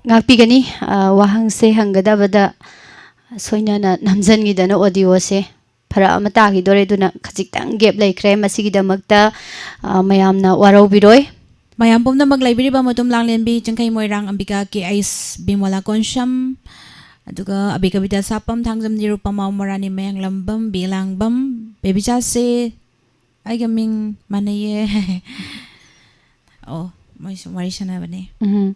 ꯉꯥꯛꯄꯤꯒꯅꯤ꯫ ꯑ, ꯋꯥꯍꯪꯁꯦ ꯍꯪꯒꯗꯕꯗ ꯁꯣꯏꯅꯅ ꯅꯝꯖꯟꯈꯤꯗꯅ ꯑꯣꯗꯤꯑꯣꯁꯦ ꯐꯔꯛ ꯑꯃ ꯇꯥꯈꯤꯗꯣꯔꯦ, ꯑꯗꯨꯅ ꯈꯖꯤꯛꯇꯪ ꯒꯦꯞ ꯂꯩꯈ꯭ꯔꯦ꯫ ꯃꯁꯤꯒꯤꯗꯃꯛꯇ, ꯑ, ꯃꯌꯥꯝꯅ ꯋꯥꯔꯧꯕꯤꯔꯣꯏ꯫ ꯃꯌꯥꯝ ꯄꯨꯝꯅꯃꯛ ꯂꯩꯕꯤꯔꯤꯕ ꯃꯇꯨꯝ ꯂꯥꯡꯂꯦꯟꯕꯤ, ꯆꯤꯡꯈꯩ ꯃꯣꯏꯔꯥꯡ, ꯑꯝꯕꯤꯀꯥ, ꯀꯦ ꯑꯩꯁ, ꯕꯤꯃꯣꯂꯥ ꯀꯣꯟꯁꯝ, ꯑꯗꯨꯒ ꯑꯕꯤ ꯀꯕꯤꯇꯥ ꯁꯥꯄꯝ, ꯊꯥꯡꯖꯝ ꯅꯤꯔꯨꯄꯃ, ꯃꯣꯔꯥꯅꯤ ꯃꯌꯥꯡꯂꯝꯕꯝ, ꯕꯤ ꯂꯥꯡꯕꯝ, ꯕꯦꯕꯤꯆꯥꯁꯦ, ꯑꯩꯒ ꯃꯤꯡ ꯃꯥꯟꯅꯩꯌꯦ꯫ ꯑꯣ, ꯃꯣꯏꯁꯨ ꯋꯥꯔꯤ ꯁꯥꯟꯅꯕꯅꯦ꯫ ꯎꯝ꯫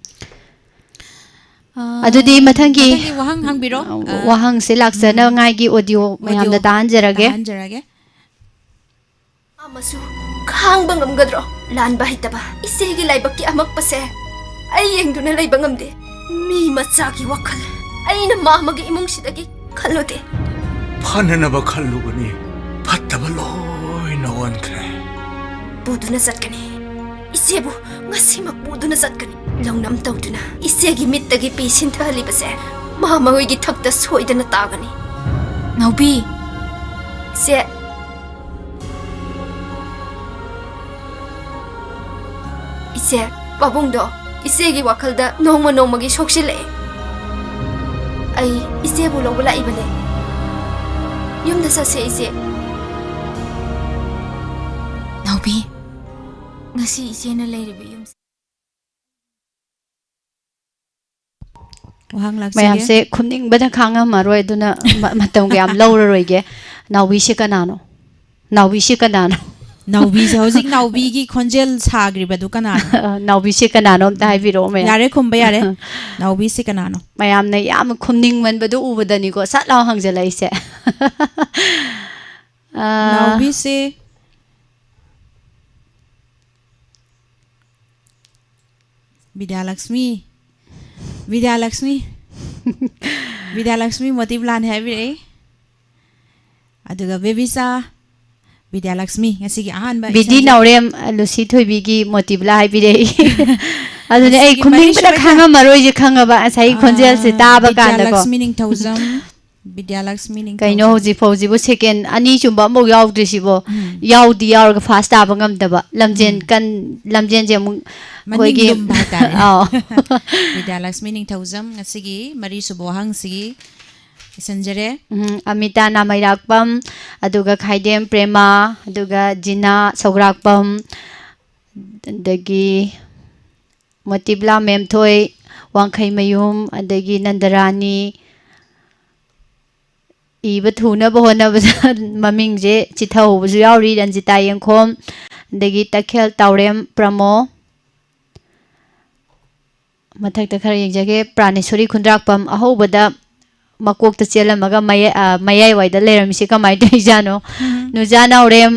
ꯑꯥ, ꯑꯗꯨꯗꯤ ꯃꯊꯪꯒꯤ ꯃꯊꯪꯒꯤ ꯋꯥꯍꯪ ꯍꯪꯕꯤꯔꯣ꯫ ꯑꯥ, ꯑꯥ, ꯋꯥꯍꯪꯁꯦ ꯂꯥꯛꯆꯅꯉꯥꯏꯒꯤ ꯑꯣꯗꯤꯑꯣ ꯃꯌꯥꯝꯗ ꯑꯣꯗꯤꯑꯣ ꯇꯥꯍꯟꯖꯔꯒꯦ꯫ ꯇꯥꯍꯟꯖꯔꯒꯦ꯫ ꯑꯃꯁꯨ ꯈꯥꯡꯕ ꯉꯝꯒꯗ꯭ꯔꯣ? ꯂꯥꯟꯕ ꯍꯩꯇꯕ ꯏꯆꯦꯒꯤ ꯂꯥꯏꯕꯛꯀꯤ ꯑꯃꯛꯄꯁꯦ ꯑꯩ ꯌꯦꯡꯗꯨꯅ ꯂꯩꯕ ꯉꯝꯗꯦ꯫ ꯃꯤ ꯃꯆꯥꯒꯤ ꯋꯥꯈꯜ ꯑꯩꯅ ꯃꯥ ꯑꯃꯒꯤ ꯏꯃꯨꯡꯁꯤꯗꯒꯤ ꯈꯜꯂꯨꯗꯦ꯫ ꯐꯅꯅꯕ ꯈꯜꯂꯨꯕꯅꯤ, ꯐꯠꯇꯕ ꯂꯣꯏꯅ ꯑꯣꯟꯈ꯭ꯔꯦ꯫ ꯄꯨꯗꯨꯅ ꯆꯠꯀꯅꯤ꯫ ꯏꯆꯦꯕꯨ ꯉꯁꯤꯃꯛ ꯄꯨꯗꯨꯅ ꯆꯠꯀꯅꯤ꯫ ꯂꯧꯅꯝ ꯇꯧꯗꯨꯅ ꯏꯆꯦꯒꯤ ꯃꯤꯠꯇꯒꯤ ꯄꯤ ꯁꯤꯟꯊꯍꯜꯂꯤꯕꯁꯦ ꯃꯥ ꯃꯈꯣꯏꯒꯤ ꯊꯛꯇ ꯁꯣꯏꯗꯅ ꯇꯥꯒꯅꯤ꯫ ꯅꯥꯎꯕꯤ! ꯏꯆꯦ! ꯏꯆꯦ, ꯄꯥꯕꯨꯡꯗꯣ ꯏꯆꯦꯒꯤ ꯋꯥꯈꯜꯗ ꯅꯣꯡꯃ ꯅꯣꯡꯃꯒꯤ ꯁꯣꯛꯆꯤꯜꯂꯛꯑꯦ꯫ ꯑꯩ ꯏꯆꯦꯕꯨ ꯂꯧꯕ ꯂꯥꯛꯏꯕꯅꯦ꯫ ꯌꯨꯝꯗ ꯆꯠꯁꯦ, ꯏꯆꯦ꯫ ꯅꯥꯎꯕꯤ, ꯉꯁꯤ ꯏꯆꯦꯅ ꯂꯩꯔꯤꯕ ꯌꯨꯝꯁꯦ꯫ ꯋꯥꯍꯪ ꯂꯥꯛꯆꯒꯦ꯫ ꯃꯌꯥꯝꯁꯦ ꯈꯨꯝꯅꯤꯡꯕꯗ ꯈꯥꯡꯉꯝꯃꯔꯣꯏ, ꯑꯗꯨꯅ ꯃ-, ꯃꯇꯝ ꯀꯌꯥꯝ ꯂꯧꯔꯔꯣꯏꯒꯦ꯫ ꯅꯥꯎꯕꯤꯁꯦ ꯀꯅꯥꯅꯣ? ꯅꯥꯎꯕꯤꯁꯦ ꯀꯅꯥꯅꯣ? ꯅꯥꯎꯕꯤꯁꯦ ꯍꯧꯖꯤꯛ ꯅꯥꯎꯕꯤꯒꯤ ꯈꯣꯟꯖꯦꯜ ꯁꯥꯈ꯭ꯔꯤꯕꯗꯨ ꯀꯅꯥꯅꯣ? ꯅꯥꯎꯕꯤꯁꯦ ꯀꯅꯥꯅꯣ ꯑꯝꯇ ꯍꯥꯏꯕꯤꯔꯛꯑꯣ, ꯃꯌꯥꯝ꯫ ꯌꯥꯔꯦ, ꯈꯨꯝꯕ ꯌꯥꯔꯦ꯫ ꯅꯥꯎꯕꯤꯁꯦ ꯀꯅꯥꯅꯣ? ꯃꯌꯥꯝꯅ ꯌꯥꯝ ꯈꯨꯝꯅꯤꯡꯃꯟꯕꯗꯨ ꯎꯕꯗꯅꯤꯀꯣ, ꯁꯠ ꯂꯥꯎ ꯍꯪꯖꯜꯂꯛꯏꯁꯦ꯫ ꯑꯥ꯫ ꯅꯥꯎꯕꯤꯁꯦ ꯕꯤꯗ꯭ꯌꯥꯂꯛꯁꯃꯤ꯫ ꯕꯤꯗ꯭ꯌꯥꯂꯛꯁꯃꯤ꯫ ꯕꯤꯗ꯭ꯌꯥꯂꯛꯁꯃꯤ ꯃꯣꯇꯤꯕ ꯂꯥꯟ ꯍꯥꯏꯕꯤꯔꯛꯏ꯫ ꯑꯗꯨꯒ ꯕꯦꯕꯤꯆꯥ, ꯕꯤꯗ꯭ꯌꯥꯂꯛꯁꯃꯤ, ꯉꯁꯤꯒꯤ ꯑꯍꯥꯟꯕ ꯕꯤꯗꯤ ꯏꯁꯝꯁꯦ꯫ ꯅꯥꯎꯔꯦꯝ, ꯂꯨꯁꯤ ꯊꯣꯏꯕꯤꯒꯤ ꯃꯣꯇꯤꯕ ꯂꯥꯟ ꯍꯥꯏꯕꯤꯔꯛꯏ꯫ ꯑꯗꯨꯅꯦ ꯑꯩ ꯉꯁꯤꯒꯤ ꯈꯨꯝꯅꯤꯡꯕꯗ ꯃꯔꯤꯁꯨꯕꯗ ꯈꯥꯡꯉꯝꯃꯔꯣꯏꯁꯦ ꯈꯪꯉꯕ, ꯉꯁꯥꯏꯒꯤ ꯈꯣꯟꯖꯦꯜꯁꯦ ꯑꯥ, ꯇꯥꯕ ꯀꯥꯟꯗꯀꯣ꯫ ꯕꯤꯗ꯭ꯌꯥꯂꯛꯁꯃꯤ ꯅꯤꯡꯊꯧꯖꯝ꯫ ꯕꯤꯗ꯭ꯌꯥꯂꯛꯁꯃꯤ ꯀꯩꯅꯣ, ꯍꯧꯖꯤꯛ ꯐꯥꯎꯁꯤꯕꯨ ꯁꯦꯀꯦꯟ ꯑꯅꯤ ꯆꯨꯝꯕ ꯑꯃꯐꯥꯎ ꯌꯥꯎꯗ꯭ꯔꯤꯁꯤꯕꯣ? ꯎꯝ꯫ ꯌꯥꯎꯗꯤ ꯌꯥꯎꯔꯒ ꯐꯥꯁ ꯇꯥꯕ ꯉꯝꯗꯕ ꯂꯝꯖꯦꯟ ꯎꯝ꯫ ꯀꯟ ꯂꯝꯖꯦꯟꯁꯦ ꯑꯃꯨꯛ ꯃꯅꯤꯡ ꯑꯩꯈꯣꯏꯒꯤ ꯂꯨꯝꯕ ꯍꯥꯏꯇꯥꯔꯦ꯫ ꯑꯥꯎ꯫ ꯕꯤꯗ꯭ꯌꯥꯂꯛꯁꯃꯤ ꯅꯤꯡꯊꯧꯖꯝ ꯉꯁꯤꯒꯤ ꯃꯔꯤꯁꯨꯕ ꯋꯥꯍꯪꯁꯤꯒꯤ ꯏꯁꯟꯖꯔꯦ꯫ ꯎꯝ, ꯑꯃꯤꯇꯥ ꯅꯥꯃꯩꯔꯥꯛꯄꯝ, ꯑꯗꯨꯒ ꯈꯥꯏꯗꯦꯝ ꯄ꯭ꯔꯦꯃꯥ, ꯑꯗꯨꯒ ꯖꯤꯅꯥ ꯁꯧꯒ꯭ꯔꯥꯛꯄꯝ, ꯑꯗꯒꯤ ꯃꯣꯇꯤꯕꯂꯥ ꯃꯦꯝꯊꯣꯏ, ꯋꯥꯡꯈꯩꯃꯌꯨꯝ, ꯑꯗꯒꯤ ꯅꯟꯗꯔꯥꯅꯤ꯫ ꯏꯕ ꯊꯨꯅꯕ ꯍꯣꯠꯅꯕꯗ ꯃꯃꯤꯡꯁꯦ ꯆꯤꯊꯍꯧꯕꯁꯨ ꯌꯥꯎꯔꯤ꯫ ꯔꯟꯖꯤꯇꯥ ꯌꯦꯡꯈꯣꯝ, ꯑꯗꯒꯤ ꯇꯈꯦꯜ ꯇꯥꯎꯔꯦꯝ ꯄ꯭ꯔꯃꯣ꯫ ꯃꯊꯛꯇ ꯈꯔ ꯌꯦꯡꯖꯒꯦ꯫ ꯄ꯭ꯔꯥꯅꯦꯁꯣꯔꯤ ꯈꯨꯟꯗ꯭ꯔꯥꯛꯄꯝ, ꯑꯍꯧꯕꯗ ꯃꯀꯣꯛꯇ ꯆꯦꯜꯂꯝꯃꯒ ꯃꯌꯥꯏ-, ꯑ, ꯃꯌꯥꯏꯋꯥꯏꯗ ꯂꯩꯔꯝꯃꯤꯁꯦ ꯀꯃꯥꯏꯅ ꯇꯧꯔꯤꯖꯥꯠꯅꯣ? ꯎꯝ꯫ ꯅꯨꯖꯥ ꯅꯥꯎꯔꯦꯝ,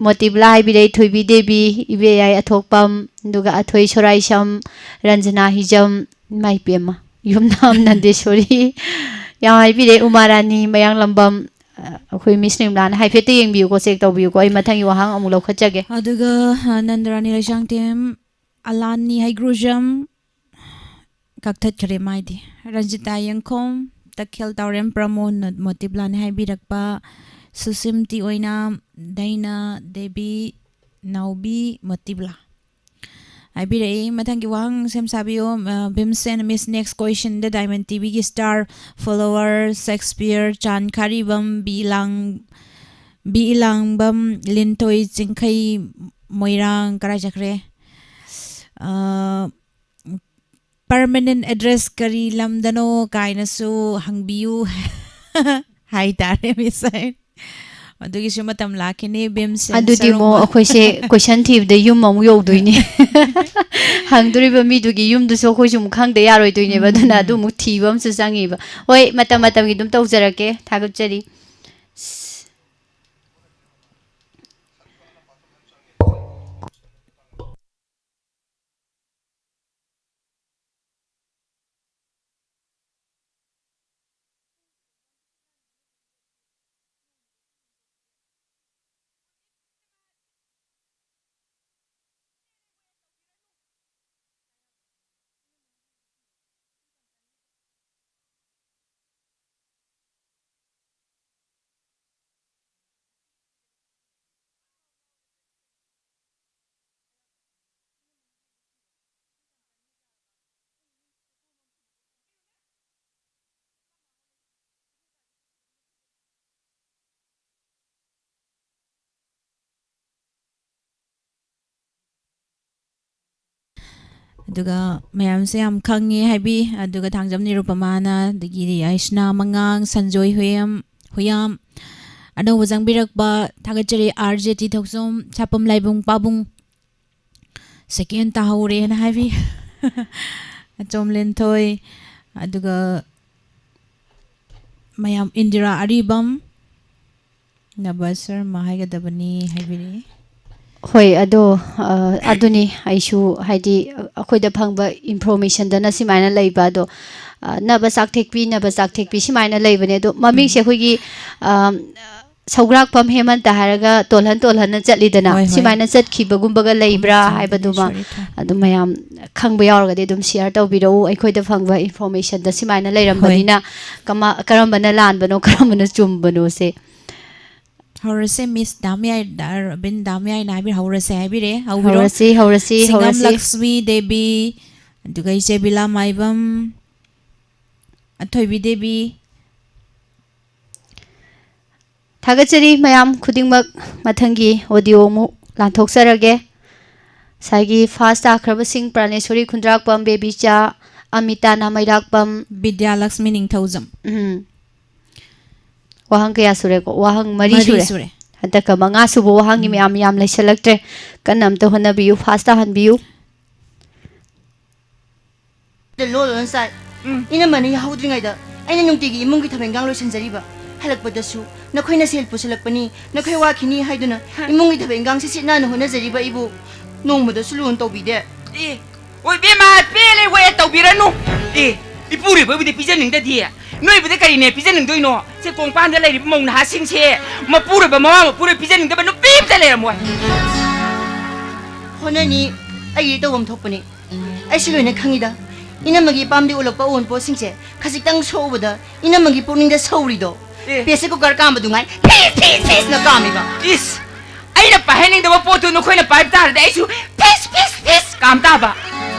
ꯃꯣꯇꯤꯕꯂꯥ ꯍꯥꯏꯕꯤꯔꯛꯏ, ꯊꯣꯏꯕꯤ ꯗꯦꯕꯤ, ꯏꯕꯦꯌꯥꯏ ꯑꯊꯣꯛꯄꯝ, ꯑꯗꯨꯒ ꯑꯊꯣꯏ ꯁꯣꯔꯥꯏꯁꯝ, ꯔꯟꯖꯅꯥ ꯍꯤꯖꯝ, ꯏꯃꯥ ꯏꯄꯦꯝꯃ, ꯌꯨꯝꯅꯥꯝ ꯅꯟꯗꯦꯁꯣꯔꯤ ꯌꯥꯝ ꯍꯥꯏꯕꯤꯔꯛꯑꯦ, ꯎꯃꯥ ꯔꯥꯅꯤ, ꯃꯌꯥꯡꯂꯝꯕꯝ꯫ ꯑ, ꯑꯩꯈꯣꯏ ꯃꯤꯁ ꯅꯤꯔꯃꯂꯥꯅ ꯍꯥꯏꯐꯦꯠꯇ ꯌꯦꯡꯕꯤꯌꯨꯀꯣ, ꯆꯦꯛ ꯇꯧꯕꯤꯌꯨꯀꯣ, ꯑꯩ ꯃꯊꯪꯒꯤ ꯋꯥꯍꯪ ꯑꯃꯨꯛ ꯂꯧꯈꯠꯆꯒꯦ꯫ ꯑꯗꯨꯒ, ꯑ, ꯅꯟꯗꯔꯥꯅꯤ ꯂꯩꯁꯥꯡꯊꯦꯝ, ꯑꯂꯥꯟꯅꯤ ꯍꯩꯒ꯭ꯔꯨꯖꯝ, ꯀꯛꯊꯠꯈ꯭ꯔꯦ ꯃꯥꯏꯗꯤ꯫ ꯔꯟꯖꯤꯇꯥ ꯌꯦꯡꯈꯣꯝ, ꯇꯈꯦꯜ ꯇꯥꯎꯔꯦꯝ ꯄ꯭ꯔꯃꯣꯟ ꯃꯣꯇꯤꯕꯂꯥꯅꯤ ꯍꯥꯏꯕꯤꯔꯛꯄ, ꯁꯨꯁꯤꯝꯇꯤ ꯑꯣꯏꯅꯥꯝ, ꯗꯩꯅ ꯗꯦꯕꯤ, ꯅꯥꯎꯕꯤ, ꯃꯣꯇꯤꯕꯂꯥ꯫ ꯍꯥꯏꯕꯤꯔꯛꯏ꯫ ꯃꯊꯪꯒꯤ ꯋꯥꯍꯪ ꯁꯦꯝ ꯁꯥꯕꯤꯌꯨ꯫ ꯑ, Bhimsen, Miss Next Question, The Diamond ꯇꯤꯚꯤꯒꯤ star follower, Shakespeare, Chan Kharibam, B ꯏꯂꯥꯡ-, B ꯏꯂꯥꯡꯕꯝ, ꯂꯤꯟꯊꯣꯏ ꯆꯤꯡꯈꯩ, ꯃꯣꯏꯔꯥꯡ, ꯀꯔꯥꯏ ꯆꯠꯈ꯭ꯔꯦ? ꯑ, permanent address ꯀꯔꯤ ꯂꯝꯗꯅꯣ ꯀꯥꯏꯅꯁꯨ ꯍꯪꯕꯤꯌꯨ ꯍꯥꯏꯇꯥꯔꯦ, Miss꯫ ꯑꯗꯨꯒꯤꯁꯨ ꯃꯇꯝ ꯂꯥꯛꯈꯤꯅꯤ, ꯚꯤꯝꯁꯦꯟ ꯑꯗꯨꯗꯤ ꯑꯃꯨꯛ ꯁꯔꯣꯡꯕ꯫ ꯑꯩꯈꯣꯏꯁꯦ question ꯊꯤꯕꯗ ꯌꯨꯝ ꯑꯃꯨꯛ ꯌꯧꯗꯣꯏꯅꯦ꯫ ꯍꯪꯗꯣꯔꯤꯕ ꯃꯤꯗꯨꯒꯤ ꯌꯨꯝꯗꯨꯁꯨ ꯑꯩꯈꯣꯏꯁꯨ ꯑꯃꯨꯛ ꯈꯪꯗ ꯌꯥꯔꯣꯏꯗꯣꯏꯅꯦꯕ꯫ ꯑꯗꯨꯅ ꯑꯗꯨ ꯑꯃꯨꯛ ꯊꯤꯕ ꯑꯃꯁꯨ ꯆꯪꯉꯤꯕ꯫ ꯍꯣꯏ, ꯃꯇꯝ ꯃꯇꯝꯒꯤ ꯑꯗꯨꯝ ꯇꯧꯖꯔꯛꯀꯦ꯫ ꯊꯥꯒꯠꯆꯔꯤ꯫ ꯑꯗꯨꯒ ꯃꯌꯥꯝꯁꯦ ꯌꯥꯝ ꯈꯪꯉꯦ ꯍꯥꯏꯕꯤ꯫ ꯑꯗꯨꯒ ꯊꯥꯡꯖꯝ ꯅꯤꯔꯨꯄꯃꯥꯅ, ꯑꯗꯒꯤꯗꯤ ꯑꯩꯁꯅꯥ ꯃꯉꯥꯡ, ꯁꯟꯖꯣꯏ ꯍꯨꯌꯝ, ꯍꯨꯌꯥꯝ, ꯑꯅꯧꯕ ꯆꯪꯕꯤꯔꯛꯄ ꯊꯥꯒꯠꯆꯔꯤ꯫ ꯑꯥꯔ ꯖꯦ ꯇꯤ ꯊꯣꯛꯆꯣꯝ, ꯁꯥꯄꯝ ꯂꯥꯏꯕꯨꯡ ꯄꯥꯕꯨꯡ, ꯁꯦꯀꯦꯟ ꯇꯥꯍꯧꯔꯦꯅ ꯍꯥꯏꯕꯤ꯫ ꯑꯆꯣꯝ ꯂꯦꯟꯊꯣꯏ, ꯑꯗꯨꯒ ꯃꯌꯥꯝ, ꯏꯟꯗꯤꯔꯥ ꯑꯔꯤꯕꯝ, ꯅꯕ ꯁꯔꯃ ꯍꯥꯏꯒꯗꯕꯅꯤ ꯍꯥꯏꯕꯤꯔꯛꯏ꯫ ꯍꯣꯏ, ꯑꯗꯣ, ꯑ, ꯑꯗꯨꯅꯤ ꯑꯩꯁꯨ, ꯍꯥꯏꯗꯤ, ꯑꯩꯈꯣꯏꯗ ꯐꯪꯕ informationꯗꯅ ꯁꯨꯃꯥꯏꯅ ꯂꯩꯕ, ꯑꯗꯣ, ꯑ, ꯅꯕ ꯆꯥꯛꯊꯦꯛꯄꯤ, ꯅꯕ ꯆꯥꯛꯊꯦꯛꯄꯤ ꯁꯨꯃꯥꯏꯅ ꯂꯩꯕꯅꯦ꯫ ꯑꯗꯣ ꯃꯃꯤꯡꯁꯦ ꯎꯝ꯫ ꯑꯩꯈꯣꯏꯒꯤ, ꯑ, ꯁꯧꯒ꯭ꯔꯥꯛꯄꯝ ꯍꯦꯃꯟꯇ ꯍꯥꯏꯔꯒ ꯇꯣꯜꯍꯟ ꯇꯣꯜꯍꯟꯅ ꯆꯠꯂꯤꯗꯅ, ꯍꯣꯏ, ꯍꯣꯏ꯫ ꯁꯨꯃꯥꯏꯅ ꯆꯠꯈꯤꯕꯒꯨꯝꯕꯒ ꯂꯩꯕ꯭ꯔꯥ ꯆꯨꯝꯃꯤ, ꯆꯨꯝꯃꯤ, ꯍꯥꯏꯕꯗꯨꯃ sorry, sorry꯫ ꯑꯗꯨꯝ ꯃꯌꯥꯝ ꯈꯪꯕ ꯌꯥꯎꯔꯒꯗꯤ ꯑꯗꯨꯝ share ꯇꯧꯕꯤꯔꯛꯎ꯫ ꯑꯩꯈꯣꯏꯗ ꯐꯪꯕ informationꯗ ꯁꯨꯃꯥꯏꯅ ꯂꯩꯔꯝꯕꯅꯤꯅ ꯍꯣꯏ꯫ ꯀꯃ-, ꯀꯔꯝꯕꯅ ꯂꯥꯟꯕꯅꯣ, ꯀꯔꯝꯕꯅ ꯆꯨꯝꯕꯅꯣꯁꯦ꯫ ꯍꯧꯔꯁꯦ, ꯃꯤꯁ ꯗꯥꯝꯌꯥꯏ, ꯗꯥ ꯔꯣꯕꯤꯟ ꯗꯥꯝꯌꯥꯏꯅ ꯍꯥꯏꯕꯤꯔꯦ꯫ ꯍꯧꯔꯁꯦ ꯍꯥꯏꯕꯤꯔꯦ, ꯍꯧꯕꯤꯔꯣ꯫ ꯍꯧꯔꯁꯤ, ꯍꯧꯔꯁꯤ, ꯁꯤꯡꯉꯝ ꯍꯧꯔꯁꯤ꯫ ꯂꯛꯁꯃꯤ ꯗꯦꯕꯤ, ꯑꯗꯨꯒ ꯏꯆꯦ ꯕꯤꯂꯥ ꯃꯥꯏꯕꯝ, ꯑꯊꯣꯏꯕꯤ ꯗꯦꯕꯤ꯫ ꯊꯥꯒꯠꯆꯔꯤ ꯃꯌꯥꯝ ꯈꯨꯗꯤꯡꯃꯛ꯫ ꯃꯊꯪꯒꯤ audio ꯑꯃꯨꯛ ꯂꯥꯟꯊꯣꯛꯆꯔꯒꯦ꯫ ꯉꯁꯥꯏꯒꯤ first ꯇꯥꯈ꯭ꯔꯕꯁꯤꯡ: ꯄ꯭ꯔꯥꯅꯦꯁꯣꯔꯤ ꯈꯨꯟꯗ꯭ꯔꯥꯛꯄꯝ, ꯕꯦꯕꯤꯆꯥ, ꯑꯃꯤꯇꯥ ꯅꯥꯃꯩꯔꯥꯛꯄꯝ, ꯕꯤꯗ꯭ꯌꯥꯂꯛꯁꯃꯤ ꯅꯤꯡꯊꯧꯖꯝ꯫ ꯎꯝ꯫ ꯋꯥꯍꯪ ꯀꯌꯥ ꯁꯨꯔꯦꯀꯣ? ꯋꯥꯍꯪ ꯃꯔꯤ ꯃꯔꯤ ꯁꯨꯔꯦ꯫ ꯁꯨꯔꯦ꯫ ꯍꯟꯗꯛꯀ ꯃꯉꯥ ꯁꯨꯕ ꯋꯥꯍꯪꯒꯤ ꯎꯝ꯫ ꯃꯌꯥꯝ ꯌꯥꯝ ꯂꯩꯁꯜꯂꯛꯇ꯭ꯔꯦ꯫ ꯀꯟꯅ ꯑꯝꯇ ꯍꯣꯠꯅꯕꯤꯌꯨ, first ꯇꯥꯍꯟꯕꯤꯌꯨ꯫ ꯂꯣꯟ ꯂꯣꯟ ꯆꯥꯏ꯫ ꯎꯝ꯫ ꯏꯅꯝꯃꯅ ꯌꯥꯍꯧꯗ꯭ꯔꯤꯉꯩꯗ ꯑꯩꯅ ꯅꯨꯡꯇꯤꯒꯤ ꯏꯃꯨꯡꯒꯤ ꯊꯕꯛ ꯏꯟꯈꯥꯡ ꯂꯣꯏꯁꯤꯟꯖꯔꯤꯕ꯫ ꯍꯜꯂꯛꯄꯗꯁꯨ ꯅꯈꯣꯏꯅ ꯁꯦꯜ ꯄꯨꯁꯤꯜꯂꯛꯄꯅꯤ, ꯅꯈꯣꯏ ꯋꯥꯈꯤꯅꯤ ꯍꯥꯏꯗꯨꯅ ꯏꯃꯨꯡꯒꯤ ꯊꯕꯛ ꯏꯟꯈꯥꯡꯁꯤ ꯁꯤꯠ ꯅꯥꯟꯅ ꯍꯣꯠꯅꯖꯔꯤꯕ ꯑꯩꯕꯨ ꯅꯣꯡꯃꯗꯁꯨ ꯂꯨꯅ ꯇꯧꯕꯤꯗꯦ꯫ ꯑꯦ, ꯑꯣꯏ ꯏꯕꯦꯝꯃ, ꯄꯦꯜꯂꯦ, ꯋꯦꯠ ꯇꯧꯕꯤꯔꯅꯨ꯫ ꯑꯦ, ꯏꯄꯨꯔꯣꯏꯕꯕꯨꯗꯤ ꯄꯤꯖꯅꯤꯡꯗꯗꯤ, ꯅꯣꯏꯕꯨꯗꯤ ꯀꯔꯤꯅꯦ ꯄꯤꯖꯅꯤꯡꯗꯣꯏꯅꯣ? ꯁꯤ ꯀꯣꯡꯄꯥꯟꯗ ꯂꯩꯔꯤꯕ ꯃꯧ ꯅꯍꯥꯁꯤꯡꯁꯦ ꯃꯄꯨꯔꯣꯏꯕ, ꯃꯃꯥ ꯃꯄꯨꯔꯣꯏꯕ ꯄꯤꯖꯅꯤꯡꯗꯕ ꯅꯨꯄꯤ ꯑꯝꯇ ꯂꯩꯔꯝꯃꯣꯏ꯫ ꯍꯣꯠꯅꯅꯤ, ꯑꯩꯒꯤꯗꯤ ꯇꯧꯐꯝ ꯊꯣꯛꯄꯅꯤ꯫ ꯑꯩꯁꯨ ꯂꯣꯏꯅ ꯈꯪꯉꯤꯗ꯫ ꯏꯅꯝꯃꯒꯤ ꯏꯄꯥꯝꯗꯒꯤ ꯎꯠꯂꯛꯄ ꯑꯑꯣꯟꯄꯣꯠꯁꯤꯡꯁꯦ ꯈꯖꯤꯛꯇꯪ ꯁꯣꯛꯎꯕꯗ ꯏꯅꯝꯃꯒꯤ ꯄꯨꯛꯅꯤꯡꯗ ꯁꯧꯔꯤꯗꯣ꯫ ꯑꯦ꯫ Pressure cooker ꯀꯥꯝꯕꯗꯨ ꯉꯥꯏ ꯐꯤꯁ, ꯐꯤꯁ, ꯐꯤꯁꯅ ꯀꯥꯝꯃꯤꯕ꯫ ꯏꯁ! ꯑꯩꯅ ꯄꯥꯏꯍꯟꯅꯤꯡꯗꯕ ꯄꯣꯠꯇꯨ ꯅꯈꯣꯏꯅ ꯄꯥꯏꯕ ꯇꯥꯔꯗꯤ ꯑꯩꯁꯨ ꯐꯤꯁ, ꯐꯤꯁ, ꯐꯤꯁ ꯀꯥꯝ ꯇꯥꯕ꯫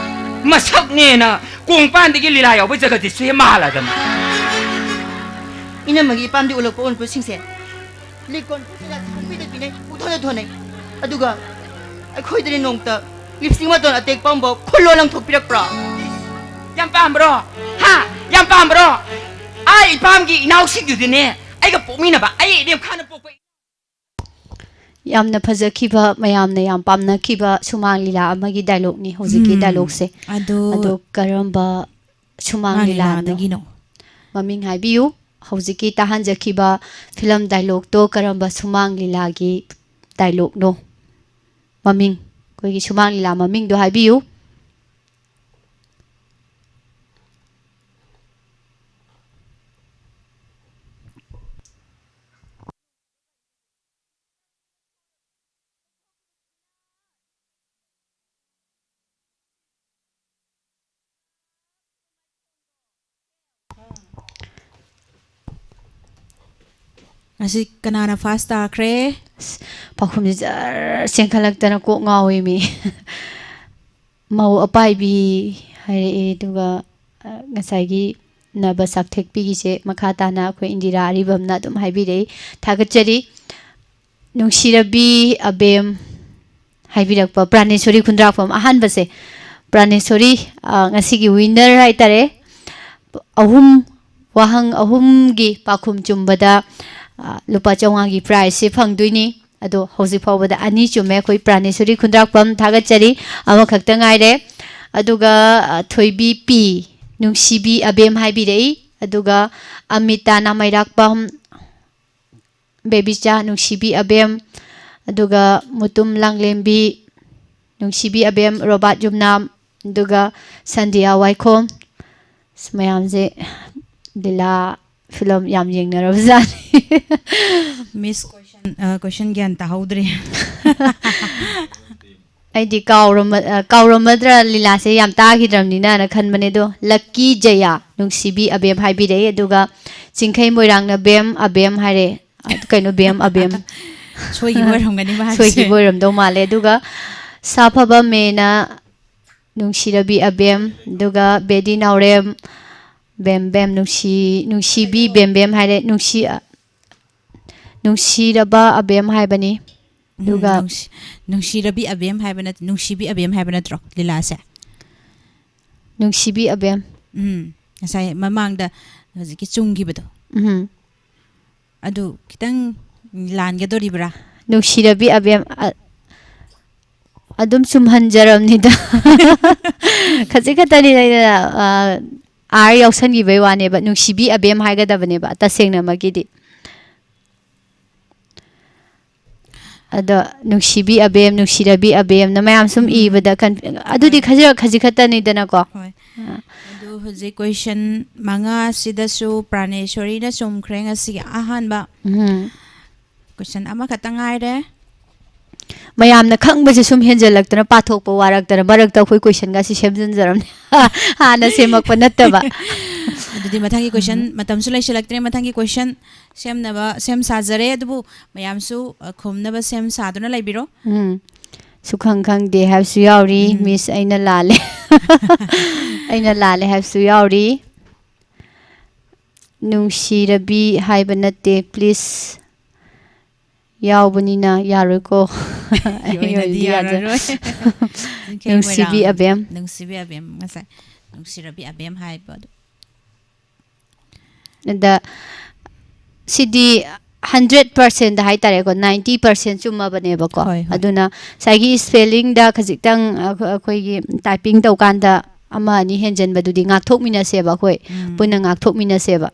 ꯃꯁꯛꯅꯦꯅ ꯀꯣꯡꯄꯥꯟꯗꯒꯤ ꯂꯤꯂꯥ ꯌꯥꯎꯕ ꯖꯒꯗꯤꯁꯁꯨ ꯍꯦꯛ ꯃꯥꯜꯂꯗꯅ꯫ ꯏꯅꯝꯃꯒꯤ ꯏꯄꯥꯝꯗꯒꯤ ꯎꯠꯂꯛꯄ ꯑꯑꯣꯟꯄꯣꯠꯁꯤꯡꯁꯦ ꯂꯤꯛ ꯀꯣꯟ ꯈꯨꯠ ꯀꯩꯀꯥ ꯊꯝꯕꯤꯗ ꯄꯤꯅꯩ, ꯄꯨꯊꯣꯛꯅ ꯊꯣꯟꯅꯩ꯫ ꯑꯗꯨꯒ ꯑꯩꯈꯣꯏꯗꯗꯤ ꯅꯣꯡꯃꯇ ꯂꯤꯞꯁꯇꯤꯛ ꯃꯇꯣꯟ ꯑꯇꯦꯛꯄ ꯑꯃꯐꯥꯎ ꯈꯨꯜꯂꯣ ꯂꯪꯊꯣꯛꯄꯤꯔꯛꯄ꯭ꯔꯣ? ꯌꯥꯝ ꯄꯥꯝꯕ꯭ꯔꯣ? ꯍꯥ? ꯌꯥꯝ ꯄꯥꯝꯕ꯭ꯔꯣ? ꯑꯥ, ꯏꯄꯥꯝꯒꯤ ꯏꯅꯥꯎꯁꯤꯡꯗꯨꯗꯤꯅꯦ, ꯑꯩꯒ ꯄꯣꯛꯃꯤꯟꯅꯕ, ꯑꯩ ꯏꯕꯦꯝꯈꯥꯅ ꯄꯣꯛꯄ꯫ ꯌꯥꯝꯅ ꯐꯖꯈꯤꯕ, ꯃꯌꯥꯝꯅ ꯌꯥꯝ ꯄꯥꯝꯅꯈꯤꯕ ꯁꯨꯃꯥꯡ ꯂꯤꯂꯥ ꯑꯃꯒꯤ ꯗꯥꯏꯂꯣꯛꯅꯤ ꯍꯧꯖꯤꯛꯀꯤ ꯎꯝ, ꯗꯥꯏꯂꯣꯛꯁꯦ꯫ ꯑꯗꯣ ꯑꯗꯣ ꯀꯔꯝꯕ ꯁꯨꯃꯥꯡ ꯁꯨꯃꯥꯡ ꯂꯤꯂꯥꯗꯒꯤꯅꯣ? ꯂꯤꯂꯥꯗꯒꯤꯅꯣ? ꯃꯃꯤꯡ ꯍꯥꯏꯕꯤꯌꯨ꯫ ꯍꯧꯖꯤꯛꯀꯤ ꯇꯥꯍꯟꯖꯈꯤꯕ ꯐꯤꯂꯝ ꯗꯥꯏꯂꯣꯛꯇꯣ ꯀꯔꯝꯕ ꯁꯨꯃꯥꯡ ꯂꯤꯂꯥꯒꯤ ꯗꯥꯏꯂꯣꯛꯅꯣ? ꯃꯃꯤꯡ, ꯑꯩꯈꯣꯏꯒꯤ ꯁꯨꯃꯥꯡ ꯂꯤꯂꯥ ꯃꯃꯤꯡꯗꯣ ꯍꯥꯏꯕꯤꯌꯨ꯫ ꯉꯁꯤ ꯀꯅꯥꯅ ꯐꯥꯔꯁ ꯇꯥꯈ꯭ꯔꯦ? ꯑꯁ, ꯄꯥꯎꯈꯨꯝꯁꯦ ꯖꯔ ꯆꯦꯟꯈꯠꯂꯛꯇꯅ ꯀꯣꯛ ꯉꯥꯎꯋꯦꯃꯤ꯫ ꯃꯧ ꯑꯄꯥꯏꯕꯤ ꯍꯥꯏꯔꯛꯑꯦ, ꯑꯗꯨꯒ, ꯑ, ꯉꯁꯥꯏꯒꯤ ꯅꯕ ꯆꯥꯛꯊꯦꯛꯄꯤꯒꯤꯁꯦ ꯃꯈꯥ ꯇꯥꯅ ꯑꯩꯈꯣꯏ ꯏꯟꯗꯤꯔꯥ ꯑꯔꯤꯕꯝꯅ ꯑꯗꯨꯝ ꯍꯥꯏꯕꯤꯔꯛꯏ꯫ ꯊꯥꯒꯠꯆꯔꯤ꯫ ꯅꯨꯡꯁꯤꯔꯕꯤ ꯑꯕꯦꯝ ꯍꯥꯏꯕꯤꯔꯛꯄ ꯄ꯭ꯔꯥꯅꯦꯁꯣꯔꯤ ꯈꯨꯟꯗ꯭ꯔꯥꯛꯄꯝ ꯑꯍꯥꯟꯕꯁꯦ꯫ ꯄ꯭ꯔꯥꯅꯦꯁꯣꯔꯤ, ꯑ, ꯉꯁꯤꯒꯤ ꯋꯤꯟꯅꯔ ꯍꯥꯏꯇꯥꯔꯦ꯫ ꯑꯍꯨꯝ, ꯋꯥꯍꯪ ꯑꯍꯨꯝꯒꯤ ꯄꯥꯎꯈꯨꯝ ꯆꯨꯝꯕꯗ, ꯑ, ꯂꯨꯄꯥ ꯆꯥꯝꯃꯉꯥꯒꯤ ꯄ꯭ꯔꯥꯏꯖꯁꯦ ꯐꯪꯗꯣꯏꯅꯤ꯫ ꯑꯗꯣ ꯍꯧꯖꯤꯛ ꯐꯥꯎꯕꯗ ꯑꯅꯤ ꯆꯨꯝꯃꯦ꯫ ꯑꯩꯈꯣꯏ ꯄ꯭ꯔꯥꯅꯦꯁꯣꯔꯤ ꯈꯨꯟꯗ꯭ꯔꯥꯛꯄꯝ ꯊꯥꯒꯠꯆꯔꯤ꯫ ꯑꯃꯈꯛꯇ ꯉꯥꯏꯔꯦ꯫ ꯑꯗꯨꯒ, ꯑ, ꯊꯣꯏꯕꯤ ꯄꯤ, ꯅꯨꯡꯁꯤꯕꯤ ꯑꯕꯦꯝ ꯍꯥꯏꯕꯤꯔꯛꯏ꯫ ꯑꯗꯨꯒ ꯑꯃꯤꯇꯥ ꯅꯥꯃꯩꯔꯥꯛꯄꯝ, ꯕꯦꯕꯤꯆꯥ, ꯅꯨꯡꯁꯤꯕꯤ ꯑꯕꯦꯝ, ꯑꯗꯨꯒ ꯃꯨꯇꯨꯝ ꯂꯥꯡꯂꯦꯝꯕꯤ, ꯅꯨꯡꯁꯤꯕꯤ ꯑꯕꯦꯝ, ꯔꯣꯕꯥꯔꯠ ꯌꯨꯝꯅꯥꯝ, ꯑꯗꯨꯒ ꯁꯟꯗꯤꯌꯥ ꯋꯥꯏꯈꯣꯝ꯫ ꯑꯁ, ꯃꯌꯥꯝꯁꯦ ꯂꯤꯂꯥ ꯐꯤꯂꯝ ꯌꯥꯝ ꯌꯦꯡꯅꯔꯕꯖꯥꯠꯅꯤ꯫ ꯃꯤꯁ ꯀꯣꯏꯁꯟ, ꯑ, ꯀꯣꯏꯁꯟ ꯒ꯭ꯌꯥꯟ ꯇꯥꯍꯧꯗ꯭ꯔꯦ꯫ ꯑꯩꯗꯤ ꯀꯥꯎꯔꯝꯃ-, ꯑ, ꯀꯥꯎꯔꯝꯃꯗ꯭ꯔꯥ, ꯂꯤꯂꯥꯁꯦ ꯌꯥꯝ ꯇꯥꯈꯤꯗ꯭ꯔꯕꯅꯤꯅꯅ ꯈꯟꯕꯅꯦ꯫ ꯑꯗꯣ ꯂꯛꯀꯤ ꯖꯌꯥ, ꯅꯨꯡꯁꯤꯕꯤ ꯑꯕꯦꯝ ꯍꯥꯏꯕꯤꯔꯛꯏ, ꯑꯗꯨꯒ ꯆꯤꯡꯈꯩ ꯃꯣꯏꯔꯥꯡꯅ ꯕꯦꯝ ꯑꯕꯦꯝ ꯍꯥꯏꯔꯦ꯫ ꯑꯗꯨ ꯀꯩꯅꯣ, ꯕꯦꯝ ꯑꯕꯦꯝ? ꯁꯣꯏꯈꯤꯕ ꯑꯣꯏꯔꯝꯒꯅꯤ ꯃꯥꯁꯦ꯫ ꯁꯣꯏꯈꯤꯕ ꯑꯣꯏꯔꯝꯗꯧ ꯃꯥꯜꯂꯦ꯫ ꯑꯗꯨꯒ ꯁꯥꯐꯕ ꯃꯦꯅ ꯅꯨꯡꯁꯤꯔꯕꯤ ꯑꯕꯦꯝ, ꯑꯗꯨꯒ ꯕꯦꯗꯤ ꯅꯥꯎꯔꯦꯝ, ꯕꯦꯝ ꯕꯦꯝ ꯅꯨꯡꯁꯤ-, ꯅꯨꯡꯁꯤꯕꯤ ꯕꯦꯝ ꯕꯦꯝ ꯍꯥꯏꯔꯦ, ꯅꯨꯡꯁꯤ-, ꯅꯨꯡꯁꯤꯔꯕ ꯑꯕꯦꯝ ꯍꯥꯏꯕꯅꯤ꯫ ꯑꯗꯨꯒ ꯅꯨꯡꯁꯤ- ꯅꯨꯡꯁꯤꯔꯕꯤ ꯑꯕꯦꯝ ꯍꯥꯏꯕ ꯅꯠꯇ ꯅꯨꯡꯁꯤꯕꯤ ꯑꯕꯦꯝ ꯍꯥꯏꯕ ꯅꯠꯇ꯭ꯔꯣ ꯂꯤꯂꯥꯁꯦ? ꯅꯨꯡꯁꯤꯕꯤ ꯑꯕꯦꯝ꯫ ꯎꯝ, ꯉꯁꯥꯏ ꯃꯃꯥꯡꯗ ꯍꯧꯖꯤꯛꯀꯤ ꯆꯨꯝꯈꯤꯕꯗꯣ, ꯎꯝ꯫ ꯑꯗꯨ ꯈꯤꯇꯪ ꯂꯥꯟꯒꯗꯣꯔꯤꯕ꯭ꯔꯥ? ꯅꯨꯡꯁꯤꯔꯕꯤ ꯑꯕꯦꯝ꯫ ꯑ- ꯑꯗꯨꯝ ꯆꯨꯝꯍꯟꯖꯔꯝꯅꯤꯗ꯫ ꯈꯖꯤꯛ ꯈꯛꯇꯅꯤꯗ ꯑꯩꯅ, ꯑ, ꯑꯥꯔ ꯌꯥꯎꯁꯟꯈꯤꯕꯩ ꯋꯥꯅꯦꯕ꯫ ꯅꯨꯡꯁꯤꯕꯤ ꯑꯕꯦꯝ ꯍꯥꯏꯒꯗꯕꯅꯦꯕ ꯇꯁꯦꯡꯅꯃꯛꯀꯤꯗꯤ꯫ ꯑꯗꯣ ꯅꯨꯡꯁꯤꯕꯤ ꯑꯕꯦꯝ, ꯅꯨꯡꯁꯤꯔꯕꯤ ꯑꯕꯦꯝꯅ ꯃꯌꯥꯝ ꯁꯨꯝ ꯎꯝ꯫ ꯏꯕꯗ ꯀꯟ- ꯑꯗꯨꯗꯤ ꯍꯣꯏ꯫ ꯈꯖꯤꯛ ꯈꯖꯤꯛ ꯈꯛꯇꯅꯤꯗꯅꯀꯣ꯫ ꯍꯣꯏ꯫ ꯑ, ꯑꯗꯨ ꯍꯧꯖꯤꯛ ꯀꯣꯏꯁꯟ ꯃꯉꯥꯁꯤꯗꯁꯨ ꯄ꯭ꯔꯥꯅꯦꯁꯣꯔꯤꯅ ꯆꯨꯝꯈ꯭ꯔꯦ ꯉꯁꯤꯒꯤ ꯑꯍꯥꯟꯕ꯫ ꯎꯝ꯫ ꯀꯣꯏꯁꯟ ꯑꯃꯈꯛꯇ ꯉꯥꯏꯔꯦ꯫ ꯃꯌꯥꯝꯅ ꯈꯪꯕꯁꯦ ꯁꯨꯝ ꯍꯦꯟꯖꯜꯂꯛꯇꯅ ꯄꯥꯊꯣꯛꯄ ꯋꯥꯔꯛꯇꯅ ꯃꯔꯛꯇ ꯑꯩꯈꯣꯏ ꯀꯣꯏꯁꯟꯒꯁꯤ ꯁꯦꯝꯖꯤꯟꯖꯔꯝꯅꯦ꯫ ꯍꯥꯟꯅ ꯁꯦꯝꯃꯛꯄ ꯅꯠꯇꯕ꯫ ꯑꯗꯨꯗꯤ ꯃꯊꯪꯒꯤ ꯀꯣꯏꯁꯟ, ꯃꯇꯝꯁꯨ ꯂꯩꯁꯤꯜꯂꯛꯇ꯭ꯔꯦ, ꯃꯊꯪꯒꯤ ꯀꯣꯏꯁꯟ ꯁꯦꯝꯅꯕ ꯁꯦꯝ ꯁꯥꯖꯔꯦ꯫ ꯑꯗꯨꯕꯨ ꯃꯌꯥꯝꯁꯨ, ꯑ, ꯈꯨꯝꯅꯕ ꯁꯦꯝ ꯁꯥꯗꯨꯅ ꯂꯩꯕꯤꯔꯣ꯫ ꯎꯝ꯫ ꯁꯨꯈꯪ ꯈꯪꯗꯦ ꯍꯥꯏꯕꯁꯨ ꯌꯥꯎꯔꯤ꯫ ꯎꯝ꯫ ꯃꯤꯁ, ꯑꯩꯅ ꯂꯥꯜꯂꯦ꯫ ꯑꯩꯅ ꯂꯥꯜꯂꯦ ꯍꯥꯏꯕꯁꯨ ꯌꯥꯎꯔꯤ꯫ ꯅꯨꯡꯁꯤꯔꯕꯤ ꯍꯥꯏꯕ ꯅꯠꯇꯦ, ꯄ꯭ꯂꯤꯁ꯫ ꯌꯥꯎꯕꯅꯤꯅ ꯌꯥꯔꯣꯏꯀꯣ꯫ ꯑꯩ ꯑꯩ ꯑꯣꯏꯅꯗꯤ ꯑꯣꯏꯅꯗꯤ ꯌꯥꯖ- ꯌꯥꯔꯔꯣꯏ꯫ ꯖꯤꯡꯈꯩ ꯅꯨꯡꯁꯤꯕꯤ ꯃꯣꯏꯔꯥꯡ꯫ ꯑꯕꯦꯝ꯫ ꯅꯨꯡꯁꯤꯕꯤ ꯑꯕꯦꯝ ꯉꯁꯥꯏ꯫ ꯅꯨꯡꯁꯤꯔꯕꯤ ꯑꯕꯦꯝ ꯍꯥꯏꯕ ꯑꯗꯨ꯫ ꯑꯗ ꯁꯤꯗꯤ ꯍꯟꯗ꯭ꯔꯦꯠ ꯄꯥꯔꯁꯦꯟꯗ ꯍꯥꯏꯇꯥꯔꯦꯀꯣ, ꯅꯥꯏꯟꯇꯤ ꯄꯥꯔꯁꯦꯟ ꯆꯨꯝꯃꯕꯅꯦꯕꯀꯣ꯫ ꯍꯣꯏ, ꯍꯣꯏ꯫ ꯑꯗꯨꯅ ꯉꯁꯥꯏꯒꯤ ꯏꯁꯄꯦꯂꯤꯡꯗ ꯈꯖꯤꯛꯇꯪ ꯑꯩꯈꯣꯏ, ꯑꯩꯈꯣꯏꯒꯤ ꯇꯥꯏꯄꯤꯡ ꯇꯧꯀꯥꯟꯗ ꯑꯃ ꯑꯅꯤ ꯍꯦꯟꯖꯟꯕꯗꯨꯗꯤ ꯉꯥꯛꯊꯣꯛꯃꯤꯟꯅꯁꯦꯕ ꯑꯩꯈꯣꯏ꯫ ꯎꯝ꯫ ꯄꯨꯟꯅ ꯉꯥꯛꯊꯣꯛꯃꯤꯟꯅꯁꯦꯕ꯫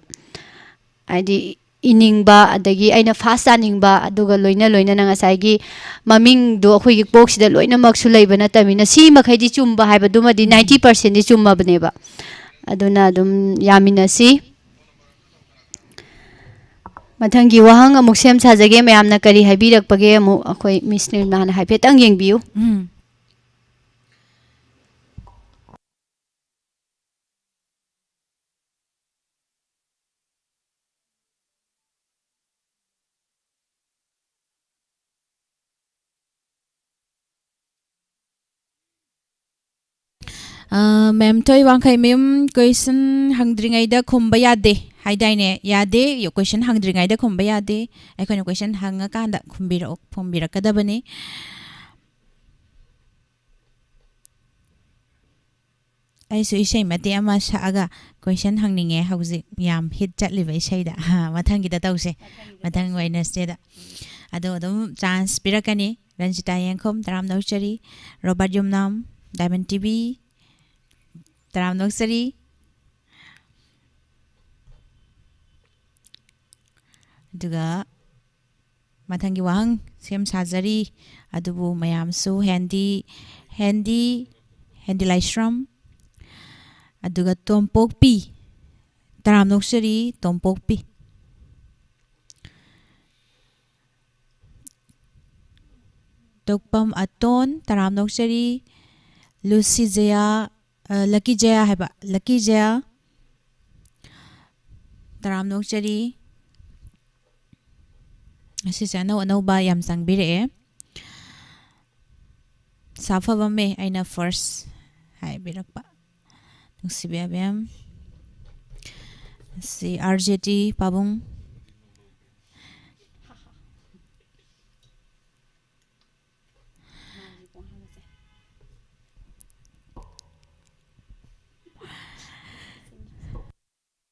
ꯍꯥꯏꯗꯤ ꯏꯅꯤꯡꯕ, ꯑꯗꯒꯤ ꯑꯩꯅ ꯐꯥꯁ ꯇꯥꯅꯤꯡꯕ, ꯑꯗꯨꯒ ꯂꯣꯏꯅ ꯂꯣꯏꯅꯅ ꯉꯁꯥꯏꯒꯤ ꯃꯃꯤꯡꯗꯣ ꯑꯩꯈꯣꯏꯒꯤ ꯀꯣꯛꯁꯤꯗ ꯂꯣꯏꯅꯃꯛꯁꯨ ꯂꯩꯕ ꯅꯠꯇꯕꯅꯤꯅ, ꯁꯤ ꯃꯈꯩꯗꯤ ꯆꯨꯝꯕ ꯍꯥꯏꯕꯗꯨꯃꯗꯤ ꯅꯥꯏꯟꯇꯤ ꯄꯥꯔꯁꯦꯟꯗꯤ ꯆꯨꯝꯃꯕꯅꯦꯕ꯫ ꯑꯗꯨꯅ ꯑꯗꯨꯝ ꯌꯥꯃꯤꯟꯅꯁꯤ꯫ ꯃꯊꯪꯒꯤ ꯋꯥꯍꯪ ꯑꯃꯨꯛ ꯁꯦꯝ ꯁꯥꯖꯒꯦ꯫ ꯃꯌꯥꯝꯅ ꯀꯔꯤ ꯍꯥꯏꯕꯤꯔꯛꯄꯒꯦ ꯑꯃꯨꯛ ꯑꯩꯈꯣꯏ ꯃꯤꯁ ꯅꯤꯔꯃꯥꯅ ꯍꯥꯏꯐꯦꯠꯇꯪ ꯌꯦꯡꯕꯤꯌꯨ꯫ ꯎꯝ꯫ ꯑ, ꯃꯦꯝꯊꯣꯏ ꯋꯥꯡꯈꯩꯃꯌꯨꯝ, ꯀꯣꯏꯁꯟ ꯍꯪꯗ꯭ꯔꯤꯉꯩꯗ ꯈꯨꯝꯕ ꯌꯥꯗꯦ ꯍꯥꯏꯗꯥꯏꯅꯦ, ꯌꯥꯗꯦ, ꯀꯣꯏꯁꯟ ꯍꯪꯗ꯭ꯔꯤꯉꯩꯗ ꯈꯨꯝꯕ ꯌꯥꯗꯦ, ꯑꯩꯈꯣꯏꯅ ꯀꯣꯏꯁꯟ ꯍꯪꯉꯀꯥꯟꯗ ꯈꯨꯝꯕꯤꯔꯛꯑꯣ, ꯈꯨꯝꯕꯤꯔꯛꯀꯗꯕꯅꯤ꯫ ꯑꯩꯁꯨ ꯏꯁꯩ ꯃꯇꯦꯛ ꯑꯃ ꯁꯛꯑꯒ ꯀꯣꯏꯁꯟ ꯍꯪꯅꯤꯡꯉꯦ, ꯍꯧꯖꯤꯛ ꯌꯥꯝ ꯍꯤꯠ ꯆꯠꯂꯤꯕ ꯏꯁꯩꯗ꯫ ꯃꯊꯪꯒꯤꯗ ꯇꯧꯁꯦ, ꯃꯊꯪ ꯋꯦꯅꯁꯗꯦꯗ꯫ ꯑꯗꯣ ꯑꯗꯨꯝ ꯆꯥꯟꯁ ꯄꯤꯔꯛꯀꯅꯤ꯫ ꯔꯟꯖꯤꯇꯥ ꯌꯦꯡꯈꯨꯝ, ꯇꯔꯥꯝꯅ ꯑꯣꯛꯆꯔꯤ꯫ Robert Yumnam, diamond T V, ꯇꯔꯥꯝꯅ ꯑꯣꯛꯆꯔꯤ꯫ ꯑꯗꯨꯒ ꯃꯊꯪꯒꯤ ꯋꯥꯍꯪ ꯁꯦꯝ ꯁꯥꯖꯔꯤ꯫ ꯑꯗꯨꯕꯨ ꯃꯌꯥꯝꯁꯨ ꯍꯦꯟꯗꯤ, ꯍꯦꯟꯗꯤ, ꯍꯦꯟꯗꯤ ꯂꯥꯏꯁ꯭ꯔꯝ, ꯑꯗꯨꯒ ꯇꯣꯝꯄꯣꯛꯄꯤ, ꯇꯔꯥꯝꯅ ꯑꯣꯛꯆꯔꯤ, ꯇꯣꯝꯄꯣꯛꯄꯤ꯫ ꯇꯣꯛꯄꯝ ꯑꯇꯣꯟ, ꯇꯔꯥꯝꯅ ꯑꯣꯛꯆꯔꯤ꯫ ꯂꯨꯁꯤ ꯖꯌꯥ, ꯑ, ꯂꯛꯀꯤ ꯖꯌꯥ ꯍꯥꯏꯕ, ꯂꯛꯀꯤ ꯖꯌꯥ, ꯇꯔꯥꯝꯅ ꯑꯣꯛꯆꯔꯤ꯫ ꯑꯁꯤꯁꯦ ꯑꯅꯧ ꯑꯅꯧꯕ ꯌꯥꯝ ꯆꯪꯕꯤꯔꯛꯑꯦ꯫ ꯁꯥꯐꯕꯝꯃꯦ ꯑꯩꯅ ꯐꯥꯔꯁ ꯍꯥꯏꯕꯤꯔꯛꯄ꯫ ꯅꯨꯡꯁꯤꯕꯤ ꯑꯕꯦꯝ꯫ ꯁꯤ ꯑꯥꯔ ꯖꯦ ꯇꯤ ꯄꯥꯕꯨꯡ꯫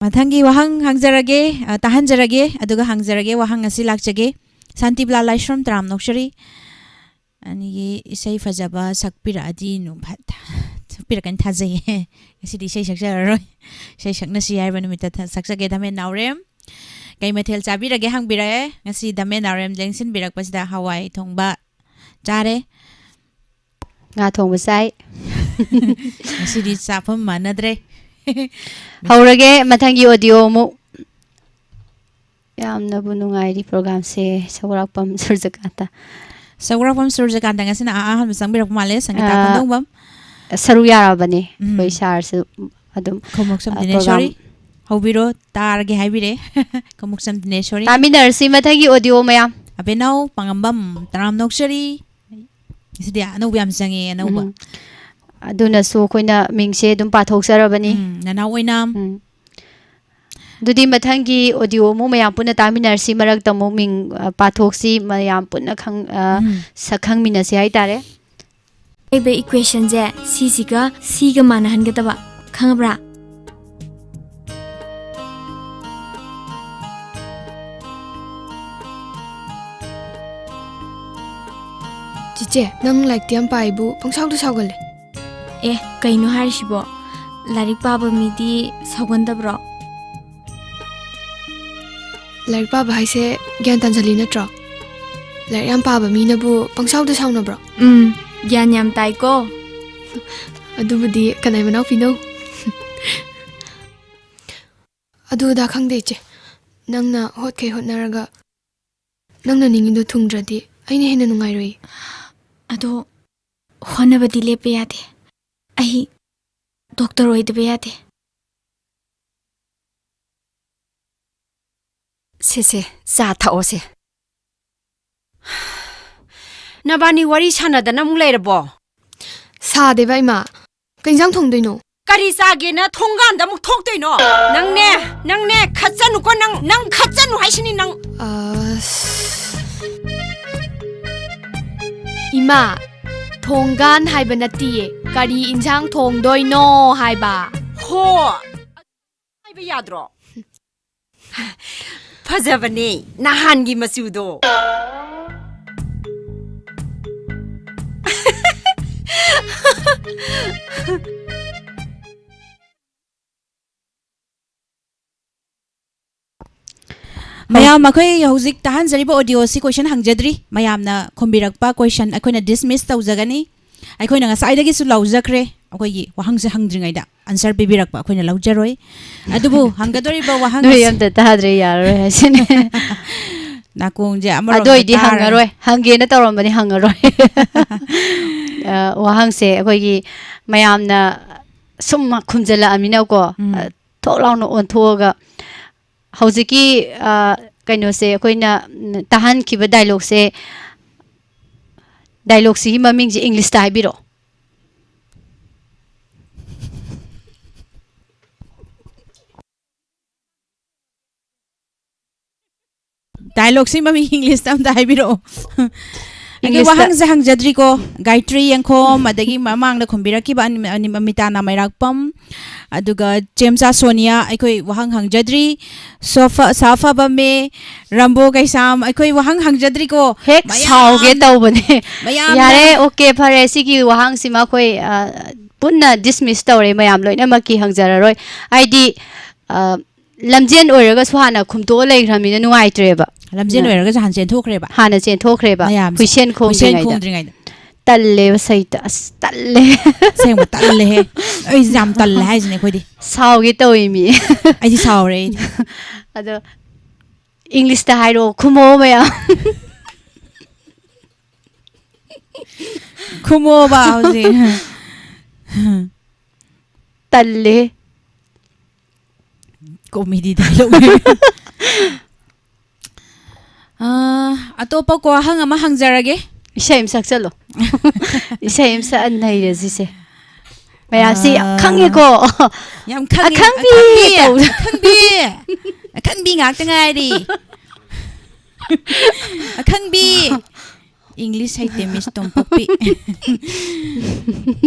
ꯃꯊꯪꯒꯤ ꯋꯥꯍꯪ ꯍꯪꯖꯔꯒꯦ, ꯑ, ꯇꯥꯍꯟꯖꯔꯒꯦ, ꯑꯗꯨꯒ ꯍꯪꯖꯔꯒꯦ, ꯋꯥꯍꯪ ꯑꯁꯤ ꯂꯥꯛꯆꯒꯦ꯫ ꯁꯥꯟꯇꯤꯕꯂꯥ ꯂꯥꯏꯁ꯭ꯔꯝ, ꯇꯔꯥꯝꯅ ꯑꯣꯛꯆꯔꯤ꯫ ꯑꯅꯤꯒꯤ ꯏꯁꯩ ꯐꯖꯕ ꯁꯛꯄꯤꯔꯛꯑꯗꯤ ꯅꯨꯡ ꯐꯠ-, ꯁꯛꯄꯤꯔꯛꯀꯅꯤ ꯊꯥꯖꯩꯌꯦ꯫ ꯉꯁꯤꯗꯤ ꯏꯁꯩ ꯁꯛꯆꯔꯔꯣꯏ꯫ ꯏꯁꯩ ꯁꯛꯅꯁꯤ ꯍꯥꯏꯕ ꯅꯨꯃꯤꯠꯇ ꯊ-, ꯁꯛꯆꯒꯦ꯫ ꯗꯥꯃꯦꯟ ꯅꯥꯎꯔꯦꯝ, ꯀꯩ ꯃꯊꯦꯜ ꯆꯥꯕꯤꯔꯒꯦ ꯍꯪꯕꯤꯔꯛꯑꯦ꯫ ꯉꯁꯤ ꯗꯥꯃꯦꯟ ꯅꯥꯎꯔꯦꯝ ꯂꯦꯡꯁꯤꯟꯕꯤꯔꯛꯄꯁꯤꯗ ꯍꯋꯥꯏ ꯊꯣꯡꯕ ꯆꯥꯔꯦ꯫ ꯉꯥ ꯊꯣꯡꯕ ꯆꯥꯏ꯫ ꯉꯁꯤꯗꯤ ꯆꯥꯐꯝ ꯃꯥꯟꯅꯗ꯭ꯔꯦ꯫ ꯍꯧꯔꯒꯦ ꯃꯊꯪꯒꯤ ꯑꯣꯗꯤꯑꯣ ꯑꯃꯨꯛ꯫ ꯌꯥꯝꯅꯕꯨ ꯅꯨꯡꯉꯥꯏꯔꯤ ꯄ꯭ꯔꯣꯒ꯭ꯔꯥꯝꯁꯦ, ꯁꯧꯒ꯭ꯔꯥꯛꯄꯝ ꯁꯨꯔꯖꯀꯥꯟꯇ꯫ ꯁꯧꯒ꯭ꯔꯥꯛꯄꯝ ꯁꯨꯔꯖꯀꯥꯟꯇ ꯉꯁꯤꯅ ꯑꯍꯥꯟꯕ ꯆꯪꯕꯤꯔꯛꯄ ꯃꯥꯜꯂꯦ, ꯁꯪꯒꯤꯇꯥ ꯑꯥ, ꯈꯣꯟꯗꯣꯡꯕꯝ꯫ ꯁꯔꯨꯛ ꯌꯥꯔꯕꯅꯦ, ꯎꯝ꯫ ꯑꯩꯈꯣꯏ ꯁꯥꯔꯁꯨ ꯑꯗꯨꯝ, ꯈꯣꯡꯃꯣꯛꯁꯝ ꯑ, ꯗꯤꯅꯦꯁꯣꯔꯤ꯫ ꯄ꯭ꯔꯣꯒ꯭ꯔꯥꯝ ꯍꯧꯕꯤꯔꯣ, ꯇꯥꯔꯒꯦ ꯍꯥꯏꯕꯤꯔꯦ꯫ ꯈꯣꯡꯃꯣꯛꯁꯝ ꯗꯤꯅꯦꯁꯣꯔꯤ꯫ ꯇꯥꯃꯤꯟꯅꯔꯁꯤ ꯃꯊꯪꯒꯤ ꯑꯣꯗꯤꯑꯣ ꯃꯌꯥꯝ꯫ ꯑꯕꯦꯅꯥꯎ ꯄꯥꯉꯝꯕꯝ, ꯇꯔꯥꯝꯅ ꯑꯣꯛꯆꯔꯤ꯫ ꯁꯤꯗꯤ ꯑꯅꯧꯕ ꯌꯥꯝ ꯆꯪꯉꯦ, ꯑꯅꯧꯕ꯫ ꯎꯝ꯫ ꯑꯗꯨꯅꯁꯨ ꯑꯩꯈꯣꯏꯅ ꯃꯤꯡꯁꯦ ꯑꯗꯨꯝ ꯄꯥꯊꯣꯛꯆꯔꯕꯅꯤ꯫ ꯎꯝ, ꯅꯅꯥꯎ ꯑꯣꯏꯅꯥꯝ꯫ ꯎꯝ꯫ ꯑꯗꯨꯗꯤ ꯃꯊꯪꯒꯤ audio ꯑꯃꯨꯛ ꯃꯌꯥꯝ ꯄꯨꯟꯅ ꯇꯥꯃꯤꯟꯅꯔꯁꯤ, ꯃꯔꯛꯇ ꯑꯃꯨꯛ ꯃꯤꯡ, ꯑ, ꯄꯥꯊꯣꯛꯁꯤ, ꯃꯌꯥꯝ ꯄꯨꯟꯅ ꯈꯪ-, ꯑ, ꯎꯝ꯫ ꯁꯛ ꯈꯪꯃꯤꯟꯅꯁꯤ ꯍꯥꯏꯇꯥꯔꯦ꯫ ꯂꯩꯕ equationꯁꯦ ꯁꯤꯁꯤꯒ ꯁꯤꯒ ꯃꯥꯟꯅꯍꯟꯒꯗꯕ, ꯈꯪꯉꯕ꯭ꯔꯥ? ꯆꯤꯆꯦ, ꯅꯪ ꯂꯥꯏꯔꯤꯛꯇꯤ ꯌꯥꯝ ꯄꯥꯏꯕꯨ, ꯄꯪꯁꯥꯎꯗ ꯁꯥꯎꯒꯜꯂꯦ꯫ ꯑꯦ, ꯀꯩꯅꯣ ꯍꯥꯏꯔꯤꯁꯤꯕꯣ? ꯂꯥꯏꯔꯤꯛ ꯄꯥꯕ ꯃꯤꯗꯤ ꯁꯥꯎꯒꯟꯗꯕ꯭ꯔꯣ? ꯂꯥꯏꯔꯤꯛ ꯄꯥꯕ ꯍꯥꯏꯁꯦ ꯒ꯭ꯌꯥꯟ ꯇꯥꯟꯁꯤꯜꯂꯤ ꯅꯠꯇ꯭ꯔꯣ? ꯂꯥꯏꯔꯤꯛ ꯌꯥꯝ ꯄꯥꯕ ꯃꯤꯅꯕꯨ ꯄꯪꯁꯥꯎꯗ ꯁꯥꯎꯅꯕ꯭ꯔꯣ? ꯎꯝ, ꯒ꯭ꯌꯥꯟ ꯌꯥꯝ ꯇꯥꯏꯀꯣ꯫ ꯑꯗꯨꯕꯨꯗꯤ ꯀꯅꯥꯏ ꯃꯅꯥꯎꯄꯤꯅꯣ? ꯑꯗꯨ ꯑꯗꯥ ꯈꯪꯗꯦ, ꯏꯆꯦ꯫ ꯅꯪꯅ ꯍꯣꯠꯈꯩ ꯍꯣꯠꯅꯔꯒ ꯅꯪꯅ ꯅꯤꯡꯉꯤꯗꯨ ꯊꯨꯡꯗ꯭ꯔꯗꯤ ꯑꯩꯅ ꯍꯦꯟꯅ ꯅꯨꯡꯉꯥꯏꯔꯣꯏ꯫ ꯑꯗꯣ ꯍꯣꯠꯅꯕꯗꯤ ꯂꯦꯞꯄ ꯌꯥꯗꯦ꯫ ꯑꯩ doctor ꯑꯣꯏꯗꯕ ꯌꯥꯗꯦ꯫ ꯁꯦ, ꯁꯦ, ꯆꯥ ꯊꯛꯑꯣꯁꯦ꯫ ꯅꯕꯥꯅꯤ ꯋꯥꯔꯤ ꯁꯥꯟꯅꯗꯅ ꯑꯃꯨꯛ ꯂꯩꯔꯕꯣ? ꯁꯥꯗꯦꯕ, ꯏꯃꯥ꯫ ꯀꯩ ꯏꯟꯖꯥꯡ ꯊꯣꯡꯗꯣꯏꯅꯣ? ꯀꯔꯤ ꯆꯥꯒꯦꯅ ꯊꯣꯡꯒꯥꯟꯗ ꯑꯃꯨꯛ ꯊꯣꯛꯇꯣꯏꯅꯣ? ꯅꯪꯅꯦ, ꯅꯪꯅꯦ, ꯈꯠꯆꯅꯨꯀꯣ, ꯅꯪ, ꯅꯪ ꯈꯠꯆꯅꯨ ꯍꯥꯏꯁꯤꯅꯤ ꯅꯪ꯫ ꯑꯁ꯫ ꯏꯃꯥ, ꯊꯣꯡꯒꯥꯟ ꯍꯥꯏꯕ ꯅꯠꯇꯤꯌꯦ, ꯀꯔꯤ ꯏꯟꯖꯥꯡ ꯊꯣꯡꯗꯣꯏꯅꯣ ꯍꯥꯏꯕ꯫ ꯍꯣ, ꯍꯥꯏꯕ ꯌꯥꯗ꯭ꯔꯣ? ꯐꯖꯕꯅꯦ ꯅꯍꯥꯟꯒꯤ ꯃꯆꯨꯗꯣ꯫ ꯃꯌꯥꯝ, ꯑꯩꯈꯣꯏ ꯍꯧꯖꯤꯛ ꯇꯥꯍꯟꯖꯔꯤꯕ audio ꯑꯁꯤ question ꯍꯪꯖꯗ꯭ꯔꯤ꯫ ꯃꯌꯥꯝꯅ ꯈꯨꯝꯕꯤꯔꯛꯄ question ꯑꯩꯈꯣꯏꯅ dismiss ꯇꯧꯖꯒꯅꯤ꯫ ꯑꯩꯈꯣꯏꯅ ꯉꯁꯥꯏꯗꯒꯤꯁꯨ ꯂꯥꯎꯖꯈ꯭ꯔꯦ, ꯑꯩꯈꯣꯏꯒꯤ ꯋꯥꯍꯪꯁꯦ ꯍꯪꯗ꯭ꯔꯤꯉꯩꯗ answer ꯄꯤꯕꯤꯔꯛꯄ ꯑꯩꯈꯣꯏꯅ ꯂꯧꯖꯔꯣꯏ꯫ ꯑꯗꯨꯕꯨ ꯍꯪꯒꯗꯧꯔꯤꯕ ꯋꯥꯍꯪ ꯅꯣꯏ ꯑꯁꯤ ꯑꯝꯇ ꯇꯥꯗ꯭ꯔꯦ, ꯌꯥꯔꯔꯣꯏ ꯍꯥꯏꯁꯤꯅꯦ꯫ ꯅꯥꯀꯣꯡꯁꯦ ꯑꯃꯔꯣꯝꯗ ꯑꯗꯨ ꯑꯣꯏꯗꯤ ꯇꯥꯔꯒ ꯍꯪꯉꯔꯣꯏ, ꯍꯪꯒꯦꯅ ꯇꯧꯔꯝꯕꯅꯤ, ꯍꯪꯉꯔꯣꯏ꯫ ꯑ, ꯋꯥꯍꯪꯁꯦ ꯑꯩꯈꯣꯏꯒꯤ ꯃꯌꯥꯝꯅ ꯁꯨꯝ ꯈꯨꯝꯖꯜꯂꯛꯑꯃꯤꯅꯀꯣ, ꯎꯝ꯫ ꯑ, ꯊꯣꯛ ꯂꯥꯎꯅ ꯑꯣꯟꯊꯣꯛꯑꯒ ꯍꯧꯖꯤꯛꯀꯤ, ꯑ, ꯀꯩꯅꯣꯁꯦ, ꯑꯩꯈꯣꯏꯅ, ꯎꯝ, ꯇꯥꯍꯟꯈꯤꯕ dialogueꯁꯦ, dialogueꯁꯤꯒꯤ ꯃꯃꯤꯡꯁꯦ Englishꯇ ꯍꯥꯏꯕꯤꯔꯛꯑꯣ꯫ ꯗꯥꯏꯂꯣꯛꯁꯤ ꯃꯃꯤꯡ ꯏꯪꯂꯤꯁꯇ ꯑꯝꯇ ꯍꯥꯏꯕꯤꯔꯛꯑꯣ꯫ ꯑꯩꯒꯤ ꯏꯪꯂꯤꯁꯇ꯫ ꯋꯥꯍꯪꯁꯦ ꯍꯪꯖꯗ꯭ꯔꯤꯀꯣ꯫ ꯒꯥꯌꯇ꯭ꯔꯤ ꯌꯦꯡꯈꯣꯝ, ꯑꯗꯒꯤ ꯃꯃꯥꯡꯗ ꯈꯨꯝꯕꯤꯔꯛꯈꯤꯕ ꯑꯅꯤ-, ꯑꯅꯤ-, ꯑꯃꯤꯇꯥ ꯅꯥꯃꯩꯔꯥꯛꯄꯝ, ꯑꯗꯨꯒ ꯆꯦꯝꯆꯥ ꯁꯣꯅꯤꯌꯥ, ꯑꯩꯈꯣꯏ ꯋꯥꯍꯪ ꯍꯪꯖꯗ꯭ꯔꯤ꯫ ꯁꯣꯐ-, ꯁꯥꯐꯕ ꯃꯦ, ꯔꯝꯕꯣ ꯀꯩꯁꯥꯝ, ꯑꯩꯈꯣꯏ ꯋꯥꯍꯪ ꯍꯪꯖꯗ꯭ꯔꯤꯀꯣ꯫ ꯍꯦꯛ ꯃꯌꯥꯝ-, ꯁꯥꯎꯒꯦ ꯇꯧꯕꯅꯦ꯫ ꯃꯌꯥꯝꯅ ꯌꯥꯔꯦ, okay, ꯐꯔꯦ, ꯁꯤꯒꯤ ꯋꯥꯍꯪꯁꯤꯃ ꯑꯩꯈꯣꯏ, ꯑ, ꯄꯨꯟꯅ dismiss ꯇꯧꯔꯦ, ꯃꯌꯥꯝ ꯂꯣꯏꯅꯃꯛꯀꯤ ꯍꯪꯖꯔꯔꯣꯏ꯫ ꯍꯥꯏꯗꯤ, ꯑ, ꯂꯝꯖꯦꯟ ꯑꯣꯏꯔꯒꯁꯨ ꯍꯥꯟꯅ ꯈꯨꯝꯇꯣꯛꯑ ꯂꯩꯈ꯭ꯔꯕꯅꯤꯅ ꯅꯨꯡꯉꯥꯏꯇ꯭ꯔꯦꯕ꯫ ꯂꯝꯖꯦꯟ ꯑꯗꯨꯅ ꯑꯣꯏꯔꯒꯁ ꯍꯥꯟ ꯆꯦꯟꯊꯣꯛꯈ꯭ꯔꯦꯕ꯫ ꯍꯥꯟꯅ ꯆꯦꯟꯊꯣꯛꯈ꯭ꯔꯦꯕ꯫ ꯃꯌꯥꯝꯁꯦ ꯍꯨꯏꯁꯦꯟ ꯍꯨꯏꯁꯦꯟ ꯈꯣꯡꯗ꯭ꯔꯤꯉꯩꯗ꯫ ꯈꯣꯡꯗ꯭ꯔꯤꯉꯩꯗ꯫ ꯇꯜꯂꯦꯕ ꯁꯩꯇ꯫ ꯑꯁ, ꯇꯜꯂꯦ꯫ ꯑꯁꯦꯡꯕ ꯇꯜꯂꯦꯍꯦ꯫ ꯑꯩꯁꯦ ꯌꯥꯝ ꯇꯜꯂꯦ ꯍꯥꯏꯁꯤꯅꯦ ꯑꯩꯈꯣꯏꯗꯤ꯫ ꯁꯥꯎꯒꯦ ꯇꯧꯏ ꯃꯤ꯫ ꯑꯩꯗꯤ ꯁꯥꯎꯔꯦ ꯑꯩꯗꯤ꯫ ꯑꯗꯣ ꯏꯪꯂꯤꯁꯇ ꯍꯥꯏꯔꯛꯑꯣ, ꯈꯨꯝꯃꯛꯑꯣ ꯃꯌꯥꯝ꯫ ꯈꯨꯝꯃꯣꯕ ꯍꯧꯖꯤꯛ꯫ ꯇꯜꯂꯦ꯫ Comedy dialogue꯫ ꯑꯥ, ꯑꯇꯣꯞꯄ ꯀꯣ ꯋꯥꯍꯪ ꯑꯃ ꯍꯪꯖꯔꯒꯦ꯫ ꯏꯁꯩ ꯑꯃ ꯁꯛꯆꯜꯂꯣ꯫ ꯏꯁꯩ ꯑꯃ ꯁꯛꯑ ꯅꯩꯔꯁꯤꯁꯦ꯫ ꯃꯌꯥꯝꯁꯤ ꯌꯥꯝ ꯑꯥ, ꯈꯪꯉꯦꯀꯣ꯫ ꯌꯥꯝ ꯈꯪꯉꯦ꯫ "ꯑꯈꯪꯕꯤ" ꯑꯈꯪꯕꯤ, ꯇꯧꯕꯗꯣ꯫ "ꯑꯈꯪꯕꯤ, ꯑꯈꯪꯕꯤ ꯉꯥꯛꯇ ꯉꯥꯏꯔꯤ꯫ ꯑꯈꯪꯕꯤ, ꯏꯪꯂꯤꯁ ꯍꯩꯇꯦ, ꯃꯤꯁ ꯇꯣꯝꯄꯣꯛꯄꯤ꯫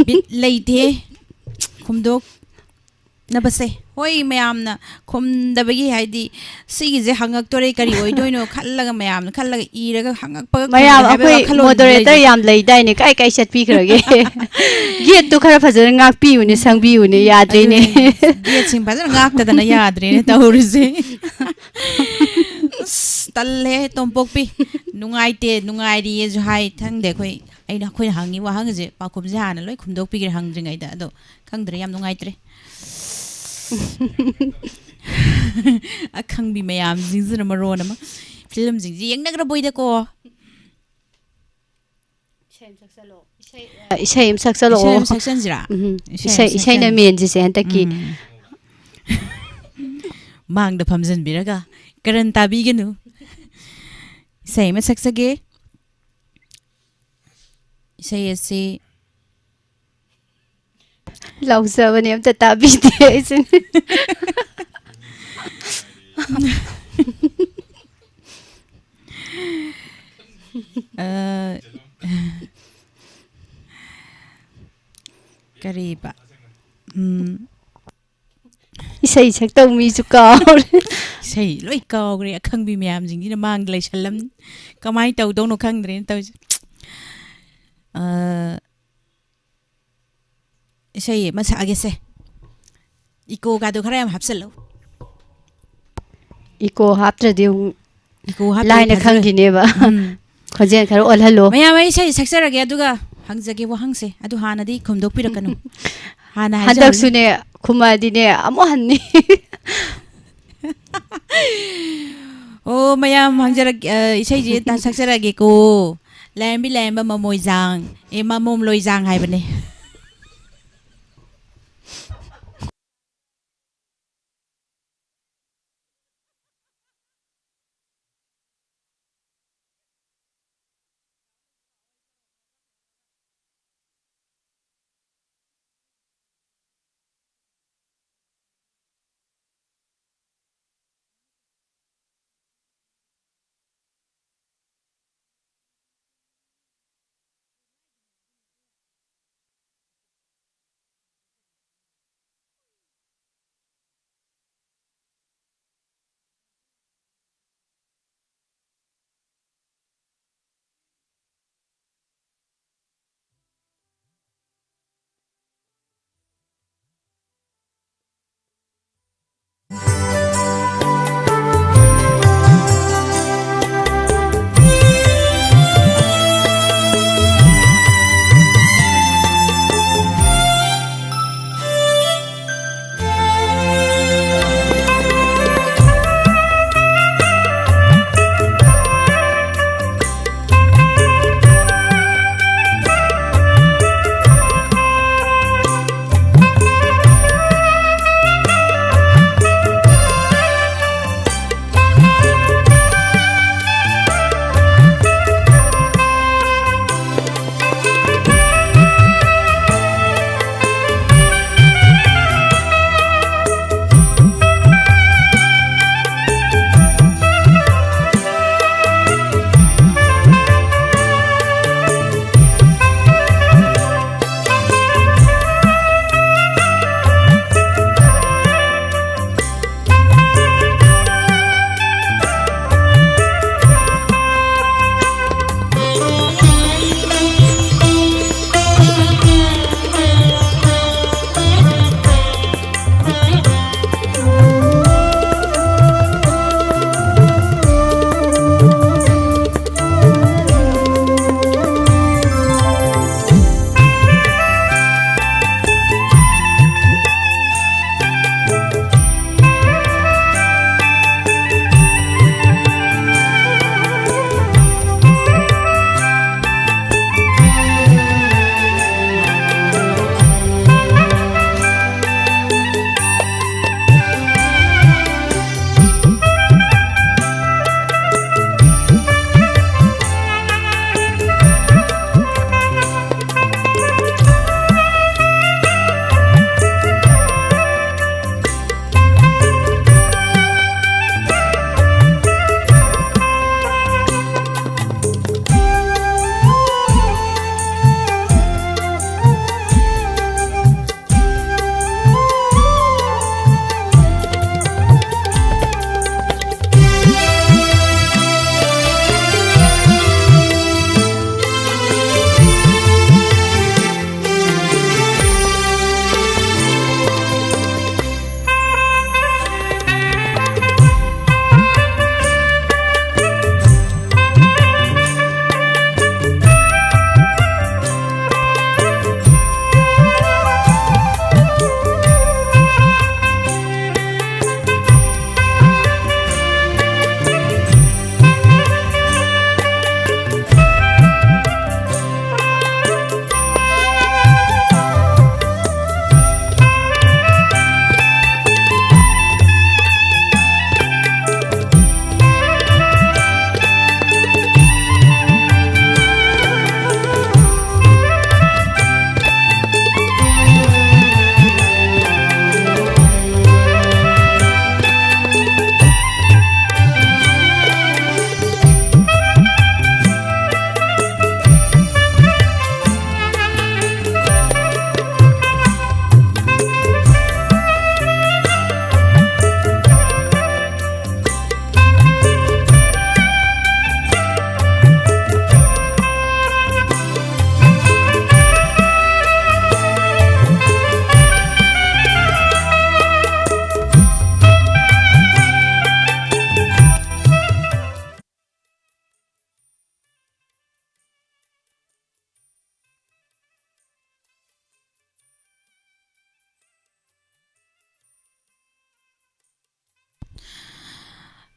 ꯕꯤꯠ ꯂꯩꯇꯦ꯫ ꯈꯨꯝꯗꯣꯛ-, ꯅꯕꯁꯦ꯫ ꯍꯣꯏ, ꯃꯌꯥꯝꯅ ꯈꯨꯝꯗꯕꯒꯤ, ꯍꯥꯏꯗꯤ, ꯁꯤꯒꯤꯁꯦ ꯍꯪꯉꯛꯇꯣꯔꯦ, ꯀꯔꯤ ꯑꯣꯏꯗꯣꯏꯅꯣ ꯈꯜꯂꯒ, ꯃꯌꯥꯝꯅ ꯈꯜꯂꯒ ꯏꯔꯒ ꯍꯪꯉꯛꯄꯒ ꯃꯌꯥꯝ ꯈꯨꯝꯗꯦ ꯍꯥꯏꯕꯒꯤ ꯑꯩꯈꯣꯏ ꯋꯥꯈꯜꯂꯣꯟꯗꯤ moderator ꯂꯩꯖꯩ꯫ ꯌꯥꯝ ꯂꯩꯗꯥꯏꯅꯦ, ꯀꯥꯏ ꯀꯥꯏ ꯆꯠꯄꯤꯈ꯭ꯔꯒꯦ? Gateꯇꯨ ꯈꯔ ꯐꯖꯅ ꯉꯥꯛꯄꯤꯌꯨꯅꯦ, ꯁꯪꯕꯤꯌꯨꯅꯦ, ꯌꯥꯗ꯭ꯔꯦꯅꯦ꯫ ꯑꯗꯨꯅꯦ, gateꯁꯤꯡ ꯐꯖꯅ ꯉꯥꯛꯇꯗꯅ ꯌꯥꯗ꯭ꯔꯦꯅꯦ ꯇꯧꯔꯤꯁꯦ꯫ ꯑꯁ, ꯇꯜꯂꯦ, ꯇꯣꯝꯄꯣꯛꯄꯤ꯫ ꯅꯨꯡꯉꯥꯏꯇꯦ, ꯅꯨꯡꯉꯥꯏꯔꯤꯌꯦꯁꯨ ꯍꯥꯏ, ꯈꯪꯗꯦ ꯑꯩꯈꯣꯏ꯫ ꯑꯩꯅ, ꯑꯩꯈꯣꯏꯅ ꯍꯪꯉꯤ ꯋꯥꯍꯪꯁꯦ, ꯄꯥꯎꯈꯨꯝꯁꯦ ꯍꯥꯟꯅ ꯂꯣꯏ ꯈꯨꯝꯗꯣꯛꯄꯤꯈ꯭ꯔꯦ ꯍꯪꯗ꯭ꯔꯤꯉꯩꯗ꯫ ꯑꯗꯣ ꯈꯪꯗ꯭ꯔꯦ, ꯌꯥꯝ ꯅꯨꯡꯉꯥꯏꯇ꯭ꯔꯦ꯫ ꯑꯈꯪꯕꯤ ꯃꯌꯥꯝꯁꯤꯡꯁꯤꯅ ꯃꯔꯣꯟ ꯑꯃ꯫ ꯐꯤꯂꯝꯁꯤꯡꯁꯤ ꯌꯦꯡꯅꯈ꯭ꯔꯕꯣꯏꯗꯀꯣ꯫ ꯏꯁꯩ ꯑꯃ ꯁꯛꯆꯜꯂꯣ꯫ ꯏꯁꯩ, ꯑ, ꯏꯁꯩ ꯑꯃ ꯁꯛꯆꯜꯂꯛꯑꯣ꯫ ꯏꯁꯩ ꯑꯃ ꯁꯛꯆꯟꯁꯤꯔꯥ? ꯎꯝ꯫ ꯏꯁꯩ ꯏꯁꯩ, ꯑꯃ ꯏꯁꯩꯅ ꯁꯛꯆꯟ-, mainꯁꯤꯁꯦ ꯍꯟꯗꯛꯀꯤ꯫ ꯎꯝ꯫ ꯃꯥꯡꯗ ꯐꯝꯖꯟꯕꯤꯔꯒ ꯀꯔꯟ ꯇꯥꯕꯤꯒꯅꯨ꯫ ꯏꯁꯩ ꯑꯃ ꯁꯛꯆꯒꯦ꯫ ꯏꯁꯩ ꯑꯁꯤ ꯂꯥꯎꯖꯕꯅꯦ, ꯑꯝꯇ ꯇꯥꯕꯤꯗꯦ ꯑꯩꯁꯦ꯫ ꯑ, ꯀꯔꯤꯕ? ꯎꯝ. ꯏꯁꯩ ꯁꯛꯇꯧ ꯃꯤꯁꯨ ꯀꯥꯎꯔꯦ꯫ ꯏꯁꯩ ꯂꯣꯏ ꯀꯥꯎꯈ꯭ꯔꯦ꯫ ꯑꯈꯪꯕꯤ ꯃꯌꯥꯝꯁꯤꯡꯁꯤꯅ ꯃꯥꯡꯗ ꯂꯩꯁꯜꯂꯝ-, ꯀꯃꯥꯏꯅ ꯇꯧꯗꯧꯅꯣ ꯈꯪꯗ꯭ꯔꯦꯅ ꯇꯧꯔꯤꯁꯦ꯫ ꯑ, ꯏꯁꯩ ꯑꯃ ꯁꯛꯑꯒꯦꯁꯦ꯫ ꯏꯀꯣꯒꯗꯣ ꯈꯔ ꯌꯥꯝ ꯍꯥꯞꯆꯤꯜꯂꯨ꯫ ꯏꯀꯣ ꯍꯥꯞꯇ꯭ꯔꯗꯤ ꯑꯃꯨꯛ ꯏꯀꯣ ꯍꯥꯞꯇ꯭ꯔꯗꯤ ꯂꯥꯏꯅ ꯐꯖꯔꯣꯏ꯫ ꯈꯪꯈꯤꯅꯦꯕ꯫ ꯎꯝ꯫ ꯈꯣꯟꯖꯦꯜ ꯈꯔ ꯑꯣꯜꯍꯜꯂꯣ꯫ ꯃꯌꯥꯝ, ꯑꯩ ꯏꯁꯩ ꯁꯛꯆꯔꯒꯦ, ꯑꯗꯨꯒ ꯍꯪꯖꯒꯦ ꯋꯥꯍꯪꯁꯦ꯫ ꯑꯗꯨ ꯍꯥꯟꯅꯗꯤ ꯈꯨꯝꯗꯣꯛꯄꯤꯔꯛꯀꯅꯨ꯫ ꯍꯥꯟꯅ ꯍꯥꯏꯖꯍꯧꯒꯦ꯫ ꯍꯟꯗꯛꯁꯨꯅꯦ, ꯈꯨꯝꯃꯛꯑꯗꯤꯅꯦ, ꯑꯃꯨꯛ ꯍꯟꯅꯤ꯫ ꯑꯣ, ꯃꯌꯥꯝ ꯍꯪꯖꯔꯛ-, ꯑ, ꯏꯁꯩꯁꯦ ꯇ-, ꯁꯛꯆꯔꯛꯑꯒꯦꯀꯣ꯫ ꯂꯥꯏꯔꯦꯝꯕꯤ ꯂꯥꯏꯔꯦꯝꯕ ꯃꯃꯣꯏꯖꯥꯡ꯫ ꯑꯦ, ꯃꯃꯣꯝ ꯂꯣꯏꯖꯥꯡ ꯍꯥꯏꯕꯅꯦ꯫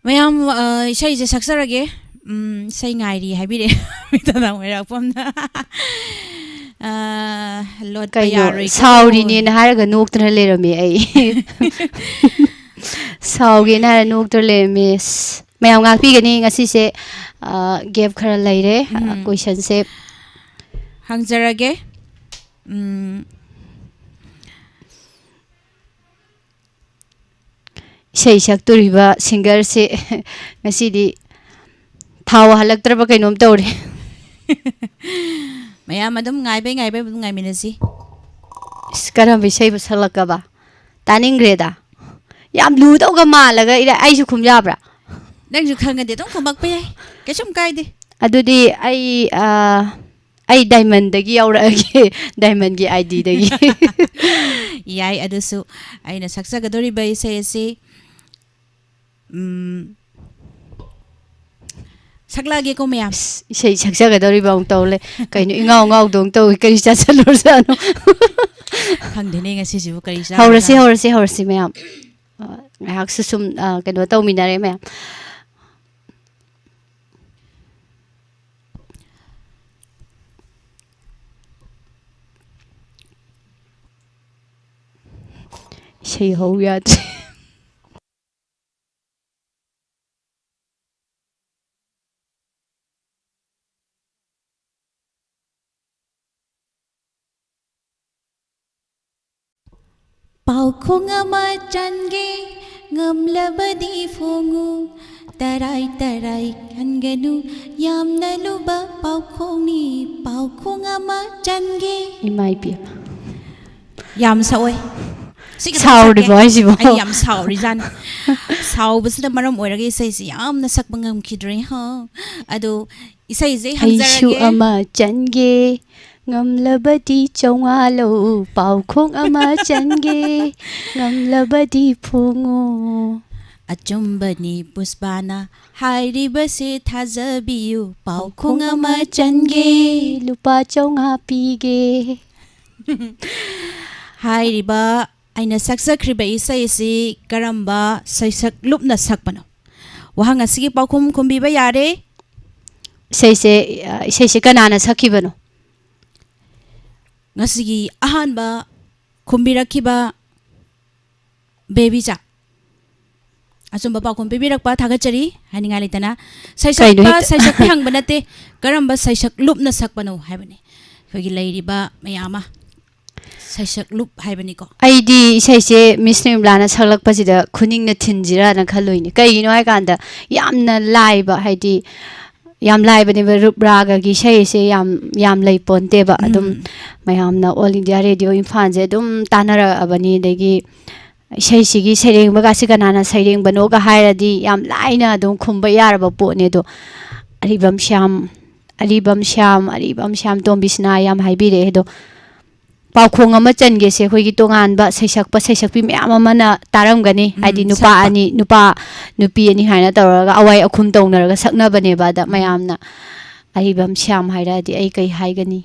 ꯃꯌꯥꯝ, ꯑ, ꯏꯁꯩꯁꯦ ꯁꯛꯆꯔꯒꯦ꯫ ꯎꯝ, ꯏꯁꯩ ꯉꯥꯏꯔꯤ ꯍꯥꯏꯕꯤꯔꯛꯑꯦ꯫ ꯃꯤꯇꯥꯗꯥ ꯃꯣꯏꯔꯥꯛꯄꯝꯅ꯫ ꯑ, ꯂꯣꯠꯄ ꯀꯩꯅꯣ, ꯌꯥꯔꯣꯏꯀꯣ꯫ ꯁꯥꯎꯔꯤꯅꯦꯅ ꯍꯥꯏꯔꯒ ꯅꯣꯛꯇꯅ ꯂꯩꯔꯝꯃꯦ ꯑꯩ꯫ ꯁꯥꯎꯒꯦꯅ ꯍꯥꯏꯔ ꯅꯣꯛꯇꯅ ꯂꯩꯔꯝꯃꯦ꯫ ꯑꯁ, ꯃꯌꯥꯝ ꯉꯥꯛꯄꯤꯒꯅꯤ ꯉꯁꯤꯁꯦ, ꯑ, gap ꯈꯔ ꯂꯩꯔꯦ, ꯑ, ꯎꯝ꯫ Questionꯁꯦ꯫ ꯍꯪꯖꯔꯒꯦ꯫ ꯎꯝ꯫ ꯏꯁꯩ ꯁꯛꯇꯣꯔꯤꯕ singerꯁꯦ ꯉꯁꯤꯗꯤ ꯊꯥꯎ ꯍꯜꯂꯛꯇ꯭ꯔꯕ ꯀꯩꯅꯣꯝ ꯇꯧꯔꯦ꯫ ꯃꯌꯥꯝ ꯑꯗꯨꯝ ꯉꯥꯏꯕꯩ ꯉꯥꯏꯕꯩ ꯑꯗꯨꯝ ꯉꯥꯏꯃꯤꯟꯅꯁꯤ꯫ ꯏꯁ, ꯀꯔꯝꯕ ꯏꯁꯩꯕꯨ ꯁꯛꯂꯛꯀꯕ? ꯇꯥꯅꯤꯡꯈ꯭ꯔꯦꯗ꯫ ꯌꯥꯝ ꯂꯨꯗꯧꯒ ꯃꯥꯜꯂꯒ ꯏꯔꯥ-, ꯑꯩꯁꯨ ꯈꯨꯝ ꯌꯥꯕ꯭ꯔꯥ? ꯅꯪꯁꯨ ꯈꯪꯉꯗꯤ ꯑꯗꯨꯝ ꯈꯨꯝꯃꯛꯄ ꯌꯥꯏ, ꯀꯩꯁꯨꯝ ꯀꯥꯏꯗꯦ꯫ ꯑꯗꯨꯗꯤ ꯑꯩ, ꯑ, ꯑꯩ Diamondꯗꯒꯤ ꯌꯥꯎꯔꯛꯑꯒꯦ꯫ Diamondꯒꯤ IDꯗꯒꯤ꯫ ꯌꯥꯏ, ꯑꯗꯨꯁꯨ꯫ ꯑꯩꯅ ꯁꯛꯆꯒꯗꯧꯔꯤꯕ ꯏꯁꯩ ꯑꯁꯤ, ꯎꯝ, ꯁꯛꯂꯛꯑꯒꯦꯀꯣ, ꯃꯌꯥꯝ꯫ ꯑꯁ, ꯏꯁꯩ ꯁꯛꯆꯒꯗꯧꯔꯤꯕ ꯑꯃꯨꯛ ꯇꯧ ꯂꯩ꯫ ꯀꯩꯅꯣ, ꯏꯉꯥꯎ ꯉꯥꯎꯗꯧ ꯇꯧꯏ, ꯀꯔꯤ ꯆꯥꯁꯜꯂꯨꯔꯖꯥꯠꯅꯣ? ꯈꯪꯗꯦꯅꯦ, ꯉꯁꯤꯁꯤꯕꯨ ꯀꯔꯤ ꯍꯧꯔꯁꯤ, ꯆꯥꯔꯖꯥꯠꯅꯣ? ꯍꯧꯔꯁꯤ, ꯍꯧꯔꯁꯤ, ꯃꯌꯥꯝ꯫ ꯑ, ꯉꯥꯏꯍꯥꯛꯁꯨ ꯁꯨꯝ, ꯑ, ꯀꯩꯅꯣ ꯇꯧꯃꯤꯟꯅꯔꯦ, ꯃꯌꯥꯝ꯫ ꯏꯁꯩ ꯍꯧ ꯌꯥꯗ꯭ꯔꯦ꯫ ꯄꯥꯎꯈꯣꯡ ꯑꯃ ꯆꯟꯒꯦ, ꯉꯝꯂꯕꯗꯤ ꯐꯣꯡꯉꯨ, ꯇꯔꯥꯏ ꯇꯔꯥꯏ ꯈꯟꯒꯅꯨ, ꯌꯥꯝꯅ ꯂꯨꯕ ꯄꯥꯎꯈꯣꯡꯅꯤ, ꯄꯥꯎꯈꯣꯡ ꯑꯃ ꯆꯟꯒꯦ꯫ ꯏꯃꯥ ꯏꯕꯦꯝꯃ꯫ ꯌꯥꯝ ꯁꯛꯑꯣꯏ꯫ ꯁꯤ ꯈꯛꯇꯪ ꯁꯥꯎꯔꯤꯕꯣ ꯁꯛꯀꯦ꯫ ꯍꯥꯏꯁꯤꯕꯣ? ꯑꯩ ꯌꯥꯝ ꯁꯥꯎꯔꯤꯖꯥꯠꯅꯤ꯫ ꯁꯥꯎꯕꯁꯤꯅ ꯃꯔꯝ ꯑꯣꯏꯔꯒ ꯏꯁꯩꯁꯤ ꯌꯥꯝꯅ ꯁꯛꯄ ꯉꯝꯈꯤꯗ꯭ꯔꯦ꯫ ꯍꯥ꯫ ꯑꯗꯣ ꯏꯁꯩꯁꯦ ꯑꯩꯁꯨ ꯍꯪꯖꯔꯒꯦ꯫ ꯑꯃ ꯆꯟꯒꯦ, ꯉꯝꯂꯕꯗꯤ ꯆꯥꯝꯃꯉꯥ ꯂꯧ, ꯄꯥꯎꯈꯣꯡ ꯑꯃ ꯆꯟꯒꯦ, ꯉꯝꯂꯕꯗꯤ ꯐꯣꯡꯉꯨ꯫ ꯑꯆꯨꯝꯕꯅꯤ ꯄꯨꯁꯄꯥꯅ ꯍꯥꯏꯔꯤꯕꯁꯦ ꯊꯥꯖꯕꯤꯌꯨ, ꯄꯥꯎꯈꯣꯡ ꯑꯃ ꯆꯟꯒꯦ꯫ ꯂꯨꯄꯥ ꯆꯥꯝꯃꯉꯥ ꯄꯤꯒꯦ꯫ ꯍꯥꯏꯔꯤꯕ ꯑꯩꯅ ꯁꯛꯆꯈ꯭ꯔꯤꯕ ꯏꯁꯩ ꯑꯁꯤ ꯀꯔꯝꯕ ꯁꯩꯁꯛꯂꯨꯞꯅ ꯁꯛꯄꯅꯣ? ꯋꯥꯍꯪ ꯑꯁꯤꯒꯤ ꯄꯥꯎꯈꯨꯝ ꯈꯨꯝꯕꯤꯕ ꯌꯥꯔꯦ꯫ ꯏꯁꯩꯁꯦ, ꯑ, ꯏꯁꯩꯁꯦ ꯀꯅꯥꯅ ꯁꯛꯈꯤꯕꯅꯣ? ꯉꯁꯤꯒꯤ ꯑꯍꯥꯟꯕ ꯈꯨꯝꯕꯤꯔꯛꯈꯤꯕ ꯕꯦꯕꯤꯆꯥ꯫ ꯑꯆꯨꯝꯕ ꯄꯥꯎꯈꯨꯝ ꯄꯤꯕꯤꯔꯛꯄ ꯊꯥꯒꯠꯆꯔꯤ꯫ ꯍꯥꯏꯅꯤꯡꯉꯥꯏ ꯂꯩꯇꯅ꯫ ꯀꯩꯅꯣ ꯁꯩꯁꯛꯄ, ꯍꯦꯛꯇ ꯁꯩꯁꯛꯄꯤ ꯍꯪꯕ ꯅꯠꯇꯦ, ꯀꯔꯝꯕ ꯁꯩꯁꯛꯂꯨꯞꯅ ꯁꯛꯄꯅꯣ ꯍꯥꯏꯕꯅꯤ꯫ ꯑꯩꯈꯣꯏꯒꯤ ꯂꯩꯔꯤꯕ ꯃꯌꯥꯝ ꯑꯃ ꯁꯩꯁꯛꯂꯨꯞ ꯍꯥꯏꯕꯅꯤꯀꯣ꯫ ꯑꯩꯗꯤ ꯏꯁꯩꯁꯦ ꯃꯤꯁ ꯅꯤꯔꯃꯂꯥꯅ ꯁꯛꯂꯛꯄꯁꯤꯗ ꯈꯨꯅꯤꯡꯅ ꯊꯤꯟꯁꯤꯔꯥꯅ ꯈꯜꯂꯨꯏꯅꯦ꯫ ꯀꯩꯒꯤꯅꯣ ꯍꯥꯏꯀꯥꯟꯗ ꯌꯥꯝꯅ ꯂꯥꯏꯕ, ꯍꯥꯏꯗꯤ ꯌꯥꯝ ꯂꯥꯏꯕꯅꯦꯕ꯫ ꯔꯨꯞ ꯔꯥꯒꯒꯤ ꯏꯁꯩꯁꯦ ꯌꯥꯝ, ꯌꯥꯝ ꯂꯩ ꯄꯣꯟꯇꯦꯕ꯫ ꯑꯗꯨꯝ ꯎꯝ꯫ ꯃꯌꯥꯝꯅ All India Radio ꯏꯝꯐꯥꯜꯁꯦ ꯑꯗꯨꯝ ꯇꯥꯟꯅꯔꯛꯑꯕꯅꯤ꯫ ꯑꯗꯒꯤ ꯏꯁꯩꯁꯤꯒꯤ ꯁꯩꯔꯦꯡꯕꯒꯁꯤ ꯀꯅꯥꯅ ꯁꯩꯔꯦꯡꯕꯅꯣꯒ ꯍꯥꯏꯔꯗꯤ ꯌꯥꯝ ꯂꯥꯏꯅ ꯑꯗꯨꯝ ꯈꯨꯝꯕ ꯌꯥꯔꯕ ꯄꯣꯠꯅꯦ꯫ ꯑꯗꯣ ꯑꯔꯤꯕꯝ ꯁ꯭ꯌꯥꯝ, ꯑꯔꯤꯕꯝ ꯁ꯭ꯌꯥꯝ, ꯑꯔꯤꯕꯝ ꯁ꯭ꯌꯥꯝ ꯇꯣꯝꯕꯤꯁꯅꯥ ꯌꯥꯝ ꯍꯥꯏꯕꯤꯔꯛꯑꯦ꯫ ꯑꯗꯣ ꯄꯥꯎꯈꯣꯡ ꯑꯃ ꯆꯟꯒꯦꯁꯦ꯫ ꯑꯩꯈꯣꯏꯒꯤ ꯇꯣꯉꯥꯟꯕ ꯁꯩꯁꯛꯄ, ꯁꯩꯁꯛꯄꯤ ꯃꯌꯥꯝ ꯑꯃꯅ ꯇꯥꯔꯝꯒꯅꯤ꯫ ꯎꯝ, ꯍꯥꯏꯗꯤ ꯅꯨꯄꯥ ꯁꯛꯄ꯫ ꯑꯅꯤ, ꯅꯨꯄꯥ, ꯅꯨꯄꯤ ꯑꯅꯤ ꯍꯥꯏꯅ ꯇꯧꯔꯒ ꯑꯋꯥꯏ ꯑꯈꯨꯝ ꯇꯧꯅꯔꯒ ꯁꯛꯅꯕꯅꯦꯕ꯫ ꯑꯗ ꯎꯝ꯫ ꯃꯌꯥꯝꯅ ꯑꯔꯤꯕꯝ ꯁ꯭ꯌꯥꯝ ꯍꯥꯏꯔꯛꯑꯗꯤ ꯑꯩ ꯀꯩ ꯍꯥꯏꯒꯅꯤ?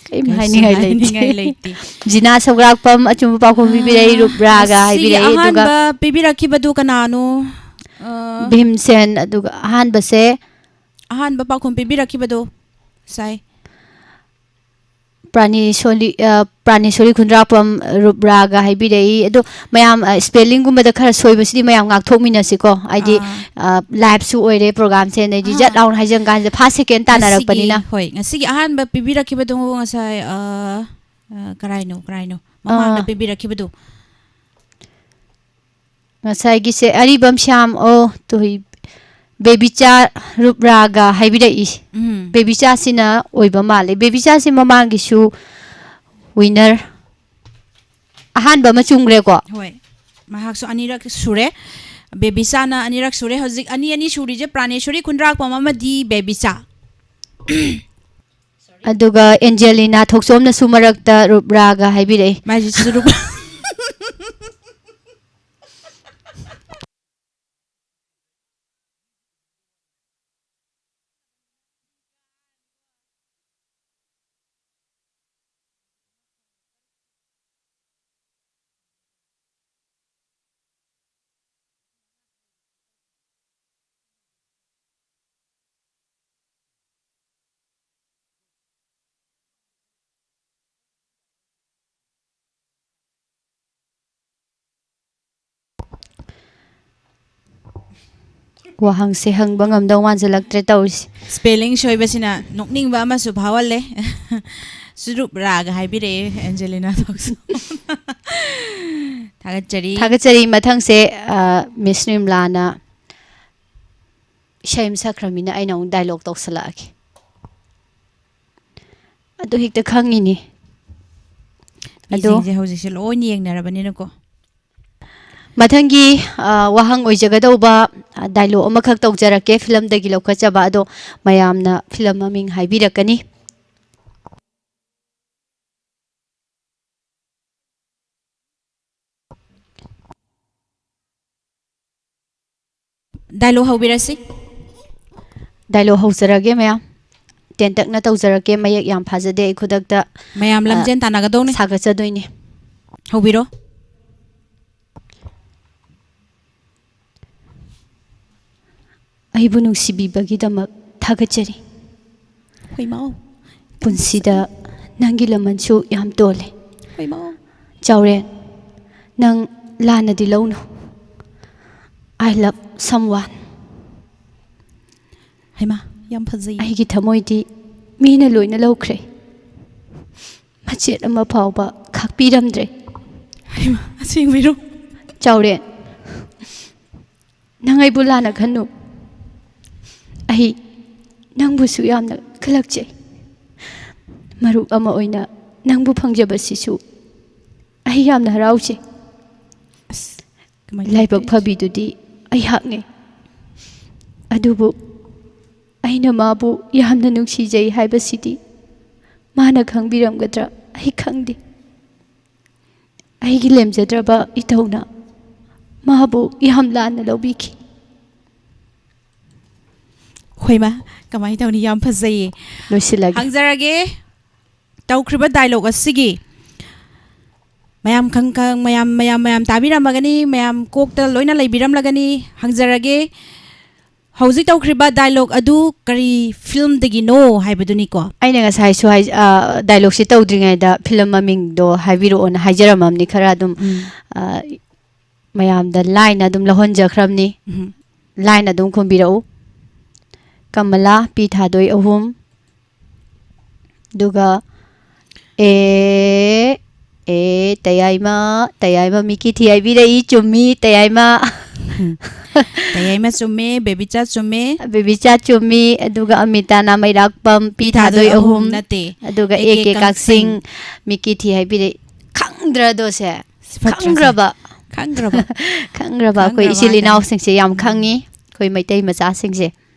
ꯀꯩꯝ ꯀꯩꯁꯨ ꯍꯥꯏꯅꯤꯡꯉꯥꯏ ꯂꯩꯇꯦ꯫ ꯍꯥꯏꯅꯤꯡꯉꯥꯏ ꯂꯩꯇꯦ꯫ ꯖꯤꯅꯥ ꯁꯧꯒ꯭ꯔꯥꯛꯄꯝ ꯑꯆꯨꯝꯕ ꯄꯥꯎꯈꯨꯝ ꯄꯤꯕꯤꯔꯛꯏ, ꯑꯥ, ꯔꯨꯞ ꯔꯥꯒ ꯉꯁꯤꯒꯤ ꯍꯥꯏꯕꯤꯔꯛꯏ, ꯑꯗꯨꯒ ꯑꯍꯥꯟꯕ ꯄꯤꯕꯤꯔꯛꯈꯤꯕꯗꯨ ꯀꯅꯥꯅꯣ? ꯑꯥ, ꯚꯤꯝꯁꯦꯟ, ꯑꯗꯨꯒ ꯑꯍꯥꯟꯕꯁꯦ ꯑꯍꯥꯟꯕ ꯄꯥꯎꯈꯨꯝ ꯄꯤꯕꯤꯔꯛꯈꯤꯕꯗꯨ ꯉꯁꯥꯏ꯫ ꯄ꯭ꯔꯥꯅꯦꯁꯣꯔꯤ, ꯑ, ꯄ꯭ꯔꯥꯅꯦꯁꯣꯔꯤ ꯈꯨꯟꯗ꯭ꯔꯥꯛꯄꯝ ꯔꯨꯞ ꯔꯥꯒ ꯍꯥꯏꯕꯤꯔꯛꯏ꯫ ꯑꯗꯣ ꯃꯌꯥꯝ, ꯑ, spellingꯒꯨꯝꯕꯗ ꯈꯔ ꯁꯣꯏꯕꯁꯤꯗꯤ ꯃꯌꯥꯝ ꯉꯥꯛꯊꯣꯛꯃꯤꯟꯅꯁꯤꯀꯣ꯫ ꯍꯥꯏꯗꯤ, ꯑꯥ꯫ ꯑ, liveꯁꯨ ꯑꯣꯏꯔꯦ programꯁꯦ, ꯑꯗꯩꯗꯤ ꯑꯍꯥ꯫ ꯖꯠ ꯂꯥꯎꯅ ꯍꯥꯏꯖꯟ ꯀꯥꯟꯁꯤꯗ first, second ꯉꯁꯤꯒꯤ, ꯇꯥꯟꯅꯔꯛꯄꯅꯤꯅ꯫ ꯍꯣꯏ, ꯉꯁꯤꯒꯤ ꯑꯍꯥꯟꯕ ꯄꯤꯕꯤꯔꯛꯈꯤꯕꯗꯣ ꯉꯁꯥꯏ, ꯑ, ꯑ, ꯀꯔꯥꯏꯅꯣ, ꯀꯔꯥꯏꯅꯣ? ꯃꯃꯥꯡꯗ ꯑꯥ꯫ ꯄꯤꯕꯤꯔꯛꯈꯤꯕꯗꯣ꯫ ꯉꯁꯥꯏꯒꯤꯁꯦ ꯑꯔꯤꯕꯝ ꯁ꯭ꯌꯥꯝ, ꯑꯣ, ꯇꯨꯍꯤ, ꯕꯦꯕꯤꯆꯥ ꯔꯨꯞ ꯔꯥꯒ ꯍꯥꯏꯕꯤꯔꯛꯏ꯫ ꯎꯝ꯫ ꯕꯦꯕꯤꯆꯥꯁꯤꯅ ꯑꯣꯏꯕ ꯃꯥꯜꯂꯦ꯫ ꯕꯦꯕꯤꯆꯥꯁꯤ ꯃꯃꯥꯡꯒꯤꯁꯨ winner ꯑꯍꯥꯟꯕ ꯑꯃ ꯆꯨꯝꯈ꯭ꯔꯦꯀꯣ꯫ ꯍꯣꯏ, ꯃꯍꯥꯛꯁꯨ ꯑꯅꯤꯔꯛ ꯁꯨꯔꯦ꯫ ꯕꯦꯕꯤꯆꯥꯅ ꯑꯅꯤꯔꯛ ꯁꯨꯔꯦ꯫ ꯍꯧꯖꯤꯛ ꯑꯅꯤ ꯑꯅꯤ ꯁꯨꯔꯤꯁꯦ ꯄ꯭ꯔꯥꯅꯦꯁꯣꯔꯤ ꯈꯨꯟꯗ꯭ꯔꯥꯛꯄꯝ ꯑꯃꯗꯤ ꯕꯦꯕꯤꯆꯥ꯫ ꯑꯗꯨꯒ ꯑꯦꯟꯖꯦꯂꯤꯅꯥ ꯊꯣꯛꯆꯣꯝꯅꯁꯨ ꯃꯔꯛꯇ ꯔꯨꯞ ꯔꯥꯒ ꯍꯥꯏꯕꯤꯔꯛꯏ꯫ ꯃꯥꯏꯁꯤꯁꯨ ꯔꯨꯞ-, ꯋꯥꯍꯪꯁꯦ ꯍꯪꯕ ꯉꯝꯗꯧ ꯃꯥꯟꯁꯤꯜꯂꯛꯇ꯭ꯔꯦ ꯇꯧꯔꯤꯁꯦ꯫ ꯁ꯭ꯄꯦꯂꯤꯡ ꯁꯣꯏꯕꯁꯤꯅ ꯅꯣꯛꯅꯤꯡꯕ ꯑꯃꯁꯨ ꯐꯥꯎꯍꯜꯂꯦ꯫ ꯁꯨꯔꯨꯞ ꯔꯥꯒ ꯍꯥꯏꯕꯤꯔꯛꯑꯦ ꯑꯦꯟꯖꯦꯂꯤꯅꯥ ꯊꯣꯛꯁꯨ꯫ ꯊꯥꯒꯠꯆꯔꯤ꯫ ꯊꯥꯒꯠꯆꯔꯤ꯫ ꯃꯊꯪꯁꯦ, ꯑ, ꯃꯤꯁ ꯅꯤꯔꯃꯂꯥꯅ ꯏꯁꯩ ꯑꯃ ꯁꯛꯈ꯭ꯔꯃꯤꯅ ꯑꯩꯅ ꯑꯃꯨꯛ ꯗꯥꯏꯂꯣꯛ ꯇꯧꯁꯜꯂꯛꯑꯒꯦ꯫ ꯑꯗꯨ ꯍꯦꯛꯇ ꯈꯪꯉꯤꯅꯤ꯫ ꯑꯗꯣ ꯃꯤꯁꯤꯡꯁꯦ ꯍꯧꯖꯤꯛꯁꯦ ꯂꯣꯏꯅ ꯌꯦꯡꯅꯔꯕꯅꯤꯅꯀꯣ꯫ ꯃꯊꯪꯒꯤ, ꯑ, ꯋꯥꯍꯪ ꯑꯣꯏꯖꯒꯗꯧꯕ, ꯑ, ꯗꯥꯏꯂꯣꯛ ꯑꯃꯈꯛ ꯇꯧꯖꯔꯛꯀꯦ, ꯐꯤꯂꯝꯗꯒꯤ ꯂꯧꯈꯠꯆꯕ꯫ ꯑꯗꯣ ꯃꯌꯥꯝꯅ ꯐꯤꯂꯝ ꯃꯃꯤꯡ ꯍꯥꯏꯕꯤꯔꯛꯀꯅꯤ꯫ ꯗꯥꯏꯂꯣꯛ ꯍꯧꯕꯤꯔꯁꯤ꯫ ꯗꯥꯏꯂꯣꯛ ꯍꯧꯖꯔꯒꯦ ꯃꯌꯥꯝ꯫ ꯇꯦꯟꯇꯛꯅ ꯇꯧꯖꯔꯛꯀꯦ, ꯃꯌꯦꯛ ꯌꯥꯝ ꯐꯥꯖꯗꯦ꯫ ꯑꯩ ꯈꯨꯗꯛꯇ, ꯃꯌꯥꯝ ꯑ, ꯂꯝꯖꯦꯟ ꯇꯥꯟꯅꯒꯗꯧꯅꯤ꯫ ꯁꯥꯒꯠꯆꯗꯣꯏꯅꯤ꯫ ꯍꯧꯕꯤꯔꯣ꯫ ꯑꯩꯕꯨ ꯅꯨꯡꯁꯤꯕꯤꯕꯒꯤꯗꯃꯛ ꯊꯥꯒꯠꯆꯔꯤ꯫ ꯍꯣꯏꯃꯥꯎ꯫ ꯄꯨꯟꯁꯤꯗ ꯅꯪꯒꯤ ꯂꯃꯟꯁꯨ ꯌꯥꯝ ꯇꯣꯜꯂꯤ꯫ ꯍꯣꯏꯃꯥꯎ꯫ ꯆꯥꯎꯔꯦꯟ, ꯅꯪ ꯂꯥꯟꯅꯗꯤ ꯂꯧꯅꯨ꯫ I love someone. ꯍꯩꯃꯥ, ꯌꯥꯝ ꯐꯖꯩ꯫ ꯑꯩꯒꯤ ꯊꯃꯣꯏꯗꯤ ꯃꯤꯅ ꯂꯣꯏꯅ ꯂꯧꯈ꯭ꯔꯦ꯫ ꯃꯆꯦꯠ ꯑꯃ ꯐꯥꯎꯕ ꯈꯥꯛꯄꯤꯔꯝꯗ꯭ꯔꯦ꯫ ꯍꯩꯃꯥ, ꯑꯁꯦꯡꯕꯩꯔꯣ? ꯆꯥꯎꯔꯦꯟ, ꯅꯪ ꯑꯩꯕꯨ ꯂꯥꯟꯅ ꯈꯟꯅꯨ꯫ ꯑꯩ ꯅꯪꯕꯨꯁꯨ ꯌꯥꯝꯅ ꯀꯜꯂꯛꯆꯩ꯫ ꯃꯔꯨꯞ ꯑꯃ ꯑꯣꯏꯅ ꯅꯪꯕꯨ ꯐꯪꯖꯕꯁꯤꯁꯨ ꯑꯩ ꯌꯥꯝꯅ ꯍꯔꯥꯎꯖꯩ꯫ ꯑꯁ, ꯀꯃꯥꯏꯅ ꯂꯥꯏꯕꯛ ꯇꯧꯗꯣꯏꯅꯣ? ꯐꯕꯤꯗꯨꯗꯤ ꯑꯩꯍꯥꯛꯅꯤ꯫ ꯑꯗꯨꯕꯨ ꯑꯩꯅ ꯃꯥꯕꯨ ꯌꯥꯝꯅ ꯅꯨꯡꯁꯤꯖꯩ ꯍꯥꯏꯕꯁꯤꯗꯤ ꯃꯥꯅ ꯈꯪꯕꯤꯔꯝꯒꯗ꯭ꯔꯥ ꯑꯩ ꯈꯪꯗꯦ꯫ ꯑꯩꯒꯤ ꯂꯦꯝꯖꯗ꯭ꯔꯕ ꯏꯇꯧꯅ ꯃꯥꯕꯨ ꯌꯥꯝ ꯂꯥꯟꯅ ꯂꯧꯕꯤꯈꯤ꯫ ꯍꯣꯏꯃꯥ, ꯀꯃꯥꯏꯅ ꯇꯧꯅꯤ? ꯌꯥꯝ ꯐꯖꯩꯌꯦ꯫ ꯂꯣꯏꯁꯤꯜꯂꯒꯦ꯫ ꯍꯪꯖꯔꯒꯦ, ꯇꯧꯈ꯭ꯔꯤꯕ ꯗꯥꯏꯂꯣꯛ ꯑꯁꯤꯒꯤ ꯃꯌꯥꯝ ꯈꯪ ꯈꯪ, ꯃꯌꯥꯝ, ꯃꯌꯥꯝ, ꯃꯌꯥꯝ ꯇꯥꯕꯤꯔꯝꯃꯒꯅꯤ, ꯃꯌꯥꯝ ꯀꯣꯛꯇ ꯂꯣꯏꯅ ꯂꯩꯕꯤꯔꯝꯂꯒꯅꯤ꯫ ꯍꯪꯖꯔꯒꯦ, ꯍꯧꯖꯤꯛ ꯇꯧꯈ꯭ꯔꯤꯕ ꯗꯥꯏꯂꯣꯛ ꯑꯗꯨ ꯀꯔꯤ ꯐꯤꯂꯝꯗꯒꯤꯅꯣ ꯍꯥꯏꯕꯗꯨꯅꯤꯀꯣ꯫ ꯑꯩꯅ ꯉꯁꯥꯏꯁꯨ ꯍꯥꯏ-, ꯑ, ꯗꯥꯏꯂꯣꯛꯁꯤ ꯇꯧꯗ꯭ꯔꯤꯉꯩꯗ ꯐꯤꯂꯝ ꯃꯃꯤꯡꯗꯣ ꯍꯥꯏꯕꯤꯔꯛꯑꯣꯅ ꯍꯥꯏꯖꯔꯝꯃꯕꯅꯤ꯫ ꯈꯔ ꯑꯗꯨꯝ, ꯎꯝ꯫ ꯑ, ꯃꯌꯥꯝꯗ ꯂꯥꯏꯅ ꯑꯗꯨꯝ ꯂꯧꯍꯟꯖꯈ꯭ꯔꯕꯅꯤ꯫ ꯎꯝ꯫ ꯂꯥꯏꯟ ꯑꯗꯨꯝ ꯈꯨꯝꯕꯤꯔꯛꯎ꯫ ꯀꯃꯂꯥ, ꯄꯤ ꯊꯥꯗꯣꯏ ꯑꯍꯨꯝ꯫ ꯑꯗꯨꯒ ꯑꯦ ꯑꯦ ꯇꯌꯥꯏꯃ, ꯇꯌꯥꯏꯃ ꯃꯤꯀꯤ ꯊꯤ ꯍꯥꯏꯕꯤꯔꯛꯏ꯫ ꯆꯨꯝꯃꯤ, ꯇꯌꯥꯏꯃ꯫ ꯇꯌꯥꯏꯃ ꯆꯨꯝꯃꯦ, ꯕꯦꯕꯤꯆꯥ ꯆꯨꯝꯃꯦ꯫ ꯕꯦꯕꯤꯆꯥ ꯆꯨꯝꯃꯤ꯫ ꯑꯗꯨꯒ ꯑꯃꯤꯇꯥꯅ ꯃꯩꯔꯥꯛꯄꯝ, ꯄꯤ ꯊꯥꯗꯣꯏ ꯑꯍꯨꯝ꯫ ꯅꯠꯇꯦ꯫ ꯑꯗꯨꯒ ꯑꯦ ꯑꯦ ꯀꯦ ꯀꯦ ꯀꯛꯆꯤꯡ꯫ ꯀꯛꯆꯤꯡ꯫ ꯃꯤꯀꯤ ꯊꯤ ꯍꯥꯏꯕꯤꯔꯛꯏ꯫ ꯈꯪꯗ꯭ꯔꯗꯣ ꯁꯦ? ꯁꯤ ꯐꯠꯇ꯭ꯔꯥ ꯁꯦ? ꯈꯪꯈ꯭ꯔꯕ꯫ ꯈꯪꯈ꯭ꯔꯕ꯫ ꯈꯪꯈ꯭ꯔꯕ ꯑꯩꯈꯣꯏ ꯈꯪꯈ꯭ꯔꯕ ꯏꯆꯤꯜ ꯍꯥꯏꯇꯥꯔꯦ꯫ ꯏꯅꯥꯎꯁꯤꯡꯁꯦ ꯌꯥꯝ ꯈꯪꯉꯤ꯫ ꯑꯩꯈꯣꯏ ꯃꯩꯇꯩ ꯃꯆꯥꯁꯤꯡꯁꯦ꯫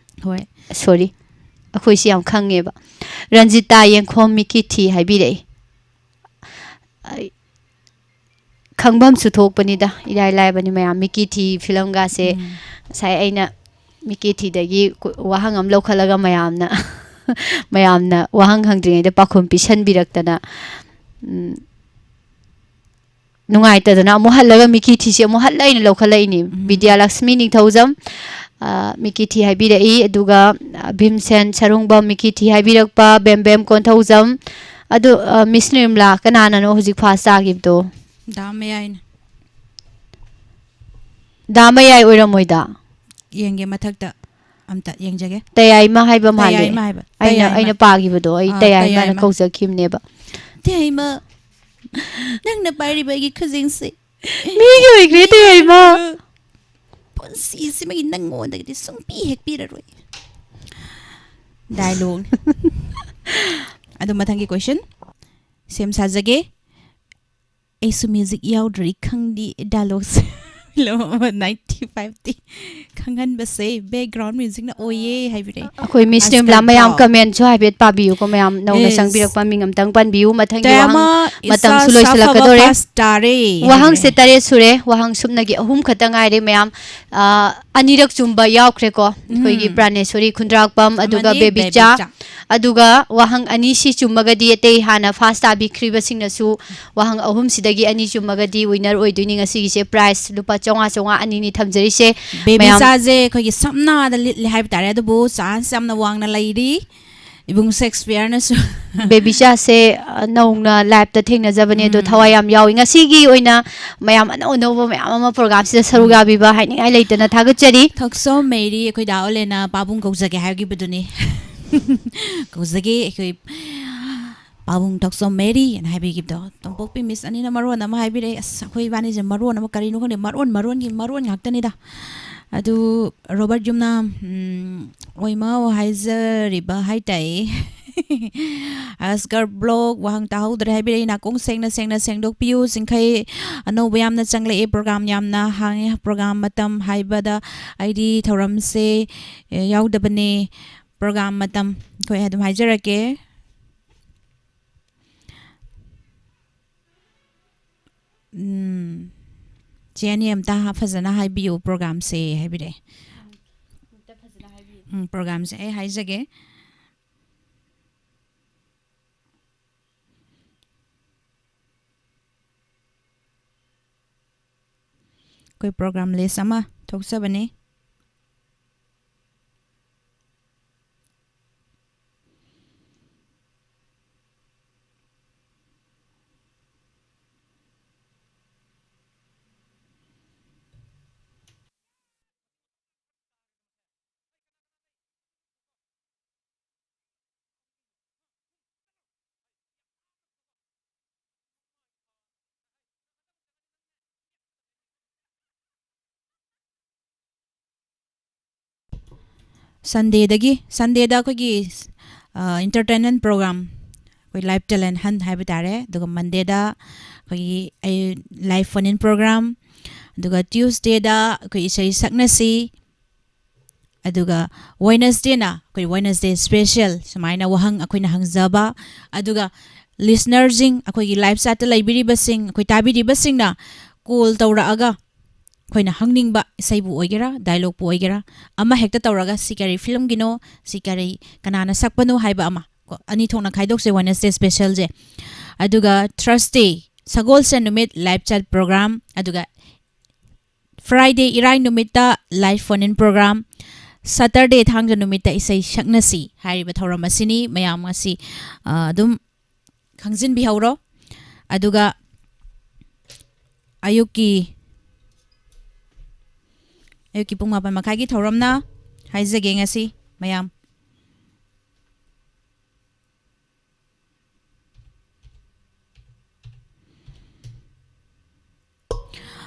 ꯍꯣꯏ꯫ ꯁꯣꯔꯤ꯫ ꯑꯩꯈꯣꯏꯁꯤ ꯌꯥꯝ ꯈꯪꯉꯦꯕ꯫ ꯔꯟꯖꯤꯇꯥ ꯌꯦꯡꯈꯣꯝ ꯃꯤꯀꯤ ꯊꯤ ꯍꯥꯏꯕꯤꯔꯛꯏ꯫ ꯑꯩ ꯈꯪꯐꯝꯁꯨ ꯊꯣꯛꯄꯅꯤꯗ, ꯏꯔꯥꯏ ꯂꯥꯏꯕꯅꯤ ꯃꯌꯥꯝ꯫ ꯃꯤꯀꯤ ꯊꯤ ꯐꯤꯂꯝꯒꯥꯁꯦ ꯎꯝ꯫ ꯉꯁꯥꯏ ꯑꯩꯅ ꯃꯤꯀꯤ ꯊꯤꯗꯒꯤ ꯀꯨ-, ꯋꯥꯍꯪ ꯑꯃ ꯂꯧꯈꯠꯂꯒ ꯃꯌꯥꯝꯅ, ꯃꯌꯥꯝꯅ ꯋꯥꯍꯪ ꯍꯪꯗ꯭ꯔꯤꯉꯩꯗ ꯄꯥꯎꯈꯨꯝ ꯄꯤꯁꯟꯕꯤꯔꯛꯇꯅ, ꯎꯝ, ꯅꯨꯡꯉꯥꯏꯇꯗꯅ ꯑꯃꯨꯛ ꯍꯜꯂꯒ ꯃꯤꯀꯤ ꯊꯤꯁꯦ ꯑꯃꯨꯛ ꯍꯜꯂ ꯑꯩꯅ ꯂꯧꯈꯠꯂꯛꯏꯅꯤ꯫ ꯎꯝ꯫ ꯕꯤꯗ꯭ꯌꯥꯂꯛꯁꯃꯤ ꯅꯤꯡꯊꯧꯖꯝ, ꯑ, ꯃꯤꯀꯤ ꯊꯤ ꯍꯥꯏꯕꯤꯔꯛꯏ꯫ ꯑꯗꯨꯒ, ꯑ, ꯚꯤꯝꯁꯦꯟ ꯁꯔꯨꯡꯕꯝ ꯃꯤꯀꯤ ꯊꯤ ꯍꯥꯏꯕꯤꯔꯛꯄ, ꯕꯦꯝꯕꯦꯝ ꯀꯣꯟꯊꯧꯖꯝ꯫ ꯑꯗꯨ, ꯑ, ꯃꯤꯁ ꯅꯤꯔꯃꯂꯥ, ꯀꯅꯥꯅꯅꯣ ꯍꯧꯖꯤꯛ ꯐꯥꯔꯁ ꯇꯥꯈꯤꯕꯗꯣ? ꯗꯥ ꯃꯌꯥꯏꯅ꯫ ꯗꯥ ꯃꯌꯥꯏ ꯑꯣꯏꯔꯝꯃꯣꯏꯗ꯫ ꯌꯦꯡꯒꯦ, ꯃꯊꯛꯇ ꯑꯝꯇ ꯌꯦꯡꯖꯒꯦ꯫ ꯇꯌꯥꯏꯃ ꯍꯥꯏꯕ ꯃꯥꯜꯂꯦ꯫ ꯇꯌꯥꯏꯃ ꯍꯥꯏꯕ꯫ ꯑꯩꯅ, ꯇꯌꯥꯏꯃ꯫ ꯑꯩꯅ ꯄꯥꯈꯤꯕꯗꯣ ꯑꯩ ꯑꯥ, ꯇꯌꯥꯏꯃꯅ ꯇꯌꯥꯏꯃ꯫ ꯀꯧꯖꯈꯤꯕꯅꯦꯕ꯫ ꯇꯌꯥꯏꯃ, ꯅꯪꯅ ꯄꯥꯏꯔꯤꯕ ꯑꯩꯒꯤ ꯈꯨꯖꯤꯡꯁꯦ ꯃꯤꯒꯤ ꯑꯣꯏꯈ꯭ꯔꯦ ꯇꯌꯥꯏꯃ꯫ ꯄꯨꯟꯁꯤꯁꯤꯃꯒꯤ ꯅꯪꯉꯣꯟꯗꯒꯤꯗꯤ ꯁꯨꯡꯄꯤ ꯍꯦꯛ ꯄꯤꯔꯔꯣꯏ꯫ ꯗꯥꯏꯂꯣꯒꯅꯤ꯫ ꯑꯗꯣ ꯃꯊꯪꯒꯤ ꯀꯣꯏꯁꯟ ꯁꯦꯝ ꯁꯥꯖꯒꯦ꯫ ꯑꯩꯁꯨ ꯃ꯭ꯌꯨꯖꯤꯛ ꯌꯥꯎꯗ꯭ꯔꯗꯤ ꯈꯪꯗꯦ ꯗꯥꯏꯂꯣꯒꯁꯦ꯫ ꯐꯤꯂꯝ ꯑꯃ ꯅꯥꯏꯟꯇꯤ ꯐꯥꯏꯚꯇꯤ ꯈꯪꯍꯟꯕꯁꯦ ꯕꯦꯛꯒ꯭ꯔꯥꯎꯟ ꯃ꯭ꯌꯨꯖꯤꯛꯅ ꯑꯣꯏꯌꯦ ꯍꯥꯏꯕꯅꯦ꯫ ꯑꯩꯈꯣꯏ ꯃꯤꯁ ꯑꯁ, ꯅꯤꯔꯃꯂꯥ ꯃꯌꯥꯝ ꯀꯔꯤꯀꯣ? ꯀꯃꯦꯟꯁꯨ ꯍꯥꯏꯐꯦꯠ ꯄꯥꯕꯤꯌꯨꯀꯣ ꯃꯌꯥꯝ꯫ ꯅꯧꯅ Yes. ꯆꯪꯕꯤꯔꯛꯄ ꯃꯤꯡ ꯑꯝꯇꯪ ꯄꯟꯕꯤꯌꯨ꯫ ꯃꯊꯪꯒꯤ ꯇꯌꯥꯏꯃ ꯋꯥꯍꯪ ꯏꯁꯥ ꯃꯇꯝꯁꯨ ꯁꯥꯐꯕ ꯂꯣꯏꯁꯤꯜꯂꯛꯀꯗꯧꯔꯦ꯫ ꯐꯥꯁ ꯇꯥꯔꯦ ꯋꯥꯍꯪꯁꯦ ꯍꯥꯏꯕꯅꯦ꯫ ꯇꯔꯦꯠ ꯁꯨꯔꯦ꯫ ꯋꯥꯍꯪ ꯁꯨꯞꯅꯒꯤ ꯑꯍꯨꯝ ꯈꯛꯇ ꯉꯥꯏꯔꯦ ꯃꯌꯥꯝ꯫ ꯑ, ꯑꯅꯤꯔꯛ ꯆꯨꯝꯕ ꯌꯥꯎꯈ꯭ꯔꯦꯀꯣ꯫ ꯑꯩꯈꯣꯏꯒꯤ ꯎꯝ꯫ ꯄ꯭ꯔꯥꯅꯦꯁꯣꯔꯤ ꯈꯨꯟꯗ꯭ꯔꯥꯛꯄꯝ, ꯑꯗꯨꯒ ꯑꯃꯗꯤ ꯕꯦꯕꯤꯆꯥ꯫ ꯕꯦꯕꯤꯆꯥ꯫ ꯑꯗꯨꯒ ꯋꯥꯍꯪ ꯑꯅꯤꯁꯤ ꯆꯨꯝꯃꯒꯗꯤ ꯑꯇꯩ ꯍꯥꯟꯅ ꯐꯥꯔꯁ ꯇꯥꯕꯤꯈ꯭ꯔꯤꯕꯁꯤꯡꯅꯁꯨ ꯋꯥꯍꯪ ꯑꯍꯨꯝꯁꯤꯗꯒꯤ ꯑꯅꯤ ꯆꯨꯝꯃꯒꯗꯤ ꯋꯤꯅꯔ ꯑꯣꯏꯗꯣꯏꯅꯤ꯫ ꯉꯁꯤꯒꯤꯁꯦ ꯄ꯭ꯔꯥꯏꯖ ꯂꯨꯄꯥ ꯆꯥꯝꯃꯉꯥ, ꯆꯥꯝꯃꯉꯥ ꯑꯅꯤꯅꯤ ꯊꯝꯖꯔꯤꯁꯦ꯫ ꯃꯌꯥꯝ ꯕꯦꯕꯤꯆꯥꯁꯦ ꯑꯩꯈꯣꯏꯒꯤ ꯁꯝꯅꯥꯗ ꯂꯤꯠꯂꯦ ꯍꯥꯏꯕ ꯇꯥꯔꯦ, ꯑꯗꯨꯕꯨ ꯆꯥꯟꯁ ꯌꯥꯝꯅ ꯋꯥꯡꯅ ꯂꯩꯔꯤ꯫ ꯏꯕꯨꯡ ꯁꯦꯛꯁꯄꯤꯌꯔꯅꯁꯨ ꯕꯦꯕꯤꯆꯥꯁꯦ ꯅꯧꯅ ꯂꯥꯏꯞꯇ ꯊꯦꯡꯅꯖꯕꯅꯦ ꯑꯗꯣ ꯊꯋꯥꯏ ꯌꯥꯝ ꯌꯥꯎꯏ꯫ ꯉꯁꯤꯒꯤ ꯑꯣꯏꯅ ꯃꯌꯥꯝ ꯑꯅꯧ ꯑꯅꯧꯕ ꯃꯌꯥꯝ ꯑꯃ ꯄ꯭ꯔꯣꯒꯥꯝꯁꯤꯗ ꯁꯔꯨꯛ ꯌꯥꯕꯤꯕ ꯍꯥꯏꯅꯤꯡꯉꯥꯏ ꯂꯩꯇꯅ ꯊꯥꯒꯠꯆꯔꯤ꯫ ꯊꯛꯁꯣꯝ ꯃꯦꯔꯤ, ꯑꯩꯈꯣꯏ ꯗꯥ ꯑꯣꯂꯦꯅ ꯄꯥꯕꯨꯡ ꯀꯧꯖꯒꯦ ꯍꯥꯏꯈꯤꯕꯗꯨꯅꯤ꯫ ꯀꯧꯖꯒꯦ ꯑꯩꯈꯣꯏ ꯄꯥꯕꯨꯡ ꯊꯛꯁꯣꯝ ꯃꯦꯔꯤ ꯍꯥꯏꯅ ꯍꯥꯏꯕꯤꯈꯤꯕꯗꯣ꯫ ꯇꯣꯝꯄꯣꯛꯄꯤ ꯃꯤꯁ ꯑꯅꯤꯅ ꯃꯔꯣꯟ ꯑꯃ ꯍꯥꯏꯕꯤꯔꯛꯑꯦ꯫ ꯑꯁ, ꯑꯩꯈꯣꯏ ꯏꯕꯥꯅꯤꯁꯦ ꯃꯔꯣꯟ ꯑꯃ, ꯀꯔꯤꯅꯣ ꯈꯪꯗꯦ, ꯃꯔꯣꯟ ꯃꯔꯣꯟꯒꯤ ꯃꯔꯣꯟ ꯉꯥꯛꯇꯅꯤꯗ꯫ ꯑꯗꯨ ꯔꯣꯕꯔꯠ ꯌꯨꯝꯅꯥꯝ, ꯎꯝ, ꯑꯣꯏꯃꯥꯎ ꯍꯥꯏꯖꯔꯤꯕ ꯍꯥꯏꯇꯥꯏ꯫ ꯑꯁꯀꯔ ꯕ꯭ꯂꯣꯛ, ꯋꯥꯍꯪ ꯇꯥꯍꯧꯗ꯭ꯔꯦ ꯍꯥꯏꯕꯤꯔꯛꯏ꯫ ꯅꯥꯀꯣꯡ ꯁꯦꯡꯅ ꯁꯦꯡꯅ ꯁꯦꯡꯗꯣꯛꯄꯤꯌꯨ꯫ ꯆꯤꯡꯈꯩ ꯑꯅꯧꯕ ꯌꯥꯝꯅ ꯆꯪꯂꯛꯑꯦ꯫ ꯄ꯭ꯔꯣꯒꯥꯝ ꯌꯥꯝꯅ ꯍꯥꯡꯉꯦ꯫ ꯄ꯭ꯔꯣꯒꯥꯝ ꯃꯇꯝ ꯍꯥꯏꯕꯗ ꯑꯩꯗꯤ ꯊꯧꯔꯝꯁꯦ, ꯑꯦ, ꯌꯥꯎꯗꯕꯅꯦ꯫ ꯄ꯭ꯔꯣꯒꯥꯝ ꯃꯇꯝ ꯑꯩꯈꯣꯏ ꯑꯗꯨꯝ ꯍꯥꯏꯖꯔꯛꯀꯦ꯫ ꯎꯝ, ꯆꯦ ꯑꯅꯤ ꯑꯝꯇ ꯍꯥ-, ꯐꯖꯅ ꯍꯥꯏꯕꯤꯌꯨ, ꯄ꯭ꯔꯣꯒꯥꯝꯁꯦ ꯍꯥꯏꯕꯤꯔꯛꯑꯦ꯫ ꯎꯝ, ꯄ꯭ꯔꯣꯒꯥꯝꯁꯦ ꯑꯩ ꯍꯥꯏꯖꯒꯦ꯫ ꯑꯩꯈꯣꯏ ꯄ꯭ꯔꯣꯒꯥꯝ ꯂꯤꯁ ꯑꯃ ꯊꯣꯛꯆꯕꯅꯤ꯫ ꯁꯟꯗꯦꯗꯒꯤ, ꯁꯟꯗꯦꯗ ꯑꯩꯈꯣꯏꯒꯤ, ꯑ, entertainment program, ꯑꯩꯈꯣꯏ live talent hunt ꯍꯥꯏꯕ ꯇꯥꯔꯦ꯫ ꯑꯗꯨꯒ ꯃꯟꯗꯦꯗ ꯑꯩꯈꯣꯏꯒꯤ ꯑꯩ live phone in program, ꯑꯗꯨꯒ ꯇ꯭ꯌꯨꯁꯗꯦꯗ ꯑꯩꯈꯣꯏ ꯏꯁꯩ ꯁꯛꯅꯁꯤ, ꯑꯗꯨꯒ ꯋꯦꯅꯁꯗꯦꯅ ꯑꯩꯈꯣꯏ ꯋꯦꯅꯁꯗꯦ ꯁ꯭ꯄꯦꯁꯦꯜ ꯁꯨꯃꯥꯏꯅ ꯋꯥꯍꯪ ꯑꯩꯈꯣꯏꯅ ꯍꯪꯖꯕ, ꯑꯗꯨꯒ ꯂꯤꯁꯅꯔꯁꯤꯡ, ꯑꯩꯈꯣꯏꯒꯤ ꯂꯥꯏꯞ ꯆꯥꯠꯇ ꯂꯩꯕꯤꯔꯤꯕꯁꯤꯡ, ꯑꯩꯈꯣꯏ ꯇꯥꯕꯤꯔꯤꯕꯁꯤꯡꯅ ꯀꯣꯜ ꯇꯧꯔꯛꯑꯒ ꯑꯩꯈꯣꯏꯅ ꯍꯪꯅꯤꯡꯕ ꯏꯁꯩꯕꯨ ꯑꯣꯏꯒꯦꯔꯥ, ꯗꯥꯏꯂꯣꯛꯄꯨ ꯑꯣꯏꯒꯦꯔꯥ, ꯑꯃ ꯍꯦꯛꯇ ꯇꯧꯔꯒ ꯁꯤ ꯀꯔꯤ ꯐꯤꯂꯝꯒꯤꯅꯣ, ꯁꯤ ꯀꯔꯤ, ꯀꯅꯥꯅ ꯁꯛꯄꯅꯣ ꯍꯥꯏꯕ ꯑꯃ ꯀꯣ, ꯑꯅꯤ ꯊꯣꯛꯅ ꯈꯥꯏꯗꯣꯛꯁꯦ ꯋꯦꯅꯁꯗꯦ ꯁ꯭ꯄꯦꯁꯦꯜꯁꯦ꯫ ꯑꯗꯨꯒ ꯊꯔꯁꯗꯦ, ꯁꯒꯣꯜꯁꯦꯟ ꯅꯨꯃꯤꯠ ꯂꯥꯏꯞ ꯆꯥꯠ ꯄ꯭ꯔꯣꯒ꯭ꯔꯥꯝ, ꯑꯗꯨꯒ ꯐ꯭ꯔꯥꯏꯗꯦ, ꯏꯔꯥꯏ ꯅꯨꯃꯤꯠꯇ live phone in program, Saturday, ꯊꯥꯡꯖ ꯅꯨꯃꯤꯠꯇ ꯏꯁꯩ ꯁꯛꯅꯁꯤ ꯍꯥꯏꯔꯤꯕ ꯊꯧꯔꯝ ꯑꯁꯤꯅꯤ꯫ ꯃꯌꯥꯝ ꯑꯁꯤ, ꯑ, ꯑꯗꯨꯝ ꯈꯪꯖꯤꯟꯕꯤꯍꯧꯔꯣ꯫ ꯑꯗꯨꯒ ꯑꯌꯨꯛꯀꯤ, ꯑꯌꯨꯛꯀꯤ ꯄꯨꯡ ꯃꯥꯄꯟ ꯃꯈꯥꯏꯒꯤ ꯊꯧꯔꯝꯅ ꯍꯥꯏꯖꯒꯦ ꯉꯁꯤ ꯃꯌꯥꯝ꯫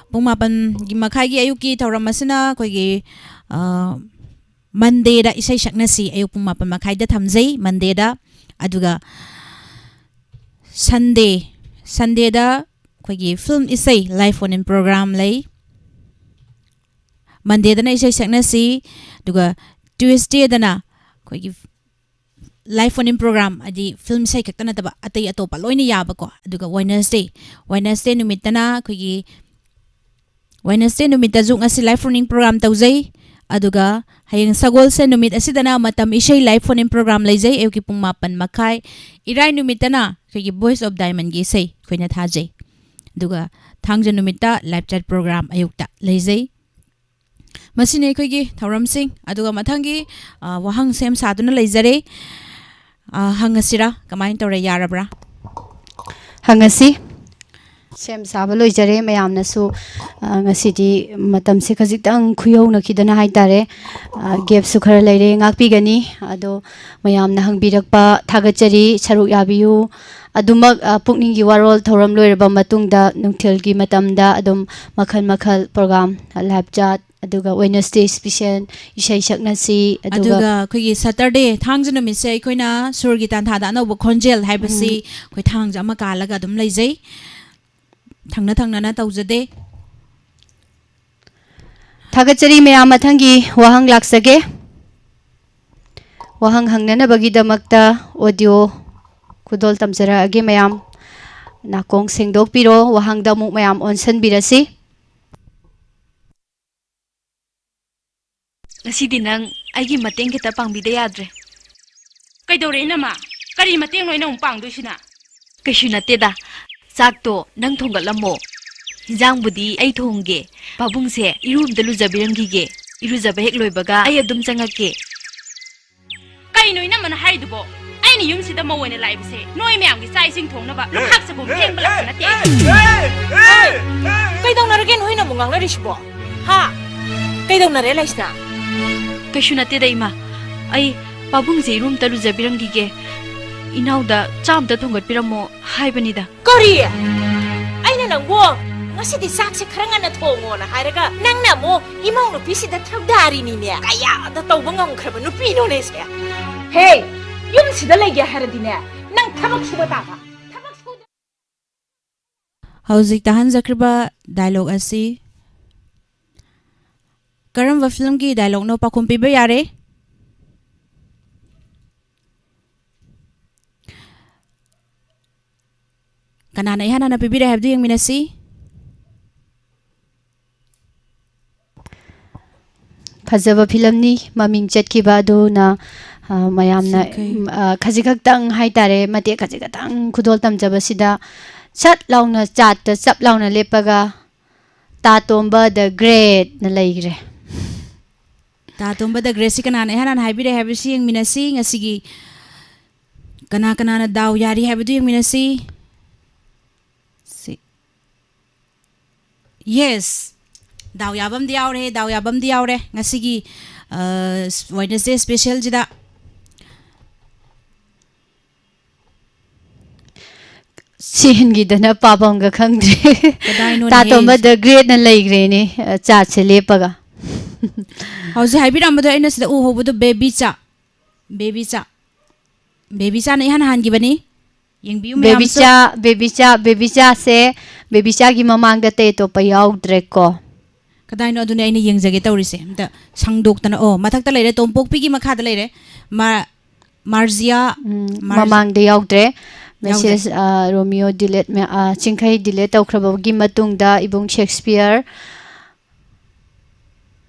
ꯄꯨꯡ ꯃꯥꯄꯟꯒꯤ ꯃꯈꯥꯏꯒꯤ ꯑꯌꯨꯛꯀꯤ ꯊꯧꯔꯝ ꯑꯁꯤꯅ ꯑꯩꯈꯣꯏꯒꯤ, ꯑ, Mondayꯗ ꯏꯁꯩ ꯁꯛꯅꯁꯤ ꯑꯌꯨꯛ ꯄꯨꯡ ꯃꯥꯄꯟ ꯃꯈꯥꯏꯗ ꯊꯝꯖꯩ, Mondayꯗ꯫ ꯑꯗꯨꯒ Sunday, Sundayꯗ ꯑꯩꯈꯣꯏꯒꯤ film ꯏꯁꯩ live phone in program ꯂꯩ꯫ Mondayꯗꯅ ꯏꯁꯩ ꯁꯛꯅꯁꯤ, ꯑꯗꯨꯒ Tuesdayꯗꯅ ꯑꯩꯈꯣꯏꯒꯤ live phone in program, ꯍꯥꯏꯗꯤ film ꯏꯁꯩ ꯈꯛꯇ ꯅꯠꯇꯕ ꯑꯇꯩ ꯑꯇꯣꯞꯄ ꯂꯣꯏꯅ ꯌꯥꯕꯀꯣ꯫ ꯑꯗꯨꯒ Wednesday, Wednesday ꯅꯨꯃꯤꯠꯇꯅ ꯑꯩꯈꯣꯏꯒꯤ, Wednesday ꯅꯨꯃꯤꯠꯇꯁꯨ ꯉꯁꯤ live phone in program ꯇꯧꯖꯩ꯫ ꯑꯗꯨꯒ ꯍꯌꯦꯡ ꯁꯒꯣꯜꯁꯦꯟ ꯅꯨꯃꯤꯠ ꯑꯁꯤꯗꯅ ꯃꯇꯝ ꯏꯁꯩ live phone in program ꯂꯩꯖꯩ, ꯑꯌꯨꯛꯀꯤ ꯄꯨꯡ ꯃꯥꯄꯟ ꯃꯈꯥꯏ꯫ ꯏꯔꯥꯏ ꯅꯨꯃꯤꯠꯇꯅ ꯑꯩꯈꯣꯏꯒꯤ Voice of Diamondꯒꯤ ꯏꯁꯩ ꯑꯩꯈꯣꯏꯅ ꯊꯥꯖꯩ꯫ ꯑꯗꯨꯒ ꯊꯥꯡꯖ ꯅꯨꯃꯤꯠꯇ live chat program ꯑꯌꯨꯛꯇ ꯂꯩꯖꯩ꯫ ꯃꯁꯤꯅꯤ ꯑꯩꯈꯣꯏꯒꯤ ꯊꯧꯔꯝꯁꯤꯡ꯫ ꯑꯗꯨꯒ ꯃꯊꯪꯒꯤ, ꯑ, ꯋꯥꯍꯪ ꯁꯦꯝ ꯁꯥꯗꯨꯅ ꯂꯩꯖꯔꯦ꯫ ꯑ, ꯍꯪꯉꯁꯤꯔꯥ? ꯀꯃꯥꯏꯅ ꯇꯧꯔꯦ? ꯌꯥꯔꯕ꯭ꯔꯥ? ꯍꯪꯉꯁꯤ꯫ ꯁꯦꯝ ꯁꯥꯕ ꯂꯣꯏꯖꯔꯦ꯫ ꯃꯌꯥꯝꯅꯁꯨ, ꯑ, ꯉꯁꯤꯗꯤ ꯃꯇꯝꯁꯦ ꯈꯖꯤꯛꯇꯪ ꯈꯨꯌꯧꯅꯈꯤꯗꯅ ꯍꯥꯏꯇꯥꯔꯦ, ꯑ, gapꯁꯨ ꯈꯔ ꯂꯩꯔꯦ, ꯉꯥꯛꯄꯤꯒꯅꯤ꯫ ꯑꯗꯣ ꯃꯌꯥꯝꯅ ꯍꯪꯕꯤꯔꯛꯄ ꯊꯥꯒꯠꯆꯔꯤ, ꯁꯔꯨꯛ ꯌꯥꯕꯤꯌꯨ꯫ ꯑꯗꯨꯃꯛ, ꯑ, ꯄꯨꯛꯅꯤꯡꯒꯤ ꯋꯥꯔꯣꯜ ꯊꯧꯔꯝ ꯂꯣꯏꯔꯕ ꯃꯇꯨꯡꯗ ꯅꯨꯡꯊꯤꯜꯒꯤ ꯃꯇꯝꯗ ꯑꯗꯨꯝ ꯃꯈꯜ ꯃꯈꯜ program, live chat, ꯑꯗꯨꯒ Wednesday special ꯏꯁꯩ ꯁꯛꯅꯁꯤ, ꯑꯗꯨꯒ ꯑꯗꯨꯒ ꯑꯩꯈꯣꯏꯒꯤ Saturday, ꯊꯥꯡꯖ ꯅꯨꯃꯤꯠꯁꯦ ꯑꯩꯈꯣꯏꯅ ꯁꯨꯔꯒꯤ ꯇꯥꯟꯊꯥꯗ ꯑꯅꯧꯕ ꯈꯣꯟꯖꯦꯜ ꯍꯥꯏꯕꯁꯤ ꯎꯝ꯫ ꯑꯩꯈꯣꯏ ꯊꯥꯡꯖ ꯑꯃ ꯀꯥꯜꯂꯒ ꯑꯗꯨꯝ ꯂꯩꯖꯩ꯫ ꯊꯪꯅ ꯊꯪꯅꯅ ꯇꯧꯖꯗꯦ꯫ ꯊꯥꯒꯠꯆꯔꯤ ꯃꯌꯥꯝ꯫ ꯃꯊꯪꯒꯤ ꯋꯥꯍꯪ ꯂꯥꯛꯆꯒꯦ꯫ ꯋꯥꯍꯪ ꯍꯪꯅꯅꯕꯒꯤꯗꯃꯛꯇ audio ꯈꯨꯗꯣꯜ ꯇꯝꯖꯔꯛꯑꯒꯦ ꯃꯌꯥꯝ꯫ ꯅꯥꯀꯣꯡ ꯁꯦꯡꯗꯣꯛꯄꯤꯔꯣ꯫ ꯋꯥꯍꯪꯗ ꯑꯃꯨꯛ ꯃꯌꯥꯝ ꯑꯣꯟꯁꯤꯟꯕꯤꯔꯁꯤ꯫ ꯉꯁꯤꯗꯤ ꯅꯪ ꯑꯩꯒꯤ ꯃꯇꯦꯡ ꯈꯤꯇ ꯄꯥꯡꯕꯤꯗ ꯌꯥꯗ꯭ꯔꯦ꯫ ꯀꯩꯗꯧꯔꯦ, ꯏꯅꯝꯃ? ꯀꯔꯤ ꯃꯇꯦꯡꯅꯣ ꯑꯩꯅ ꯑꯃꯨꯛ ꯄꯥꯡꯗꯣꯏꯁꯤꯅ? ꯀꯩꯁꯨ ꯅꯠꯇꯦꯗ꯫ ꯆꯥꯛꯇꯣ ꯅꯪ ꯊꯣꯡꯒꯠꯂꯝꯃꯣ꯫ ꯍꯤꯟꯖꯥꯡꯕꯨꯗꯤ ꯑꯩ ꯊꯣꯡꯒꯦ꯫ ꯄꯥꯕꯨꯡꯁꯦ ꯏꯔꯨ ꯑꯝꯇ ꯂꯨꯖꯕꯤꯔꯝꯈꯤꯒꯦ꯫ ꯏꯔꯨꯖꯕ ꯍꯦꯛ ꯂꯣꯏꯕꯒ ꯑꯩ ꯑꯗꯨꯝ ꯆꯪꯉꯛꯀꯦ꯫ ꯀꯩꯅꯣ ꯏꯅꯝꯃꯅ ꯍꯥꯏꯗꯨꯕꯣ? ꯑꯩꯅ ꯌꯨꯝꯁꯤꯗ ꯃꯧ ꯑꯣꯏꯅ ꯂꯥꯛꯏꯕꯁꯦ ꯅꯣꯏ ꯃꯌꯥꯝꯒꯤ ꯆꯥꯛ ꯏꯁꯤꯡ ꯊꯣꯡꯅꯕ ꯂꯨꯈꯥꯛ ꯆꯒꯨꯝ ꯐꯦꯡꯕ ꯂꯥꯛꯄ ꯅꯠꯇꯦ꯫ ꯀꯩꯗꯧꯅꯔꯒꯦ ꯅꯣꯏꯅ ꯑꯃꯨꯛ ꯉꯥꯡꯅꯔꯤꯁꯤꯕꯣ? ꯍꯥ? ꯀꯩꯗꯧꯅꯔꯦ ꯂꯩꯁꯅꯥ? ꯀꯩꯁꯨ ꯅꯠꯇꯦꯗ ꯏꯃꯥ꯫ ꯑꯩ ꯄꯥꯕꯨꯡꯁꯦ ꯏꯔꯨꯝꯇ ꯂꯨꯖꯕꯤꯔꯝꯈꯤꯒꯦ꯫ ꯏꯅꯥꯎꯗ ꯆꯥꯛ ꯑꯝꯇ ꯊꯣꯡꯒꯠꯄꯤꯔꯝꯃꯣ ꯍꯥꯏꯕꯅꯤꯗ꯫ ꯀꯔꯤ? ꯑꯩꯅ ꯅꯪꯕꯨ ꯉꯁꯤꯗꯤ ꯆꯥꯛꯁꯦ ꯈꯔ ꯉꯟꯅ ꯊꯣꯡꯉꯣꯅ ꯍꯥꯏꯔꯒ ꯅꯪꯅ ꯑꯃꯨꯛ ꯏꯃꯧ ꯅꯨꯄꯤꯁꯤꯗ ꯊꯧꯗꯥꯔꯤꯅꯤꯅꯦ꯫ ꯀꯌꯥꯗ ꯇꯧꯕ ꯉꯝꯈ꯭ꯔꯕ ꯅꯨꯄꯤꯅꯣꯅꯦ ꯁꯦ? ꯍꯦ, ꯌꯨꯝꯁꯤꯗ ꯂꯩꯒꯦ ꯍꯥꯏꯔꯗꯤꯅꯦ, ꯅꯪ ꯊꯕꯛ ꯁꯨꯕ ꯇꯥꯕ꯫ ꯊꯕꯛ ꯁꯨꯗ- ꯍꯧꯖꯤꯛ ꯇꯥꯍꯟꯖꯈ꯭ꯔꯤꯕ ꯗꯥꯏꯂꯣꯛ ꯑꯁꯤ ꯀꯔꯝꯕ ꯐꯤꯂꯝꯒꯤ ꯗꯥꯏꯂꯣꯛꯅꯣ? ꯄꯥꯎꯈꯨꯝ ꯄꯤꯕ ꯌꯥꯔꯦ꯫ ꯀꯅꯥꯅ ꯏꯍꯥꯟ ꯍꯥꯟꯅ ꯄꯤꯕꯤꯔꯦ ꯍꯥꯏꯕꯗꯨ ꯌꯦꯡꯃꯤꯟꯅꯁꯤ꯫ ꯐꯖꯕ ꯐꯤꯂꯝꯅꯤ, ꯃꯃꯤꯡ ꯆꯠꯈꯤꯕ ꯑꯗꯨꯅ, ꯑ, ꯃꯌꯥꯝꯅ, ꯁꯤꯡꯈꯩ꯫ ꯎꯝ, ꯑ, ꯈꯖꯤꯛ ꯈꯛꯇꯪ ꯍꯥꯏꯇꯥꯔꯦ, ꯃꯇꯦꯛ ꯈꯖꯤꯛ ꯈꯛꯇꯪ ꯈꯨꯗꯣꯜ ꯇꯝꯖꯕꯁꯤꯗ ꯁꯠ ꯂꯥꯎꯅ ꯆꯥꯠꯇ ꯆꯞ ꯂꯥꯎꯅ ꯂꯦꯞꯄꯒ ꯇꯥ ꯇꯣꯝꯕ the greatꯅ ꯂꯩꯈ꯭ꯔꯦ꯫ ꯇꯥ ꯇꯣꯝꯕ the greatꯁꯤ ꯀꯅꯥꯅ ꯏꯍꯥꯟ ꯍꯥꯟꯅ ꯍꯥꯏꯕꯤꯔꯦ ꯍꯥꯏꯕꯁꯤ ꯌꯦꯡꯃꯤꯟꯅꯁꯤ꯫ ꯉꯁꯤꯒꯤ ꯀꯅꯥ ꯀꯅꯥꯅ ꯗꯥꯎ ꯌꯥꯔꯤ ꯍꯥꯏꯕꯗꯨ ꯌꯦꯡꯃꯤꯟꯅꯁꯤ꯫ ꯁꯤ꯫ Yes꯫ ꯗꯥꯎ ꯌꯥꯕ ꯑꯃꯗꯤ ꯌꯥꯎꯔꯦ, ꯗꯥꯎ ꯌꯥꯕ ꯑꯃꯗꯤ ꯌꯥꯎꯔꯦ ꯉꯁꯤꯒꯤ, ꯑ, Wednesday specialꯁꯤꯗ꯫ ꯆꯦꯟꯈꯤꯗꯅ ꯄꯥꯕꯝꯒ ꯈꯪꯗ꯭ꯔꯦ꯫ ꯀꯗꯥꯏꯅꯣꯅꯦꯍꯦ? ꯇꯥ ꯇꯣꯝꯕ the greatꯅ ꯂꯩꯈ꯭ꯔꯦꯅꯦ, ꯑ, ꯆꯥꯠꯁꯦ ꯂꯦꯞꯄꯒ꯫ ꯍꯧꯖꯤꯛ ꯍꯥꯏꯕꯤꯔꯝꯕꯗꯣ ꯑꯩꯅ ꯁꯤꯗ ꯎꯍꯧꯕꯗꯣ ꯕꯦꯕꯤ ꯆꯥ꯫ ꯕꯦꯕꯤ ꯆꯥ꯫ ꯕꯦꯕꯤ ꯆꯥꯅ ꯏꯍꯥꯟ ꯍꯥꯟꯈꯤꯕꯅꯤ꯫ ꯌꯦꯡꯕꯤꯌꯨ ꯕꯦꯕꯤ ꯃꯌꯥꯝꯁꯨ꯫ ꯆꯥ, ꯕꯦꯕꯤ ꯆꯥ, ꯕꯦꯕꯤ ꯆꯥꯁꯦ, ꯕꯦꯕꯤ ꯆꯥꯒꯤ ꯃꯃꯥꯡꯗ ꯑꯇꯩ ꯑꯇꯣꯞꯄ ꯌꯥꯎꯗ꯭ꯔꯦꯀꯣ꯫ ꯀꯗꯥꯏꯅꯣ? ꯑꯗꯨꯅꯦ ꯑꯩꯅ ꯌꯦꯡꯖꯒꯦ ꯇꯧꯔꯤꯁꯦ꯫ ꯑꯝꯇ ꯁꯪꯗꯣꯛꯇꯅ꯫ ꯑꯣ, ꯃꯊꯛꯇ ꯂꯩꯔꯦ, ꯇꯣꯝꯄꯣꯛꯄꯤꯒꯤ ꯃꯈꯥꯗ ꯂꯩꯔꯦ꯫ ꯃꯥ-, ꯃꯥꯔꯖꯤꯌꯥ, ꯎꯝ, ꯃꯥꯔꯖ-, ꯃꯃꯥꯡꯗ ꯌꯥꯎꯗ꯭ꯔꯦ꯫ ꯌꯥꯎꯗ꯭ꯔꯦ꯫ Message, ꯑ, ꯔꯣꯃꯤꯌꯣ delete ꯃꯌꯥ-, ꯑ, ꯆꯤꯡꯈꯩ delete ꯇꯧꯈ꯭ꯔꯕꯒꯤ ꯃꯇꯨꯡꯗ ꯏꯕꯨꯡ ꯁꯦꯛꯁꯄꯤꯌꯔ꯫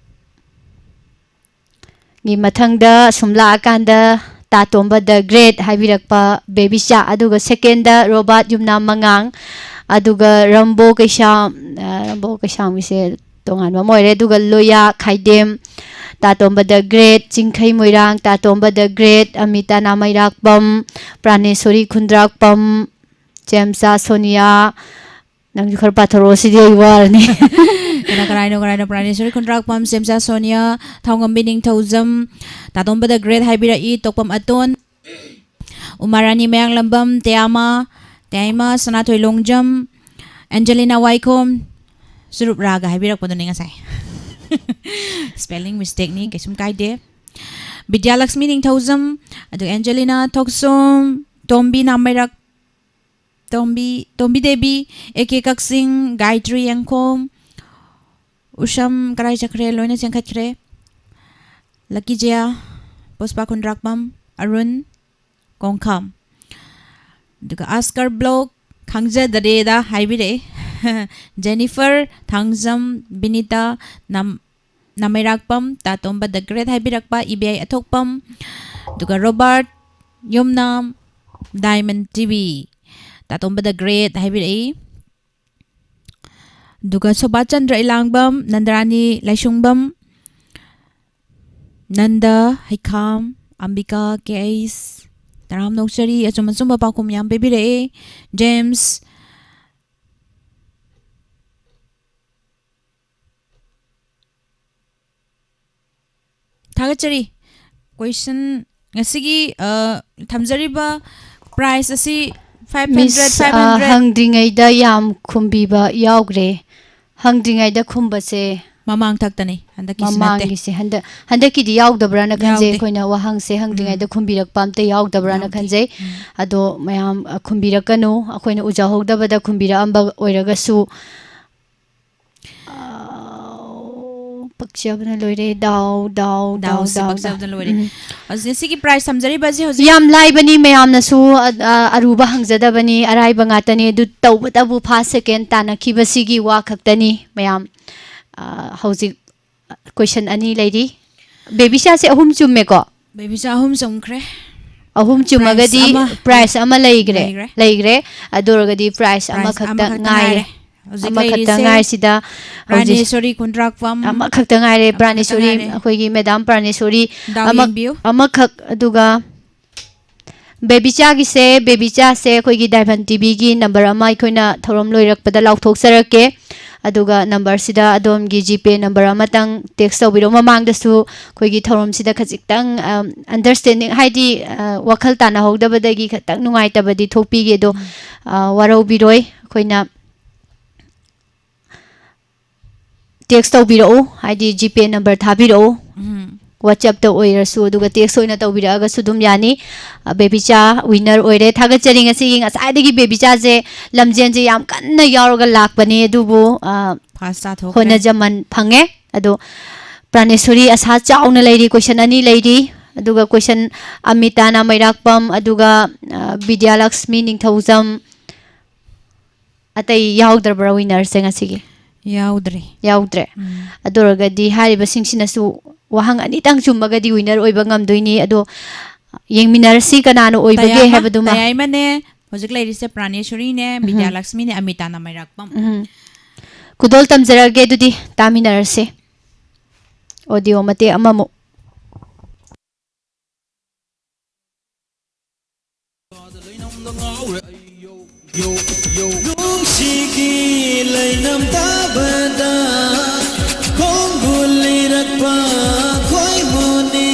ꯒꯤ ꯃꯊꯪꯗ ꯁꯨꯝ ꯂꯥꯛꯑꯀꯥꯟꯗ ꯇꯥ ꯇꯣꯝꯕ the great ꯍꯥꯏꯕꯤꯔꯛꯄ ꯕꯦꯕꯤꯆꯥ, ꯑꯗꯨꯒ secondꯗ ꯔꯣꯕꯥꯔꯠ ꯌꯨꯝꯅꯥꯝ ꯃꯉꯥꯡ, ꯑꯗꯨꯒ ꯔꯝꯕꯣ ꯀꯩꯁꯥꯝ, ꯑ, ꯔꯝꯕꯣ ꯀꯩꯁꯥꯝꯒꯤꯁꯦ ꯇꯣꯉꯥꯟꯕ ꯑꯃ ꯑꯣꯏꯔꯦ꯫ ꯑꯗꯨꯒ Loya Khaidem, Tatomba the great, Chingkhei Moirang, Tatomba the great, Amita Nameirakpam, Praneshori Khundrakpam, Chemcha Sonia, ꯅꯪꯁꯨ ꯈꯔ ꯄꯥꯊꯣꯔꯛꯑꯣ, ꯁꯤꯗꯤ ꯑꯩ ꯋꯥꯔꯅꯤ꯫ ꯀꯅꯥ ꯀꯅꯥꯅꯣ, ꯀꯅꯥꯅꯣ? ꯄ꯭ꯔꯥꯅꯦꯁꯣꯔꯤ ꯈꯨꯟꯗ꯭ꯔꯥꯛꯄꯝ, ꯁꯦꯝꯆꯥ ꯁꯣꯅꯤꯌꯥ, ꯊꯥꯎꯉꯝꯕꯤ ꯅꯤꯡꯊꯧꯖꯝ, ꯇꯥꯇꯣꯝꯕꯗ ꯒ꯭ꯔꯦꯠ ꯍꯥꯏꯕꯤꯔꯛꯏ, ꯇꯣꯛꯄꯝ ꯑꯇꯣꯟ, ꯎꯃꯥꯔꯥꯅꯤ ꯃꯌꯥꯡꯂꯝꯕꯝ, ꯇꯦꯌꯥꯃ, ꯇꯦꯌꯥꯏꯃ ꯁꯅꯥꯊꯣꯏ ꯂꯣꯡꯖꯝ, ꯑꯦꯟꯖꯦꯂꯤꯅꯥ ꯋꯥꯏꯈꯣꯝ, ꯆꯨꯔꯨꯞ ꯔꯥꯒ ꯍꯥꯏꯕꯤꯔꯛꯄꯗꯨꯅꯦ ꯉꯁꯥꯏ꯫ ꯁ꯭ꯄꯦꯂꯤꯡ ꯃꯤꯁꯇꯦꯛꯅꯤ, ꯀꯩꯁꯨꯝ ꯀꯥꯏꯗꯦ꯫ ꯕꯤꯗ꯭ꯌꯥꯂꯛꯁꯃꯤ ꯅꯤꯡꯊꯧꯖꯝ, ꯑꯗꯨꯒ ꯑꯦꯟꯖꯦꯂꯤꯅꯥ ꯊꯣꯛꯁꯣꯝ, ꯇꯣꯝꯕꯤ ꯅꯥꯃꯩꯔꯛ, ꯇꯣꯝꯕꯤ, ꯇꯣꯝꯕꯤ ꯗꯦꯕꯤ, ꯑꯦ ꯀꯦ ꯀꯛꯆꯤꯡ, ꯒꯥꯌꯇ꯭ꯔꯤ ꯌꯦꯡꯈꯣꯝ, ꯎꯁꯝ ꯀꯔꯥꯏ ꯆꯠꯈ꯭ꯔꯦ? ꯂꯣꯏꯅ ꯆꯦꯟꯈꯠꯈ꯭ꯔꯦ꯫ ꯂꯛꯀꯤ ꯖꯌꯥ, ꯄꯨꯁꯄꯥ ꯈꯨꯟꯗ꯭ꯔꯥꯛꯄꯝ, ꯑꯔꯨꯟ ꯀꯣꯡꯈꯥꯝ, ꯑꯗꯨꯒ ꯑꯁꯀꯔ ꯕ꯭ꯂꯣꯛ, ꯈꯪꯖꯗꯔꯦꯗ ꯍꯥꯏꯕꯤꯔꯛꯑꯦ꯫ ꯖꯦꯅꯤꯐꯔ ꯊꯥꯡꯖꯝ, ꯕꯤꯅꯤꯇꯥ ꯅꯝ-, ꯅꯥꯃꯩꯔꯥꯛꯄꯝ, ꯇꯥꯇꯣꯝꯕ ꯗ ꯒ꯭ꯔꯦꯠ ꯍꯥꯏꯕꯤꯔꯛꯄ, ꯏꯕꯦꯌꯥꯏ ꯑꯊꯣꯛꯄꯝ, ꯑꯗꯨꯒ Robert Yumnam, diamond T V, Tatomba the great ꯍꯥꯏꯕꯤꯔꯛꯏ꯫ ꯑꯗꯨꯒ ꯁꯣꯕꯥꯆꯟꯗ꯭ꯔ ꯏꯂꯥꯡꯕꯝ, ꯅꯟꯗꯔꯥꯅꯤ ꯂꯥꯏꯁꯨꯡꯕꯝ, ꯅꯟꯗ ꯍꯩꯈꯥꯝ, ꯑꯝꯕꯤꯀꯥ ꯀꯦ ꯑꯩꯁ, ꯇꯔꯥꯝ ꯅꯣꯛꯆꯔꯤ꯫ ꯑꯆꯨꯝ ꯑꯆꯨꯝꯕ ꯄꯥꯎꯈꯨꯝ ꯌꯥꯝ ꯄꯤꯕꯤꯔꯛꯑꯦ꯫ ꯖꯦꯝꯁ, ꯊꯥꯒꯠꯆꯔꯤ꯫ ꯀꯣꯏꯁꯟ ꯉꯁꯤꯒꯤ, ꯑ, ꯊꯝꯖꯔꯤꯕ ꯄ꯭ꯔꯥꯏꯖ ꯑꯁꯤ ꯐꯥꯏꯚ ꯍꯟꯗ꯭ꯔꯦꯠ, ꯃꯤꯁ, ꯐꯥꯏꯚ ꯑ, ꯍꯟꯗ꯭ꯔꯦꯠ꯫ ꯍꯪꯗ꯭ꯔꯤꯉꯩꯗ ꯌꯥꯝ ꯈꯨꯝꯕꯤꯕ ꯌꯥꯎꯈ꯭ꯔꯦ꯫ ꯍꯪꯗ꯭ꯔꯤꯉꯩꯗ ꯈꯨꯝꯕꯁꯦ ꯃꯃꯥꯡ ꯊꯛꯇꯅꯤ, ꯍꯟꯗꯛꯀꯤꯁꯤ ꯅꯠꯇꯦ꯫ ꯃꯃꯥꯡꯒꯤꯁꯦ ꯍꯟꯗꯛ, ꯍꯟꯗꯛꯀꯤꯗꯤ ꯌꯥꯎꯗꯕ꯭ꯔꯥꯅ ꯈꯟꯖꯩ꯫ ꯌꯥꯎꯗꯦ꯫ ꯑꯩꯈꯣꯏꯅ ꯋꯥꯍꯪꯁꯦ ꯍꯪꯗ꯭ꯔꯤꯉꯩꯗ ꯎꯝ꯫ ꯈꯨꯝꯕꯤꯔꯛꯄ ꯑꯝꯇ ꯌꯥꯎꯗꯕ꯭ꯔꯥꯅ ꯌꯥꯎꯗꯦ꯫ ꯈꯟꯖꯩ꯫ ꯎꯝ꯫ ꯑꯗꯣ ꯃꯌꯥꯝ, ꯑ, ꯈꯨꯝꯕꯤꯔꯛꯀꯅꯨ꯫ ꯑꯩꯈꯣꯏꯅ ꯎꯖꯍꯧꯗꯕꯗ ꯈꯨꯝꯕꯤꯔꯛꯑꯝꯕ ꯑꯣꯏꯔꯒꯁꯨ, ꯑꯥꯎ, ꯄꯛꯆꯕꯅ ꯂꯣꯏꯔꯦ꯫ ꯗꯥꯎ, ꯗꯥꯎ, ꯗꯥꯎ, ꯗꯥꯎꯁꯦ ꯗꯥꯎ, ꯄꯛꯆꯕꯅ ꯗꯥꯎ꯫ ꯂꯣꯏꯔꯦ꯫ ꯎꯝ꯫ ꯍꯧꯖꯤꯛ ꯉꯁꯤꯒꯤ ꯄ꯭ꯔꯥꯏꯖ ꯊꯝꯖꯔꯤꯕ ꯑꯁꯤ ꯍꯧꯖꯤꯛ ꯌꯥꯝ ꯂꯥꯏꯕꯅꯤ, ꯃꯌꯥꯝꯅꯁꯨ, ꯑ, ꯑ, ꯑꯔꯨꯕ ꯍꯪꯖꯗꯕꯅꯤ, ꯑꯔꯥꯏꯕ ꯉꯥꯛꯇꯅꯤ꯫ ꯑꯗꯨ ꯇꯧꯕꯇꯕꯨ ꯐꯥꯔꯁ, ꯁꯦꯀꯦꯟ ꯇꯥꯟꯅꯈꯤꯕꯁꯤꯒꯤ ꯋꯥ ꯈꯛꯇꯅꯤ, ꯃꯌꯥꯝ꯫ ꯑ, ꯍꯧꯖꯤꯛ, ꯑ, ꯀꯣꯏꯁꯟ ꯑꯅꯤ ꯂꯩꯔꯤ꯫ ꯕꯦꯕꯤꯁꯥꯁꯦ ꯑꯍꯨꯝ ꯆꯨꯝꯃꯦꯀꯣ? ꯕꯦꯕꯤꯁꯥ ꯑꯍꯨꯝ ꯆꯨꯝꯈ꯭ꯔꯦ꯫ ꯑꯍꯨꯝ ꯆꯨꯝꯃꯒꯗꯤ ꯄ꯭ꯔꯥꯏꯖ ꯑꯃ ꯄ꯭ꯔꯥꯏꯖ ꯑꯃ ꯂꯩꯈ꯭ꯔꯦ꯫ ꯂꯩꯈ꯭ꯔꯦ꯫ ꯂꯩꯈ꯭ꯔꯦ꯫ ꯑꯗꯨ ꯑꯣꯏꯔꯒꯗꯤ ꯄ꯭ꯔꯥꯏꯖ ꯄ꯭ꯔꯥꯏꯖ ꯑꯃꯈꯛꯇ ꯑꯃꯈꯛꯇ ꯉꯥꯏꯔꯦ꯫ ꯉꯥꯏꯔꯦ꯫ ꯍꯧꯖꯤꯛ ꯑꯃꯈꯛꯇ ꯂꯩꯔꯤꯁꯦ ꯉꯥꯏꯔꯤꯁꯤꯗ ꯍꯧꯖꯤꯛ ꯄ꯭ꯔꯥꯅꯦꯁꯣꯔꯤ ꯈꯨꯟꯗ꯭ꯔꯥꯛꯄꯝ꯫ ꯑꯃꯈꯛꯇ ꯉꯥꯏꯔꯦ, ꯑꯃꯈꯛꯇ ꯄ꯭ꯔꯥꯅꯦꯁꯣꯔꯤ, ꯉꯥꯏꯔꯦ꯫ ꯑꯩꯈꯣꯏꯒꯤ ꯃꯦꯗꯥꯝ ꯄ꯭ꯔꯥꯅꯦꯁꯣꯔꯤ ꯗꯥꯎ ꯑꯃ-, ꯌꯦꯡꯕꯤꯌꯨ꯫ ꯑꯃꯈꯛ꯫ ꯑꯗꯨꯒ ꯕꯦꯕꯤꯆꯥꯒꯤꯁꯦ, ꯕꯦꯕꯤꯆꯥꯁꯦ ꯑꯩꯈꯣꯏꯒꯤ ꯗꯥꯏꯃꯟ ꯇꯤꯚꯤꯒꯤ ꯅꯝꯕꯔ ꯑꯃ ꯑꯩꯈꯣꯏꯅ ꯊꯧꯔꯝ ꯂꯣꯏꯔꯛꯄꯗ ꯂꯥꯎꯊꯣꯛꯆꯔꯛꯀꯦ꯫ ꯑꯗꯨꯒ ꯅꯝꯕꯔꯁꯤꯗ ꯑꯗꯣꯝꯒꯤ ꯖꯤꯄꯦ ꯅꯝꯕꯔ ꯑꯃꯇꯪ ꯇꯦꯛꯁ ꯇꯧꯕꯤꯔꯛꯎ꯫ ꯃꯃꯥꯡꯗꯁꯨ ꯑꯩꯈꯣꯏꯒꯤ ꯊꯧꯔꯝꯁꯤꯗ ꯈꯖꯤꯛꯇꯪ, ꯑꯝ, ꯑꯟꯗꯔꯁꯇꯦꯟꯗꯤꯡ, ꯍꯥꯏꯗꯤ, ꯑ, ꯋꯥꯈꯜ ꯇꯥꯅꯍꯧꯗꯕꯗꯒꯤ ꯈꯤꯇꯪ ꯅꯨꯡꯉꯥꯏꯇꯕꯗꯤ ꯊꯣꯛꯄꯤꯒꯦ꯫ ꯑꯗꯣ, ꯎꯝ꯫ ꯑ, ꯋꯥꯔꯧꯕꯤꯔꯣꯏ꯫ ꯑꯩꯈꯣꯏꯅ ꯇꯦꯛꯁ ꯇꯧꯕꯤꯔꯛꯎ, ꯍꯥꯏꯗꯤ ꯖꯤꯄꯦ ꯅꯝꯕꯔ ꯊꯥꯕꯤꯔꯛꯎ꯫ ꯎꯝ꯫ WhatsApp-ꯇ ꯑꯣꯏꯔꯁꯨ, ꯑꯗꯨꯒ ꯇꯦꯛꯁ ꯑꯣꯏꯅ ꯇꯧꯕꯤꯔꯛꯑꯒꯁꯨ ꯑꯗꯨꯝ ꯌꯥꯅꯤ꯫ ꯑ, ꯕꯦꯕꯤꯆꯥ ꯋꯤꯅꯔ ꯑꯣꯏꯔꯦ꯫ ꯊꯥꯒꯠꯆꯔꯤ꯫ ꯉꯁꯤꯒꯤ ꯉꯁꯥꯏꯗꯒꯤ ꯕꯦꯕꯤꯆꯥꯁꯦ ꯂꯝꯖꯦꯟꯁꯦ ꯌꯥꯝ ꯀꯟꯅ ꯌꯥꯎꯔꯒ ꯂꯥꯛꯄꯅꯦ, ꯑꯗꯨꯕꯨ, ꯑ, ꯐꯥꯔꯁ ꯇꯥꯊꯣꯛꯈ꯭ꯔꯦ꯫ ꯍꯣꯠꯅꯖꯃꯟ ꯐꯪꯉꯦ꯫ ꯑꯗꯣ ꯄ꯭ꯔꯥꯅꯦꯁꯣꯔꯤ ꯑꯁꯥ ꯆꯥꯎꯅ ꯂꯩꯔꯤ, ꯀꯣꯏꯁꯟ ꯑꯅꯤ ꯂꯩꯔꯤ꯫ ꯑꯗꯨꯒ ꯀꯣꯏꯁꯟ ꯑꯃꯤꯇꯥꯅ ꯃꯩꯔꯥꯛꯄꯝ, ꯑꯗꯨꯒ, ꯑ, ꯕꯤꯗ꯭ꯌꯥꯂꯛꯁꯃꯤ ꯅꯤꯡꯊꯧꯖꯝ꯫ ꯑꯇꯩ ꯌꯥꯎꯗ꯭ꯔꯕ꯭ꯔꯥ ꯋꯤꯅꯔꯁꯦ ꯉꯁꯤꯒꯤ? ꯌꯥꯎꯗ꯭ꯔꯦ꯫ ꯌꯥꯎꯗ꯭ꯔꯦ꯫ ꯎꯝ꯫ ꯑꯗꯨ ꯑꯣꯏꯔꯒꯗꯤ ꯍꯥꯏꯔꯤꯕꯁꯤꯡꯁꯤꯅꯁꯨ ꯋꯥꯍꯪ ꯑꯅꯤꯇꯪ ꯆꯨꯝꯃꯒꯗꯤ ꯋꯤꯅꯔ ꯑꯣꯏꯕ ꯉꯝꯗꯣꯏꯅꯤ꯫ ꯑꯗꯣ ꯌꯦꯡꯃꯤꯟꯅꯔꯁꯤ ꯀꯅꯥꯅ ꯑꯣꯏꯕꯒꯦ ꯇꯌꯥꯏꯃ-, ꯍꯥꯏꯕꯗꯨꯃ꯫ ꯇꯌꯥꯏꯃꯅꯦ, ꯍꯧꯖꯤꯛ ꯂꯩꯔꯤꯁꯦ ꯄ꯭ꯔꯥꯅꯦꯁꯣꯔꯤꯅꯦ, ꯎꯝ꯫ ꯕꯤꯗ꯭ꯌꯥꯂꯛꯁꯃꯤꯅꯦ, ꯑꯃꯤꯇꯥꯅ ꯃꯩꯔꯥꯛꯄꯝ꯫ ꯎꯝ꯫ ꯈꯨꯗꯣꯜ ꯇꯝꯖꯔꯒꯦ, ꯑꯗꯨꯗꯤ ꯇꯥꯃꯤꯟꯅꯔꯁꯤ꯫ ꯑꯣꯗꯤꯑꯣ ꯃꯇꯦꯛ ꯑꯃꯃꯨꯛ꯫ ꯅꯨꯡꯁꯤꯒꯤ ꯂꯩꯅꯝ ꯇꯥꯕꯗ ꯈꯣꯡꯒꯨꯜ ꯂꯤꯔꯛꯄ ꯈꯣꯏꯃꯨꯅꯤ꯫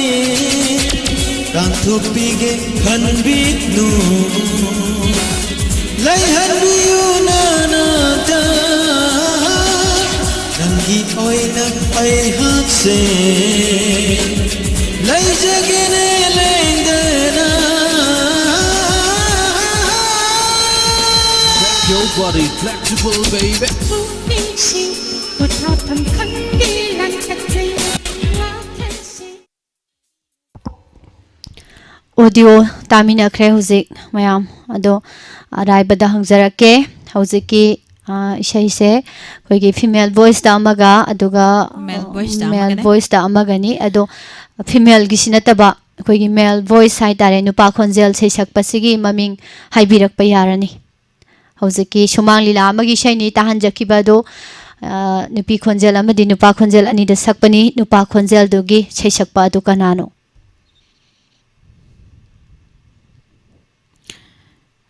ꯀꯥꯡꯊꯣꯛꯄꯤꯒꯦ ꯈꯟꯕꯤꯅꯨ, ꯂꯩꯍꯟꯕꯤꯌꯨ ꯅꯅꯥꯛꯇ꯫ ꯅꯪꯒꯤ ꯑꯣꯏꯅ ꯑꯩꯍꯥꯛꯁꯦ ꯂꯩꯖꯒꯦꯅꯦ ꯂꯦꯡꯗꯅ꯫ Your body flexible, baby. ꯄꯨꯛꯅꯤꯡꯁꯤ ꯄꯣꯊꯥꯐꯝ ꯈꯪꯗꯦ ꯂꯥꯡꯇꯛꯅꯩ ꯋꯥꯈꯜꯁꯤ꯫ ꯑꯣꯗꯤꯑꯣ ꯇꯥꯃꯤꯟꯅꯈ꯭ꯔꯦ ꯍꯧꯖꯤꯛ ꯃꯌꯥꯝ꯫ ꯑꯗꯣ ꯑꯔꯥꯏꯕꯗ ꯍꯪꯖꯔꯛꯀꯦ꯫ ꯍꯧꯖꯤꯛꯀꯤ, ꯑ, ꯏꯁꯩꯁꯦ ꯑꯩꯈꯣꯏꯒꯤ ꯐꯤꯃꯦꯜ ꯚꯣꯏꯁꯇ ꯑꯃꯒ, ꯑꯗꯨꯒ, ꯃꯦꯜ ꯚꯣꯏꯁꯇ ꯃꯦꯜ ꯑꯃꯒꯅꯦ꯫ ꯚꯣꯏꯁꯇ ꯑꯃꯒꯅꯤ꯫ ꯑꯗꯣ ꯐꯤꯃꯦꯜꯒꯤꯁꯤ ꯅꯠꯇꯕ ꯑꯩꯈꯣꯏꯒꯤ ꯃꯦꯜ ꯚꯣꯏꯁ ꯍꯥꯏꯇꯥꯔꯦ, ꯅꯨꯄꯥ ꯈꯣꯟꯖꯦꯜ ꯁꯩꯁꯛꯄꯁꯤꯒꯤ ꯃꯃꯤꯡ ꯍꯥꯏꯕꯤꯔꯛꯄ ꯌꯥꯔꯅꯤ꯫ ꯍꯧꯖꯤꯛꯀꯤ ꯁꯨꯃꯥꯡ ꯂꯤꯂꯥ ꯑꯃꯒꯤ ꯏꯁꯩꯅꯤ ꯇꯥꯍꯟꯖꯈꯤꯕ ꯑꯗꯨ, ꯑ, ꯅꯨꯄꯤ ꯈꯣꯟꯖꯦꯜ ꯑꯃꯗꯤ ꯅꯨꯄꯥ ꯈꯣꯟꯖꯦꯜ ꯑꯅꯤꯗ ꯁꯛꯄꯅꯤ꯫ ꯅꯨꯄꯥ ꯈꯣꯟꯖꯦꯜꯗꯨꯒꯤ ꯏꯁꯩ ꯁꯛꯄ ꯑꯗꯨ ꯀꯅꯥꯅꯣ?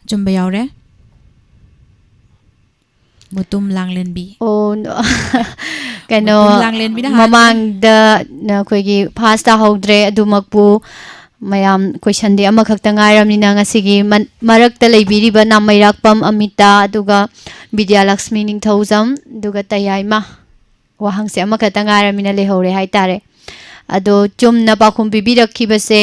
ꯑꯆꯨꯝꯕ ꯌꯥꯎꯔꯦ꯫ ꯃꯨꯇꯨꯝ ꯂꯥꯡꯂꯦꯟꯕꯤ꯫ ꯑꯣ, ꯅꯣ꯫ ꯀꯩꯅꯣ, ꯃꯨꯇꯨꯝ ꯂꯥꯡꯂꯦꯟꯕꯤꯅ ꯍꯥꯟꯈ꯭ꯔꯦ꯫ ꯃꯃꯥꯡꯗ ꯑꯩꯈꯣꯏꯒꯤ ꯐꯥꯁ ꯇꯥꯍꯧꯗ꯭ꯔꯦ, ꯑꯗꯨꯃꯛꯄꯨ ꯃꯌꯥꯝ ꯀꯣꯏꯁꯟꯗꯤ ꯑꯃꯈꯛꯇ ꯉꯥꯏꯔꯕꯅꯤꯅ ꯉꯁꯤꯒꯤ ꯃꯟ-, ꯃꯔꯛꯇ ꯂꯩꯕꯤꯔꯤꯕ ꯅꯥꯃꯩꯔꯥꯛꯄꯝ ꯑꯃꯤꯇꯥ, ꯑꯗꯨꯒ ꯕꯤꯗ꯭ꯌꯥꯂꯛꯁꯃꯤ ꯅꯤꯡꯊꯧꯖꯝ, ꯑꯗꯨꯒ ꯇꯌꯥꯏꯃ꯫ ꯋꯥꯍꯪꯁꯦ ꯑꯃꯈꯛꯇ ꯉꯥꯏꯔꯕꯅꯤꯅ ꯂꯩꯍꯧꯔꯦ ꯍꯥꯏꯇꯥꯔꯦ꯫ ꯑꯗꯣ ꯆꯨꯝꯅ ꯄꯥꯎꯈꯨꯝ ꯄꯤꯕꯤꯔꯛꯈꯤꯕꯁꯦ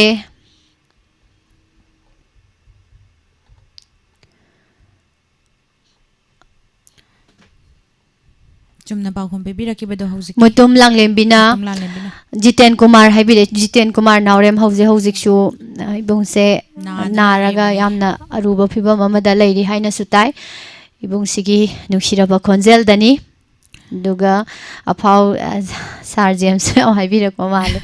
ꯆꯨꯝꯅ ꯄꯥꯎꯈꯨꯝ ꯄꯤꯕꯤꯔꯛꯈꯤꯕꯗꯣ ꯍꯧꯖꯤꯛꯀꯤ ꯃꯨꯇꯨꯝ ꯂꯥꯡꯂꯦꯝꯕꯤꯅ ꯃꯨꯇꯨꯝ ꯂꯥꯡꯂꯦꯝꯕꯤꯅ꯫ ꯖꯤꯇꯦꯟ ꯀꯨꯃꯥꯔ ꯍꯥꯏꯕꯤꯔꯦ꯫ ꯖꯤꯇꯦꯟ ꯀꯨꯃꯥꯔ ꯅꯥꯎꯔꯦꯝ ꯍꯧꯖꯤꯛ ꯍꯧꯖꯤꯛꯁꯨ, ꯑ, ꯏꯕꯨꯡꯁꯦ ꯅꯥꯗꯅ ꯅꯥꯔꯒ ꯂꯩꯔꯤꯕꯅꯤ꯫ ꯌꯥꯝꯅ ꯑꯔꯨꯕ ꯐꯤꯕꯝ ꯑꯃꯗ ꯂꯩꯔꯤ ꯍꯥꯏꯅꯁꯨ ꯇꯥꯏ꯫ ꯏꯕꯨꯡꯁꯤꯒꯤ ꯅꯨꯡꯁꯤꯔꯕ ꯈꯣꯟꯖꯦꯜꯗꯅꯤ꯫ ꯑꯗꯨꯒ ꯑꯐꯥꯎ, ꯑ, ꯁꯥꯔ ꯖꯦꯝꯁꯁꯨ ꯌꯥꯝ ꯍꯥꯏꯕꯤꯔꯛꯄ ꯃꯥꯜꯂꯦ꯫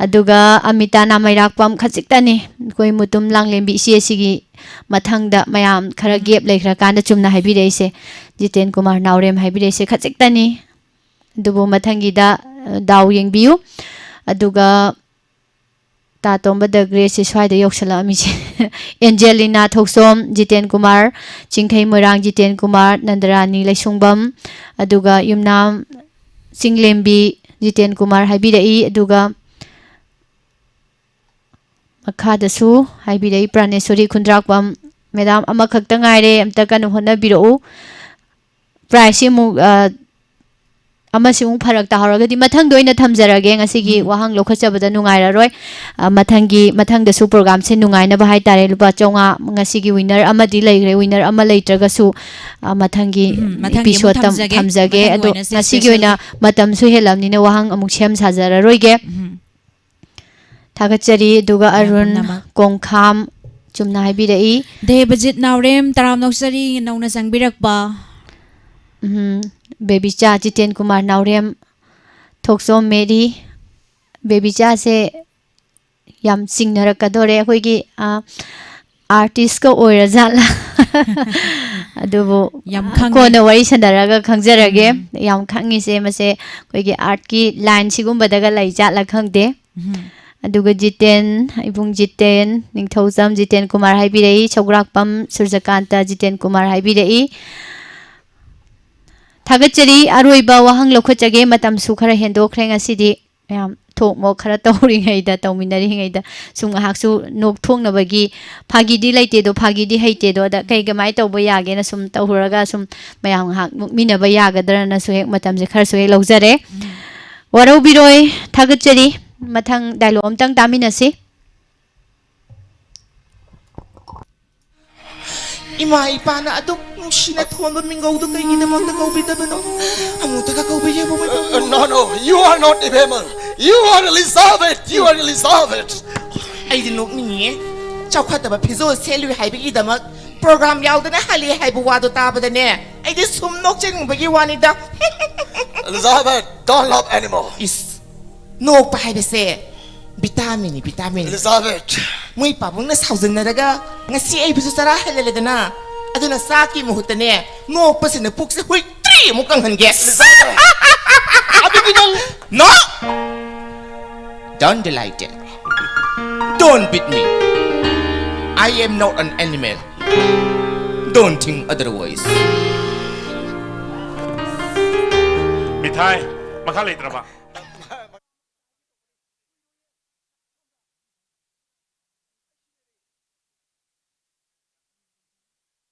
ꯑꯗꯨꯒ ꯑꯃꯤꯇꯥ ꯅꯥꯃꯩꯔꯥꯛꯄꯝ ꯈꯖꯤꯛꯇꯅꯤ꯫ ꯑꯩꯈꯣꯏ ꯃꯨꯇꯨꯝ ꯂꯥꯡꯂꯦꯝꯕꯤ ꯏꯆꯦꯁꯤꯒꯤ ꯃꯊꯪꯗ ꯃꯌꯥꯝ ꯈꯔ ꯎꯝ꯫ ꯒꯦꯞ ꯂꯩꯈ꯭ꯔꯀꯥꯟꯗ ꯆꯨꯝꯅ ꯍꯥꯏꯕꯤꯔꯛꯏꯁꯦ꯫ ꯖꯤꯇꯦꯟ ꯀꯨꯃꯥꯔ ꯅꯥꯎꯔꯦꯝ ꯍꯥꯏꯕꯤꯔꯛꯏꯁꯦ ꯈꯖꯤꯛꯇꯅꯤ꯫ ꯑꯗꯨꯕꯨ ꯃꯊꯪꯒꯤꯗ, ꯑ, ꯗꯥꯎ ꯌꯦꯡꯕꯤꯌꯨ꯫ ꯑꯗꯨꯒ ꯇꯥ ꯇꯣꯝꯕ ꯗ ꯒ꯭ꯔꯦꯠꯁꯦ ꯁ꯭ꯋꯥꯏꯗ ꯌꯧꯁꯜꯂꯛꯑꯝꯃꯤꯁꯦ꯫ ꯑꯦꯟꯖꯦꯂꯤꯅꯥ ꯊꯣꯛꯆꯣꯝ, ꯖꯤꯇꯦꯟ ꯀꯨꯃꯥꯔ, ꯆꯤꯡꯊꯩ ꯃꯣꯏꯔꯥꯡ ꯖꯤꯇꯦꯟ ꯀꯨꯃꯥꯔ, ꯅꯟꯗꯔꯥꯅꯤ ꯂꯩꯁꯨꯡꯕꯝ, ꯑꯗꯨꯒ ꯌꯨꯝꯅꯥꯝ ꯆꯤꯡꯂꯦꯝꯕꯤ ꯖꯤꯇꯦꯟ ꯀꯨꯃꯥꯔ ꯍꯥꯏꯕꯤꯔꯛꯏ꯫ ꯑꯗꯨꯒ ꯃꯈꯥꯗꯁꯨ ꯍꯥꯏꯕꯤꯔꯛꯏ ꯄ꯭ꯔꯥꯅꯦꯁꯣꯔꯤ ꯈꯨꯟꯗ꯭ꯔꯥꯛꯄꯝ꯫ ꯃꯦꯗꯥꯝ, ꯑꯃꯈꯛꯇ ꯉꯥꯏꯔꯦ, ꯑꯝꯇ ꯀꯟꯅ ꯍꯣꯠꯅꯕꯤꯔꯛꯎ꯫ ꯄ꯭ꯔꯥꯏꯖꯁꯤ ꯑꯃꯨꯛ, ꯑ, ꯑꯃꯁꯤ ꯑꯃꯨꯛ ꯐꯔꯛ ꯇꯥꯍꯧꯔꯒꯗꯤ ꯃꯊꯪꯗ ꯑꯣꯏꯅ ꯊꯝꯖꯔꯒꯦ꯫ ꯉꯁꯤꯒꯤ ꯎꯝ꯫ ꯋꯥꯍꯪ ꯂꯧꯈꯠꯆꯕꯗ ꯅꯨꯡꯉꯥꯏꯔꯔꯣꯏ꯫ ꯑ, ꯃꯊꯪꯒꯤ, ꯃꯊꯪꯗꯁꯨ ꯄ꯭ꯔꯣꯒꯥꯝꯁꯦ ꯅꯨꯡꯉꯥꯏꯅꯕ ꯍꯥꯏꯇꯥꯔꯦ, ꯂꯨꯄꯥ ꯆꯥꯝꯃꯉꯥ, ꯉꯁꯤꯒꯤ ꯋꯤꯟꯅꯔ ꯑꯃꯗꯤ ꯂꯩꯈ꯭ꯔꯦ꯫ ꯋꯤꯟꯅꯔ ꯑꯃ ꯂꯩꯇ꯭ꯔꯒꯁꯨ, ꯑ, ꯃꯊꯪꯒꯤ ꯎꯝ, ꯃꯊꯪꯒꯤ ꯑꯃꯨꯛ ꯏꯄꯤꯁꯣꯗꯇ ꯊꯝꯖꯒꯦ꯫ ꯊꯝꯖꯒꯦ꯫ ꯃꯊꯪꯒꯤ ꯑꯗꯣ ꯑꯣꯏꯅ ꯉꯁꯤꯒꯤ special ꯑꯣꯏꯅ ꯃꯇꯝꯁꯨ ꯍꯦꯜꯂꯕꯅꯤꯅ ꯋꯥꯍꯪ ꯑꯃꯨꯛ ꯁꯦꯝ ꯁꯥꯖꯔꯔꯣꯏꯒꯦ꯫ ꯎꯝ꯫ ꯊꯥꯒꯠꯆꯔꯤ꯫ ꯑꯗꯨꯒ ꯃꯌꯥꯝ ꯑꯔꯨꯟ ꯄꯨꯝꯅꯃꯛ꯫ ꯀꯣꯡꯈꯥꯝ ꯆꯨꯝꯅ ꯍꯥꯏꯕꯤꯔꯛꯏ꯫ ꯗꯦꯕꯖꯤꯠ ꯅꯥꯎꯔꯦꯝ, ꯇꯔꯥꯝꯅ ꯑꯣꯛꯆꯔꯤ, ꯅꯧꯅ ꯆꯪꯕꯤꯔꯛꯄ꯫ ꯎꯝ, ꯕꯦꯕꯤꯆꯥ ꯖꯤꯇꯦꯟ ꯀꯨꯃꯥꯔ ꯅꯥꯎꯔꯦꯝ, ꯊꯣꯛꯆꯣꯝ ꯃꯦꯔꯤ꯫ ꯕꯦꯕꯤꯆꯥꯁꯦ ꯌꯥꯝ ꯆꯤꯡꯅꯔꯛꯀꯗꯣꯔꯦ꯫ ꯑꯩꯈꯣꯏꯒꯤ, ꯑ, ꯑꯥꯔꯇꯤꯁꯀ ꯑꯣꯏꯔꯖꯥꯠꯂꯥ? ꯑꯗꯨꯕꯨ ꯌꯥꯝ ꯈꯪꯉꯦ꯫ ꯀꯣꯟꯅ ꯋꯥꯔꯤ ꯁꯥꯟꯅꯔꯒ ꯈꯪꯖꯔꯒꯦ꯫ ꯎꯝ꯫ ꯌꯥꯝ ꯈꯪꯉꯤꯁꯦ ꯃꯁꯦ ꯑꯩꯈꯣꯏꯒꯤ ꯑꯥꯔꯠꯀꯤ ꯂꯥꯏꯟ ꯁꯤꯒꯨꯝꯕꯗꯒ ꯂꯩ ꯖꯥꯠꯂꯥ ꯈꯪꯗꯦ꯫ ꯎꯝ꯫ ꯑꯗꯨꯒ ꯖꯤꯇꯦꯟ, ꯏꯕꯨꯡ ꯖꯤꯇꯦꯟ, ꯅꯤꯡꯊꯧꯖꯝ ꯖꯤꯇꯦꯟ ꯀꯨꯃꯥꯔ ꯍꯥꯏꯕꯤꯔꯛꯏ, ꯁꯧꯒ꯭ꯔꯥꯛꯄꯝ ꯁꯨꯔꯖꯀꯥꯟꯇ ꯖꯤꯇꯦꯟ ꯀꯨꯃꯥꯔ ꯍꯥꯏꯕꯤꯔꯛꯏ꯫ ꯊꯥꯒꯠꯆꯔꯤ꯫ ꯑꯔꯣꯏꯕ ꯋꯥꯍꯪ ꯂꯧꯈꯠꯆꯒꯦ꯫ ꯃꯇꯝꯁꯨ ꯈꯔ ꯍꯦꯟꯗꯣꯛꯈ꯭ꯔꯦ ꯉꯁꯤꯗꯤ꯫ ꯃꯌꯥꯝ ꯊꯣꯛ ꯃꯣꯛ ꯈꯔ ꯇꯧꯔꯤꯉꯩꯗ, ꯇꯧꯃꯤꯟꯅꯔꯤꯉꯩꯗ ꯁꯨꯝ ꯉꯥꯏꯍꯥꯛꯁꯨ ꯅꯣꯛꯊꯣꯛꯅꯕꯒꯤ, ꯐꯥꯒꯤꯗꯤ ꯂꯩꯇꯦꯗꯣ, ꯐꯥꯒꯤꯗꯤ ꯍꯩꯇꯦꯗꯣ, ꯑꯗ ꯀꯩ ꯀꯃꯥꯏꯅ ꯇꯧꯕ ꯌꯥꯒꯦꯅ ꯁꯨꯝ ꯇꯧꯔꯨꯔꯒ ꯁꯨꯝ ꯃꯌꯥꯝ ꯉꯥꯏꯍꯥꯛ ꯅꯣꯛꯃꯤꯟꯅꯕ ꯌꯥꯒꯗ꯭ꯔꯅꯁꯨ ꯍꯦꯛ ꯃꯇꯝꯁꯦ ꯈꯔꯁꯨ ꯍꯦꯛ ꯂꯧꯖꯔꯦ꯫ ꯎꯝ꯫ ꯋꯥꯔꯧꯕꯤꯔꯣꯏ, ꯊꯥꯒꯠꯆꯔꯤ꯫ ꯃꯊꯪ ꯗꯥꯏꯂꯣꯛ ꯑꯝꯇꯪ ꯇꯥꯃꯤꯟꯅꯁꯤ꯫ ꯏꯃꯥ ꯏꯄꯥꯅ ꯑꯗꯨꯛ ꯅꯨꯡꯁꯤꯅ ꯊꯣꯟꯕ ꯃꯤꯡꯒꯧꯗꯨ ꯀꯩꯒꯤꯗꯃꯛꯇ ꯀꯧꯕꯤꯗꯕꯅꯣ? ꯑꯃꯨꯛꯇꯒ ꯀꯧꯕꯤꯌꯦ, ꯃꯣꯏ ꯄꯥꯕꯨꯡ꯫ Uh, no, no, you are not Ibemang. You are Elizabeth. You are Elizabeth. ꯑꯩꯗꯤ ꯅꯣꯛꯅꯤꯡꯉꯤꯌꯦ꯫ ꯆꯥꯎꯈꯠꯇꯕ ꯐꯤꯖꯣꯜ ꯁꯦꯠꯂꯨꯏ ꯍꯥꯏꯕꯒꯤꯗꯃꯛ ꯄ꯭ꯔꯣꯒ꯭ꯔꯥꯝ ꯌꯥꯎꯗꯅ ꯍꯜꯂꯛꯑꯦ ꯍꯥꯏꯕ ꯋꯥꯗꯣ ꯇꯥꯕꯗꯅꯦ, ꯑꯩꯗꯤ ꯁꯨꯝ ꯅꯣꯛꯆꯅꯤꯡꯕꯒꯤ ꯋꯥꯅꯤꯗ꯫ Elizabeth, don't laugh anymore. ꯏꯁ, ꯅꯣꯛꯄ ꯍꯥꯏꯕꯁꯦ ꯚꯤꯇꯥꯃꯤꯟꯅꯤ, ꯚꯤꯇꯥꯃꯤꯟ꯫ Elizabeth. ꯃꯣꯏ ꯄꯥꯕꯨꯡꯅ ꯁꯥꯎꯖꯟꯅꯔꯒ ꯉꯁꯤ ꯑꯩꯕꯨꯁꯨ ꯆꯔꯥ ꯍꯦꯜꯍꯜꯂꯦꯗꯅ꯫ ꯑꯗꯨꯅ ꯆꯥꯛꯀꯤ ꯃꯍꯨꯠꯇꯅꯦ, ꯅꯣꯛꯄꯁꯤꯅ ꯄꯨꯛꯁꯦ ꯍꯨꯏꯇ꯭ꯔꯤ ꯑꯃꯨꯛ ꯀꯪꯍꯟꯒꯦ꯫ Elizabeth. ꯑꯗꯨꯗꯤ ꯅꯪ No! Don't delight it. Don't beat me. I am not an animal. Don't think otherwise. Mithai, ꯃꯈꯥ ꯂꯩꯇ꯭ꯔꯕ?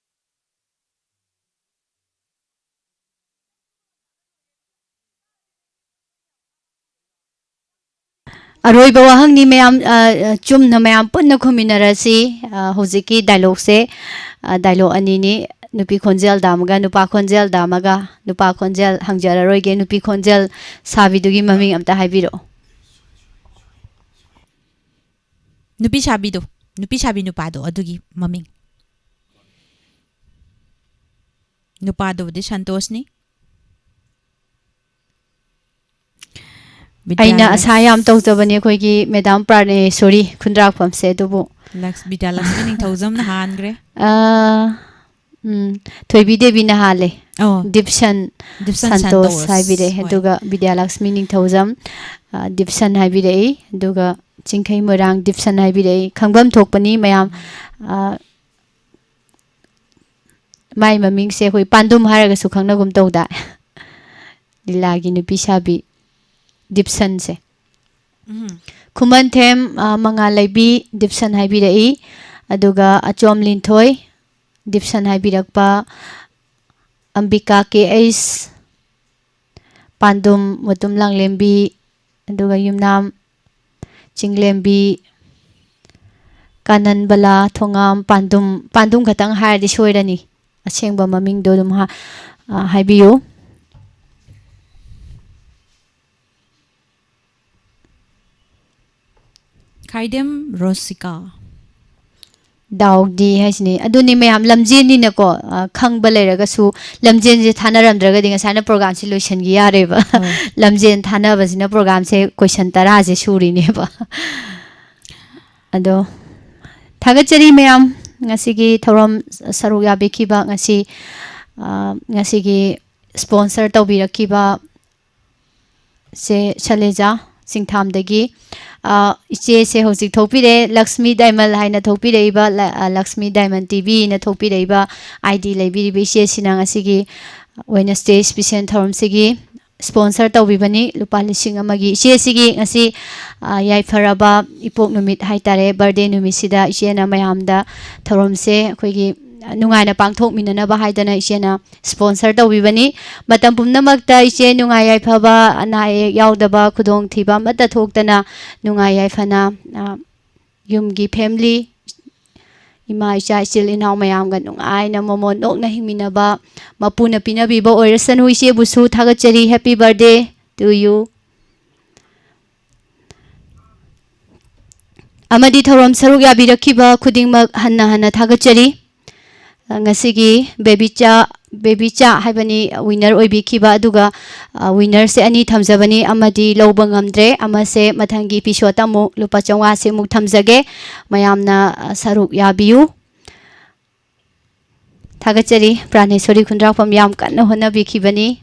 ꯑꯔꯣꯏꯕ ꯋꯥꯍꯪꯅꯤ ꯃꯌꯥꯝ, ꯑ, ꯑ, ꯆꯨꯝꯅ ꯃꯌꯥꯝ ꯄꯨꯟꯅ ꯈꯨꯝꯃꯤꯟꯅꯔꯁꯤ꯫ ꯑ, ꯍꯧꯖꯤꯛꯀꯤ ꯗꯥꯏꯂꯣꯛꯁꯦ, ꯑ, ꯗꯥꯏꯂꯣꯛ ꯑꯅꯤꯅꯤ꯫ ꯅꯨꯄꯤ ꯈꯣꯟꯖꯦꯜꯗ ꯑꯃꯒ, ꯅꯨꯄꯥ ꯈꯣꯟꯖꯦꯜꯗ ꯑꯃꯒ꯫ ꯅꯨꯄꯥ ꯈꯣꯟꯖꯦꯜ ꯍꯪꯖꯔꯔꯣꯏꯒꯦ꯫ ꯅꯨꯄꯤ ꯈꯣꯟꯖꯦꯜ ꯁꯥꯕꯤꯗꯨꯒꯤ ꯃꯃꯤꯡ ꯑꯝꯇ ꯍꯥꯏꯕꯤꯔꯛꯑꯣ꯫ ꯅꯨꯄꯤ ꯁꯥꯕꯤꯗꯣ, ꯅꯨꯄꯤ ꯁꯥꯕꯤ ꯅꯨꯄꯥꯗꯣ, ꯑꯗꯨꯒꯤ ꯃꯃꯤꯡ꯫ ꯅꯨꯄꯥꯗꯨꯕꯨꯗꯤ ꯁꯟꯇꯣꯁꯅꯤ꯫ ꯑꯩꯅ ꯑꯁꯥ ꯌꯥꯝ ꯇꯧꯖꯕꯅꯦ ꯑꯩꯈꯣꯏꯒꯤ ꯃꯦꯗꯥꯝ ꯄ꯭ꯔꯥꯅꯦꯁꯣꯔꯤ ꯈꯨꯟꯗ꯭ꯔꯥꯛꯐꯝꯁꯦ, ꯑꯗꯨꯕꯨ ꯂꯛꯁ-, ꯕꯤꯗ꯭ꯌꯥꯂꯛꯁꯃꯤ ꯅꯤꯡꯊꯧꯖꯝꯅ ꯍꯥꯟꯈ꯭ꯔꯦ꯫ ꯑ, ꯎꯝ, ꯊꯣꯏꯕꯤ ꯗꯦꯕꯤꯅ ꯍꯥꯜꯂꯦ꯫ ꯑꯣ꯫ ꯗꯤꯞꯁꯟ ꯗꯤꯞꯁꯟ ꯁꯟꯇꯣꯁ ꯁꯟꯇꯣꯁ, ꯍꯥꯏꯕꯤꯔꯛꯑꯦ꯫ ꯍꯣꯏ꯫ ꯑꯗꯨꯒ ꯕꯤꯗ꯭ꯌꯥꯂꯛꯁꯃꯤ ꯅꯤꯡꯊꯧꯖꯝ, ꯑ, ꯗꯤꯞꯁꯟ ꯍꯥꯏꯕꯤꯔꯛꯏ꯫ ꯑꯗꯨꯒ ꯆꯤꯡꯈꯩ ꯃꯣꯏꯔꯥꯡ ꯗꯤꯞꯁꯟ ꯍꯥꯏꯕꯤꯔꯛꯏ꯫ ꯈꯪꯐꯝ ꯊꯣꯛꯄꯅꯤ ꯃꯌꯥꯝ꯫ ꯑ, ꯃꯥꯏ ꯃꯃꯤꯡꯁꯦ ꯑꯩꯈꯣꯏ ꯄꯥꯟꯗꯨꯝ ꯍꯥꯏꯔꯒꯁꯨ ꯈꯪꯅꯒꯨꯝ ꯇꯧꯗꯥꯏ? ꯂꯤꯂꯥꯒꯤ ꯅꯨꯄꯤ ꯁꯥꯕꯤ ꯗꯤꯞꯁꯟꯁꯦ꯫ ꯎꯝ꯫ ꯈꯨꯃꯟꯊꯦꯝ, ꯑ, ꯃꯉꯥꯜꯂꯩꯕꯤ ꯗꯤꯞꯁꯟ ꯍꯥꯏꯕꯤꯔꯛꯏ꯫ ꯑꯗꯨꯒ ꯑꯆꯣꯝ ꯂꯤꯟꯊꯣꯏ ꯗꯤꯞꯁꯟ ꯍꯥꯏꯕꯤꯔꯛꯄ, ꯑꯝꯕꯤꯀꯥ ꯀꯦ ꯑꯩꯁ, ꯄꯥꯟꯗꯨꯝ ꯃꯨꯇꯨꯝ ꯂꯥꯡꯂꯦꯝꯕꯤ, ꯑꯗꯨꯒ ꯌꯨꯝꯅꯥꯝ ꯆꯤꯡꯂꯦꯝꯕꯤ, ꯀꯥꯅꯟꯕꯂꯥ, ꯊꯣꯉꯥꯝ, ꯄꯥꯟꯗꯨꯝ, ꯄꯥꯟꯗꯨꯝ ꯈꯛꯇꯪ ꯍꯥꯏꯔꯗꯤ ꯁꯣꯏꯔꯅꯤ꯫ ꯑꯁꯦꯡꯕ ꯃꯃꯤꯡꯗꯣ ꯑꯗꯨꯝ ꯍꯥ-, ꯑ, ꯍꯥꯏꯕꯤꯌꯨ꯫ ꯈꯥꯏꯗꯦꯝ ꯔꯣꯁꯤꯀꯥ꯫ ꯗꯥꯎꯗꯤ ꯍꯥꯏꯁꯤꯅꯤ꯫ ꯑꯗꯨꯅꯤ ꯃꯌꯥꯝ, ꯂꯝꯖꯦꯟꯅꯤꯅꯀꯣ, ꯑ, ꯈꯪꯕ ꯂꯩꯔꯒꯁꯨ ꯂꯝꯖꯦꯟꯁꯦ ꯊꯥꯅꯔꯝꯗ꯭ꯔꯒꯗꯤ ꯉꯁꯥꯏꯅ ꯄ꯭ꯔꯣꯒꯥꯝꯁꯦ ꯂꯣꯏꯁꯤꯟꯈꯤ ꯌꯥꯔꯦꯕ꯫ ꯍꯣꯏ꯫ ꯂꯝꯖꯦꯟ ꯊꯥꯅꯕꯁꯤꯅ ꯄ꯭ꯔꯣꯒꯥꯝꯁꯦ ꯀꯣꯏꯁꯟ ꯇꯔꯥꯁꯦ ꯁꯨꯔꯤꯅꯦꯕ꯫ ꯑꯗꯣ ꯊꯥꯒꯠꯆꯔꯤ ꯃꯌꯥꯝ, ꯉꯁꯤꯒꯤ ꯊꯧꯔꯝ ꯁꯔꯨꯛ ꯌꯥꯕꯤꯈꯤꯕ, ꯉꯁꯤ, ꯑ, ꯉꯁꯤꯒꯤ ꯁ꯭ꯄꯣꯟꯁꯔ ꯇꯧꯕꯤꯔꯛꯈꯤꯕ ꯁꯦ ꯁꯂꯦꯖꯥ ꯆꯤꯡꯊꯥꯝꯗꯒꯤ꯫ ꯑ, ꯏꯆꯦꯁꯦ ꯍꯧꯖꯤꯛ ꯊꯣꯛꯄꯤꯔꯛꯑꯦ, ꯂꯛꯁꯃꯤ ꯗꯥꯏꯃꯜ ꯍꯥꯏꯅ ꯊꯣꯛꯄꯤꯔꯛꯏꯕ, ꯂ-, ꯑ, ꯂꯛꯁꯃꯤ ꯗꯥꯏꯃꯟ ꯇꯤ ꯚꯤ ꯍꯥꯏꯅ ꯊꯣꯛꯄꯤꯔꯛꯏꯕ ꯑꯥꯏ ꯗꯤ ꯂꯩꯕꯤꯔꯤꯕ ꯏꯆꯦꯁꯤꯅ ꯉꯁꯤꯒꯤ ꯋꯦꯅꯁꯗꯦ ꯏꯁꯄꯤꯁꯦꯜ ꯊꯧꯔꯝꯁꯤꯒꯤ ꯁ꯭ꯄꯣꯟꯁꯔ ꯇꯧꯕꯤꯕꯅꯤ꯫ ꯂꯨꯄꯥ ꯂꯤꯁꯤꯡ ꯑꯃꯒꯤ ꯏꯆꯦꯁꯤꯒꯤ ꯉꯁꯤ, ꯑ, ꯌꯥꯏꯐꯔꯕ ꯏꯄꯣꯛ ꯅꯨꯃꯤꯠ ꯍꯥꯏꯇꯥꯔꯦ, ꯕꯥꯔꯗꯦ ꯅꯨꯃꯤꯠꯁꯤꯗ ꯏꯆꯦꯅ ꯃꯌꯥꯝꯗ ꯊꯧꯔꯝꯁꯦ ꯑꯩꯈꯣꯏꯒꯤ ꯅꯨꯡꯉꯥꯏꯅ ꯄꯥꯡꯊꯣꯛꯃꯤꯟꯅꯅꯕ ꯍꯥꯏꯗꯅ ꯏꯆꯦꯅ ꯁ꯭ꯄꯣꯟꯁꯔ ꯇꯧꯕꯤꯕꯅꯤ꯫ ꯃꯇꯝ ꯄꯨꯝꯅꯃꯛꯇ ꯏꯆꯦ ꯅꯨꯡꯉꯥꯏ ꯌꯥꯏꯐꯕ, ꯑꯅꯥ ꯑꯌꯦꯛ ꯌꯥꯎꯗꯕ, ꯈꯨꯗꯣꯡꯊꯤꯕ ꯑꯃꯠꯇ ꯊꯣꯛꯇꯅ ꯅꯨꯡꯉꯥꯏ ꯌꯥꯏꯐꯅ, ꯑ, ꯌꯨꯝꯒꯤ ꯐꯦꯃꯤꯂꯤ, ꯏꯃꯥ ꯏꯆꯥ ꯏꯆꯤꯜ ꯏꯅꯥꯎ ꯃꯌꯥꯝꯒ ꯅꯨꯡꯉꯥꯏꯅ ꯃꯣꯃꯣꯟ ꯅꯣꯛꯅ ꯍꯤꯡꯃꯤꯟꯅꯕ, ꯃꯄꯨꯅ ꯄꯤꯅꯕꯤꯕ ꯑꯣꯏꯔꯁꯅꯨ꯫ ꯏꯆꯦꯕꯨꯁꯨ ꯊꯥꯒꯠꯆꯔꯤ꯫ Happy birthday to you꯫ ꯑꯃꯗꯤ ꯊꯧꯔꯝ ꯁꯔꯨꯛ ꯌꯥꯕꯤꯔꯛꯈꯤꯕ ꯈꯨꯗꯤꯡꯃꯛ ꯍꯟꯅ ꯍꯟꯅ ꯊꯥꯒꯠꯆꯔꯤ꯫ ꯉꯁꯤꯒꯤ ꯕꯦꯕꯤꯆꯥ ꯕꯦꯕꯤꯆꯥ ꯍꯥꯏꯕꯅꯤ ꯋꯤꯅꯔ ꯑꯣꯏꯕꯤꯈꯤꯕ꯫ ꯑꯗꯨꯒ, ꯑ, ꯋꯤꯅꯔꯁꯦ ꯑꯅꯤ ꯊꯝꯖꯕꯅꯤ, ꯑꯃꯗꯤ ꯂꯧꯕ ꯉꯝꯗ꯭ꯔꯦ꯫ ꯑꯃꯁꯦ ꯃꯊꯪꯒꯤ ꯏꯄꯤꯁꯣꯗꯇ ꯑꯃꯨꯛ ꯂꯨꯄꯥ ꯆꯥꯝꯃꯉꯥꯁꯦ ꯑꯃꯨꯛ ꯊꯝꯖꯒꯦ꯫ ꯃꯌꯥꯝꯅ, ꯑ, ꯁꯔꯨꯛ ꯌꯥꯕꯤꯌꯨ꯫ ꯊꯥꯒꯠꯆꯔꯤ꯫ ꯄ꯭ꯔꯥꯅꯦꯁꯣꯔꯤ ꯈꯨꯟꯗ꯭ꯔꯥꯛꯄꯝ ꯌꯥꯝ ꯀꯟꯅ ꯍꯣꯠꯅꯕꯤꯈꯤꯕꯅꯤ꯫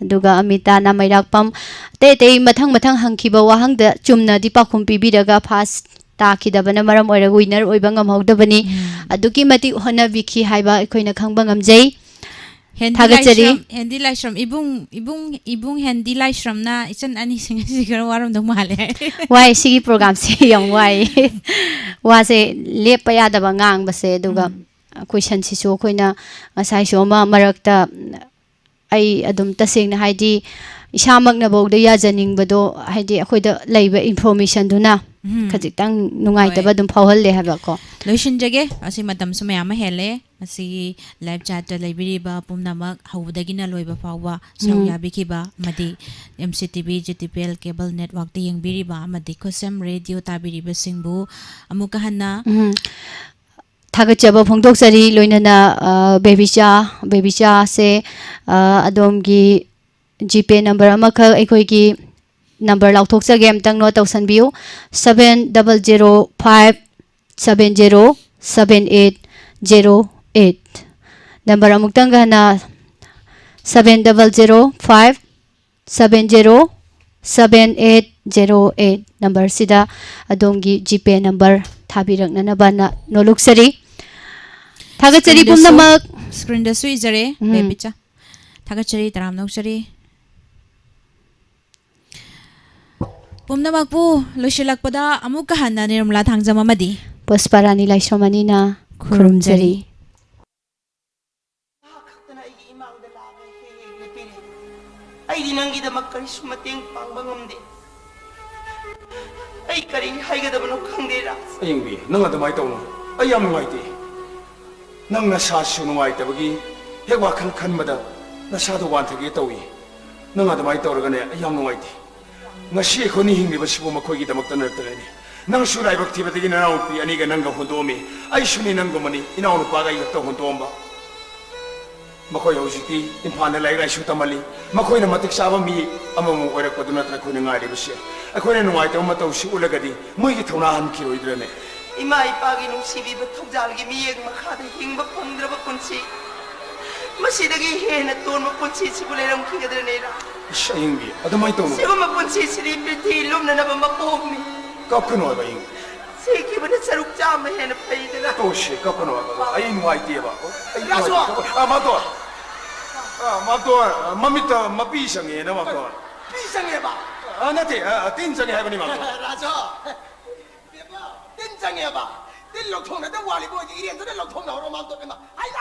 ꯑꯗꯨꯒ ꯑꯃꯤꯇꯥꯅ ꯃꯩꯔꯥꯛꯄꯝ, ꯑꯇꯩ ꯑꯇꯩ ꯃꯊꯪ ꯃꯊꯪ ꯍꯪꯈꯤꯕ ꯋꯥꯍꯪꯗ ꯆꯨꯝꯅꯗꯤ ꯄꯥꯎꯈꯨꯝ ꯄꯤꯕꯤꯔꯒ ꯐꯥꯔꯁ ꯇꯥꯈꯤꯗꯕꯅ ꯃꯔꯝ ꯑꯣꯏꯔꯒ ꯋꯤꯅꯔ ꯑꯣꯏꯕ ꯉꯝꯍꯧꯗꯕꯅꯤ꯫ ꯎꯝ꯫ ꯑꯗꯨꯛꯀꯤ ꯃꯇꯤꯛ ꯍꯣꯠꯅꯕꯤꯈꯤ ꯍꯥꯏꯕ ꯑꯩꯈꯣꯏꯅ ꯈꯪꯕ ꯉꯝꯖꯩ꯫ ꯍꯦꯟꯗꯤ ꯊꯥꯒꯠꯆꯔꯤ꯫ ꯂꯥꯏꯁ꯭ꯔꯝ, ꯍꯦꯟꯗꯤ ꯂꯥꯏꯁ꯭ꯔꯝ, ꯏꯕꯨꯡ, ꯏꯕꯨꯡ, ꯏꯕꯨꯡ ꯍꯦꯟꯗꯤ ꯂꯥꯏꯁ꯭ꯔꯝꯅ ꯏꯆꯟ ꯑꯅꯤꯁꯤꯡ ꯑꯁꯤ ꯈꯔ ꯋꯥꯔꯝꯗꯧ ꯃꯥꯜꯂꯦ꯫ ꯋꯥꯏ, ꯁꯤꯒꯤ ꯄ꯭ꯔꯣꯒ꯭ꯔꯥꯝꯁꯦ ꯌꯥꯝ ꯋꯥꯏ꯫ ꯋꯥꯁꯦ ꯂꯦꯞꯄ ꯌꯥꯗꯕ ꯉꯥꯡꯕꯁꯦ, ꯑꯗꯨꯒ ꯎꯝ꯫ ꯀꯣꯏꯁꯟꯁꯤꯁꯨ ꯑꯩꯈꯣꯏꯅ ꯉꯁꯥꯏꯁꯨ ꯑꯃ ꯃꯔꯛꯇ ꯑꯩ ꯑꯗꯨꯝ ꯇꯁꯦꯡꯅ ꯍꯥꯏꯗꯤ ꯏꯁꯥꯃꯛꯅꯐꯧꯗ ꯌꯥꯖꯅꯤꯡꯕꯗꯣ, ꯍꯥꯏꯗꯤ ꯑꯩꯈꯣꯏꯗ ꯂꯩꯕ ꯏꯟꯐꯣꯔꯃꯦꯁꯟꯗꯨꯅ ꯎꯝ꯫ ꯈꯖꯤꯛꯇꯪ ꯅꯨꯡꯉꯥꯏꯇꯕ ꯍꯣꯏ꯫ ꯑꯗꯨꯝ ꯐꯥꯎꯍꯜꯂꯦ ꯍꯥꯏꯕꯀꯣ꯫ ꯂꯣꯏꯁꯤꯟꯖꯒꯦ꯫ ꯑꯁꯤ ꯃꯇꯝꯁꯨ ꯃꯌꯥꯝ ꯑꯃ ꯍꯦꯜꯂꯦ꯫ ꯉꯁꯤꯒꯤ ꯂꯥꯏꯚ ꯆꯥꯠꯇ ꯂꯩꯕꯤꯔꯤꯕ ꯄꯨꯝꯅꯃꯛ, ꯍꯧꯕꯗꯒꯤꯅ ꯂꯣꯏꯕ ꯐꯥꯎꯕ ꯁꯔꯨꯛ ꯎꯝ꯫ ꯌꯥꯕꯤꯈꯤꯕ ꯑꯃꯗꯤ M C T V G T P L cable ꯅꯦꯠꯋꯥꯛꯇ ꯌꯦꯡꯕꯤꯔꯤꯕ ꯑꯃꯗꯤ ꯈꯨꯠꯁꯦꯝ ꯔꯦꯗꯤꯑꯣ ꯇꯥꯕꯤꯔꯤꯕꯁꯤꯡꯕꯨ ꯑꯃꯨꯛꯀ ꯍꯟꯅ ꯎꯝ꯫ ꯊꯥꯒꯠꯆꯕ ꯐꯣꯡꯗꯣꯛꯆꯔꯤ꯫ ꯂꯣꯏꯅꯅ, ꯑ, ꯕꯦꯕꯤꯆꯥ, ꯕꯦꯕꯤꯆꯥꯁꯦ, ꯑ, ꯑꯗꯣꯝꯒꯤ ꯖꯤꯄꯦ ꯅꯝꯕꯔ ꯑꯃꯈꯛ ꯑꯩꯈꯣꯏꯒꯤ ꯅꯝꯕꯔ ꯂꯥꯎꯊꯣꯛꯆꯒꯦ, ꯑꯝꯇꯪ note ꯇꯧꯁꯟꯕꯤꯌꯨ, seven double zero five seven zero seven eight zero eight꯫ Number ꯑꯃꯨꯛꯇꯪꯒ ꯍꯟꯅ, seven double zero five seven zero seven eight zero eight ꯅꯝꯕꯔꯁꯤꯗ ꯑꯗꯣꯝꯒꯤ ꯖꯤꯄꯦ ꯅꯝꯕꯔ ꯊꯥꯕꯤꯔꯛꯅꯅꯕꯅ ꯅꯣꯂꯨꯛꯆꯔꯤ꯫ ꯊꯥꯒꯠꯆꯔꯤ ꯁ꯭ꯀ꯭ꯔꯤꯟꯗꯁꯨ, ꯄꯨꯝꯅꯃꯛ꯫ ꯁ꯭ꯀ꯭ꯔꯤꯟꯗꯁꯨ ꯏꯖꯔꯦ, ꯎꯝ꯫ ꯕꯦꯕꯤꯆꯥ꯫ ꯊꯥꯒꯠꯆꯔꯤ, ꯇꯔꯥꯝꯅ ꯑꯣꯛꯆꯔꯤ꯫ ꯄꯨꯝꯅꯃꯛꯄꯨ ꯂꯣꯏꯁꯤꯜꯂꯛꯄꯗ ꯑꯃꯨꯛꯀ ꯍꯟꯅ ꯅꯤꯔꯃꯂꯥ ꯊꯥꯡꯖꯝ ꯑꯃꯗꯤ ꯄꯨꯁꯄꯥꯔꯥꯅꯤ ꯂꯥꯏꯁ꯭ꯔꯝ ꯑꯅꯤꯅ ꯈꯨꯔꯨꯝꯖꯔꯤ꯫ ꯈꯨꯔꯨꯝꯖꯔꯤ꯫ ꯅꯍꯥꯛ ꯈꯛꯇꯅ ꯑꯩꯒꯤ ꯏꯃꯥꯡꯗ ꯂꯥꯛꯂꯒ ꯍꯦꯛ ꯍꯦꯛ ꯂꯦꯞꯄꯤꯔꯦ꯫ ꯑꯩꯗꯤ ꯅꯪꯒꯤꯗꯃꯛ ꯀꯔꯤꯁꯨ ꯃꯇꯦꯡ ꯄꯥꯡꯕ ꯉꯝꯗꯦ꯫ ꯑꯩ ꯀꯔꯤ ꯍꯥꯏꯒꯗꯕꯅꯣ ꯈꯪꯗꯦ, ꯔꯥꯖ꯫ ꯑꯌꯤꯡꯕꯤ, ꯅꯪ ꯑꯗꯨꯃꯥꯏꯅ ꯇꯧꯅꯨ꯫ ꯑꯩ ꯌꯥꯝ ꯅꯨꯡꯉꯥꯏꯇꯦ꯫ ꯅꯪ ꯅꯁꯥꯁꯨ ꯅꯨꯡꯉꯥꯏꯇꯕꯒꯤ ꯍꯦꯛ ꯋꯥꯈꯜ ꯈꯟꯕꯗ ꯅꯁꯥꯗꯣ ꯋꯥꯟꯊꯒꯦ ꯇꯧꯏ꯫ ꯅꯪ ꯑꯗꯨꯃꯥꯏꯅ ꯇꯧꯔꯒꯅꯦ, ꯑꯩ ꯌꯥꯝ ꯅꯨꯡꯉꯥꯏꯇꯦ꯫ ꯉꯁꯤ ꯑꯩꯈꯣꯏꯅ ꯍꯤꯡꯂꯤꯕꯁꯤꯕꯨ ꯃꯈꯣꯏꯒꯤꯗꯃꯛꯇ ꯅꯠꯇ꯭ꯔꯅꯤ꯫ ꯅꯪꯁꯨ ꯂꯥꯏꯕꯛ ꯊꯤꯕꯗꯒꯤ ꯅꯅꯥꯎꯅꯨꯄꯤ ꯑꯅꯤꯒ ꯅꯪꯒ ꯍꯨꯟꯗꯣꯛꯑꯝꯃꯤ꯫ ꯑꯩꯁꯨꯅꯤ ꯅꯪꯒꯨꯝꯕꯅꯤ, ꯏꯅꯥꯎꯅꯨꯄꯥꯒ ꯑꯩꯒ ꯈꯛꯇ ꯍꯨꯟꯗꯣꯛꯑꯝꯕ꯫ ꯃꯈꯣꯏ ꯍꯧꯖꯤꯛꯇꯤ ꯏꯝꯐꯥꯜꯗ ꯂꯥꯏꯔꯤꯛ ꯂꯥꯏꯁꯨ ꯇꯝꯍꯜꯂꯤ꯫ ꯃꯈꯣꯏꯅ ꯃꯇꯤꯛ ꯆꯥꯕ ꯃꯤ ꯑꯃꯃꯨꯛ ꯑꯣꯏꯔꯛꯄꯗꯨ ꯅꯠꯇ꯭ꯔ ꯑꯩꯈꯣꯏꯅ ꯉꯥꯏꯔꯤꯕꯁꯦ? ꯑꯩꯈꯣꯏꯅ ꯅꯨꯡꯉꯥꯏꯇꯕ ꯃꯇꯧꯁꯤ ꯎꯠꯂꯒꯗꯤ ꯃꯣꯏꯒꯤ ꯊꯧꯅꯥ ꯍꯟꯈꯤꯔꯣꯏꯗ꯭ꯔꯅꯦ? ꯏꯃꯥ ꯏꯄꯥꯒꯤ ꯅꯨꯡꯁꯤꯕꯤꯕ ꯊꯧꯖꯥꯜꯒꯤ ꯃꯤꯠꯌꯦꯡ ꯃꯈꯥꯗ ꯍꯤꯡꯕ ꯐꯪꯗ꯭ꯔꯕ ꯄꯨꯟꯁꯤ, ꯃꯁꯤꯗꯒꯤ ꯍꯦꯟꯅ ꯇꯣꯟꯕ ꯄꯨꯟꯁꯤꯁꯤꯕꯨ ꯂꯩꯔꯝꯈꯤꯒꯗ꯭ꯔꯅꯦ, ꯏꯔꯥ? ꯑꯁ, ꯑꯌꯤꯡꯕꯤ, ꯑꯗꯨꯃꯥꯏꯅ ꯇꯧꯅꯨ꯫ ꯁꯤꯒꯨꯝꯕ ꯄꯨꯟꯁꯤꯁꯤꯗꯤ ꯄ꯭ꯔꯤꯊꯤ ꯂꯨꯝꯅꯅꯕ ꯃꯄꯣꯛꯅꯤ꯫ ꯀꯞꯀꯅꯨ ꯍꯥꯏꯕ, ꯑꯌꯤꯡꯕꯤ꯫ ꯁꯤꯈꯤꯕꯅ ꯁꯔꯨꯛ ꯆꯥꯝꯃ ꯍꯦꯟꯅ ꯐꯩꯗꯅ꯫ ꯇꯣꯛꯁꯤ, ꯀꯞꯀꯅꯨ ꯍꯥꯏꯕ꯫ ꯑꯩ ꯅꯨꯡꯉꯥꯏꯇꯦꯕ꯫ ꯑꯩ ꯔꯥꯖꯨ! ꯅꯨꯡꯉꯥꯏꯇꯦ꯫ ꯑ, ꯃꯥꯝꯇꯣꯟ꯫ ꯑ, ꯃꯥꯝꯇꯣꯟ, ꯑ, ꯃꯃꯤꯠꯇ ꯃꯄꯤ ꯆꯪꯉꯦꯅ, ꯃꯥꯝꯇꯣꯟ꯫ ꯄꯤ ꯆꯪꯉꯦꯕ? ꯑ, ꯅꯠꯇꯦ, ꯑ, ꯇꯤꯟ ꯆꯪꯉꯦ ꯍꯥꯏꯕꯅꯤ, ꯃꯥꯝꯇꯣꯟ꯫ ꯔꯥꯖꯨ! ꯕꯦꯝꯃ, ꯇꯤꯟ ꯆꯪꯉꯦꯕ? ꯇꯤꯟ ꯂꯧꯊꯣꯛꯅꯗ ꯋꯥꯠꯂꯤꯕ ꯑꯣꯏꯗꯤ ꯏꯔꯦꯟꯖꯅ ꯂꯧꯊꯣꯛꯅꯍꯧꯔꯣ, ꯃꯥꯝꯇꯣꯟ ꯏꯃꯥ꯫ ꯑꯩ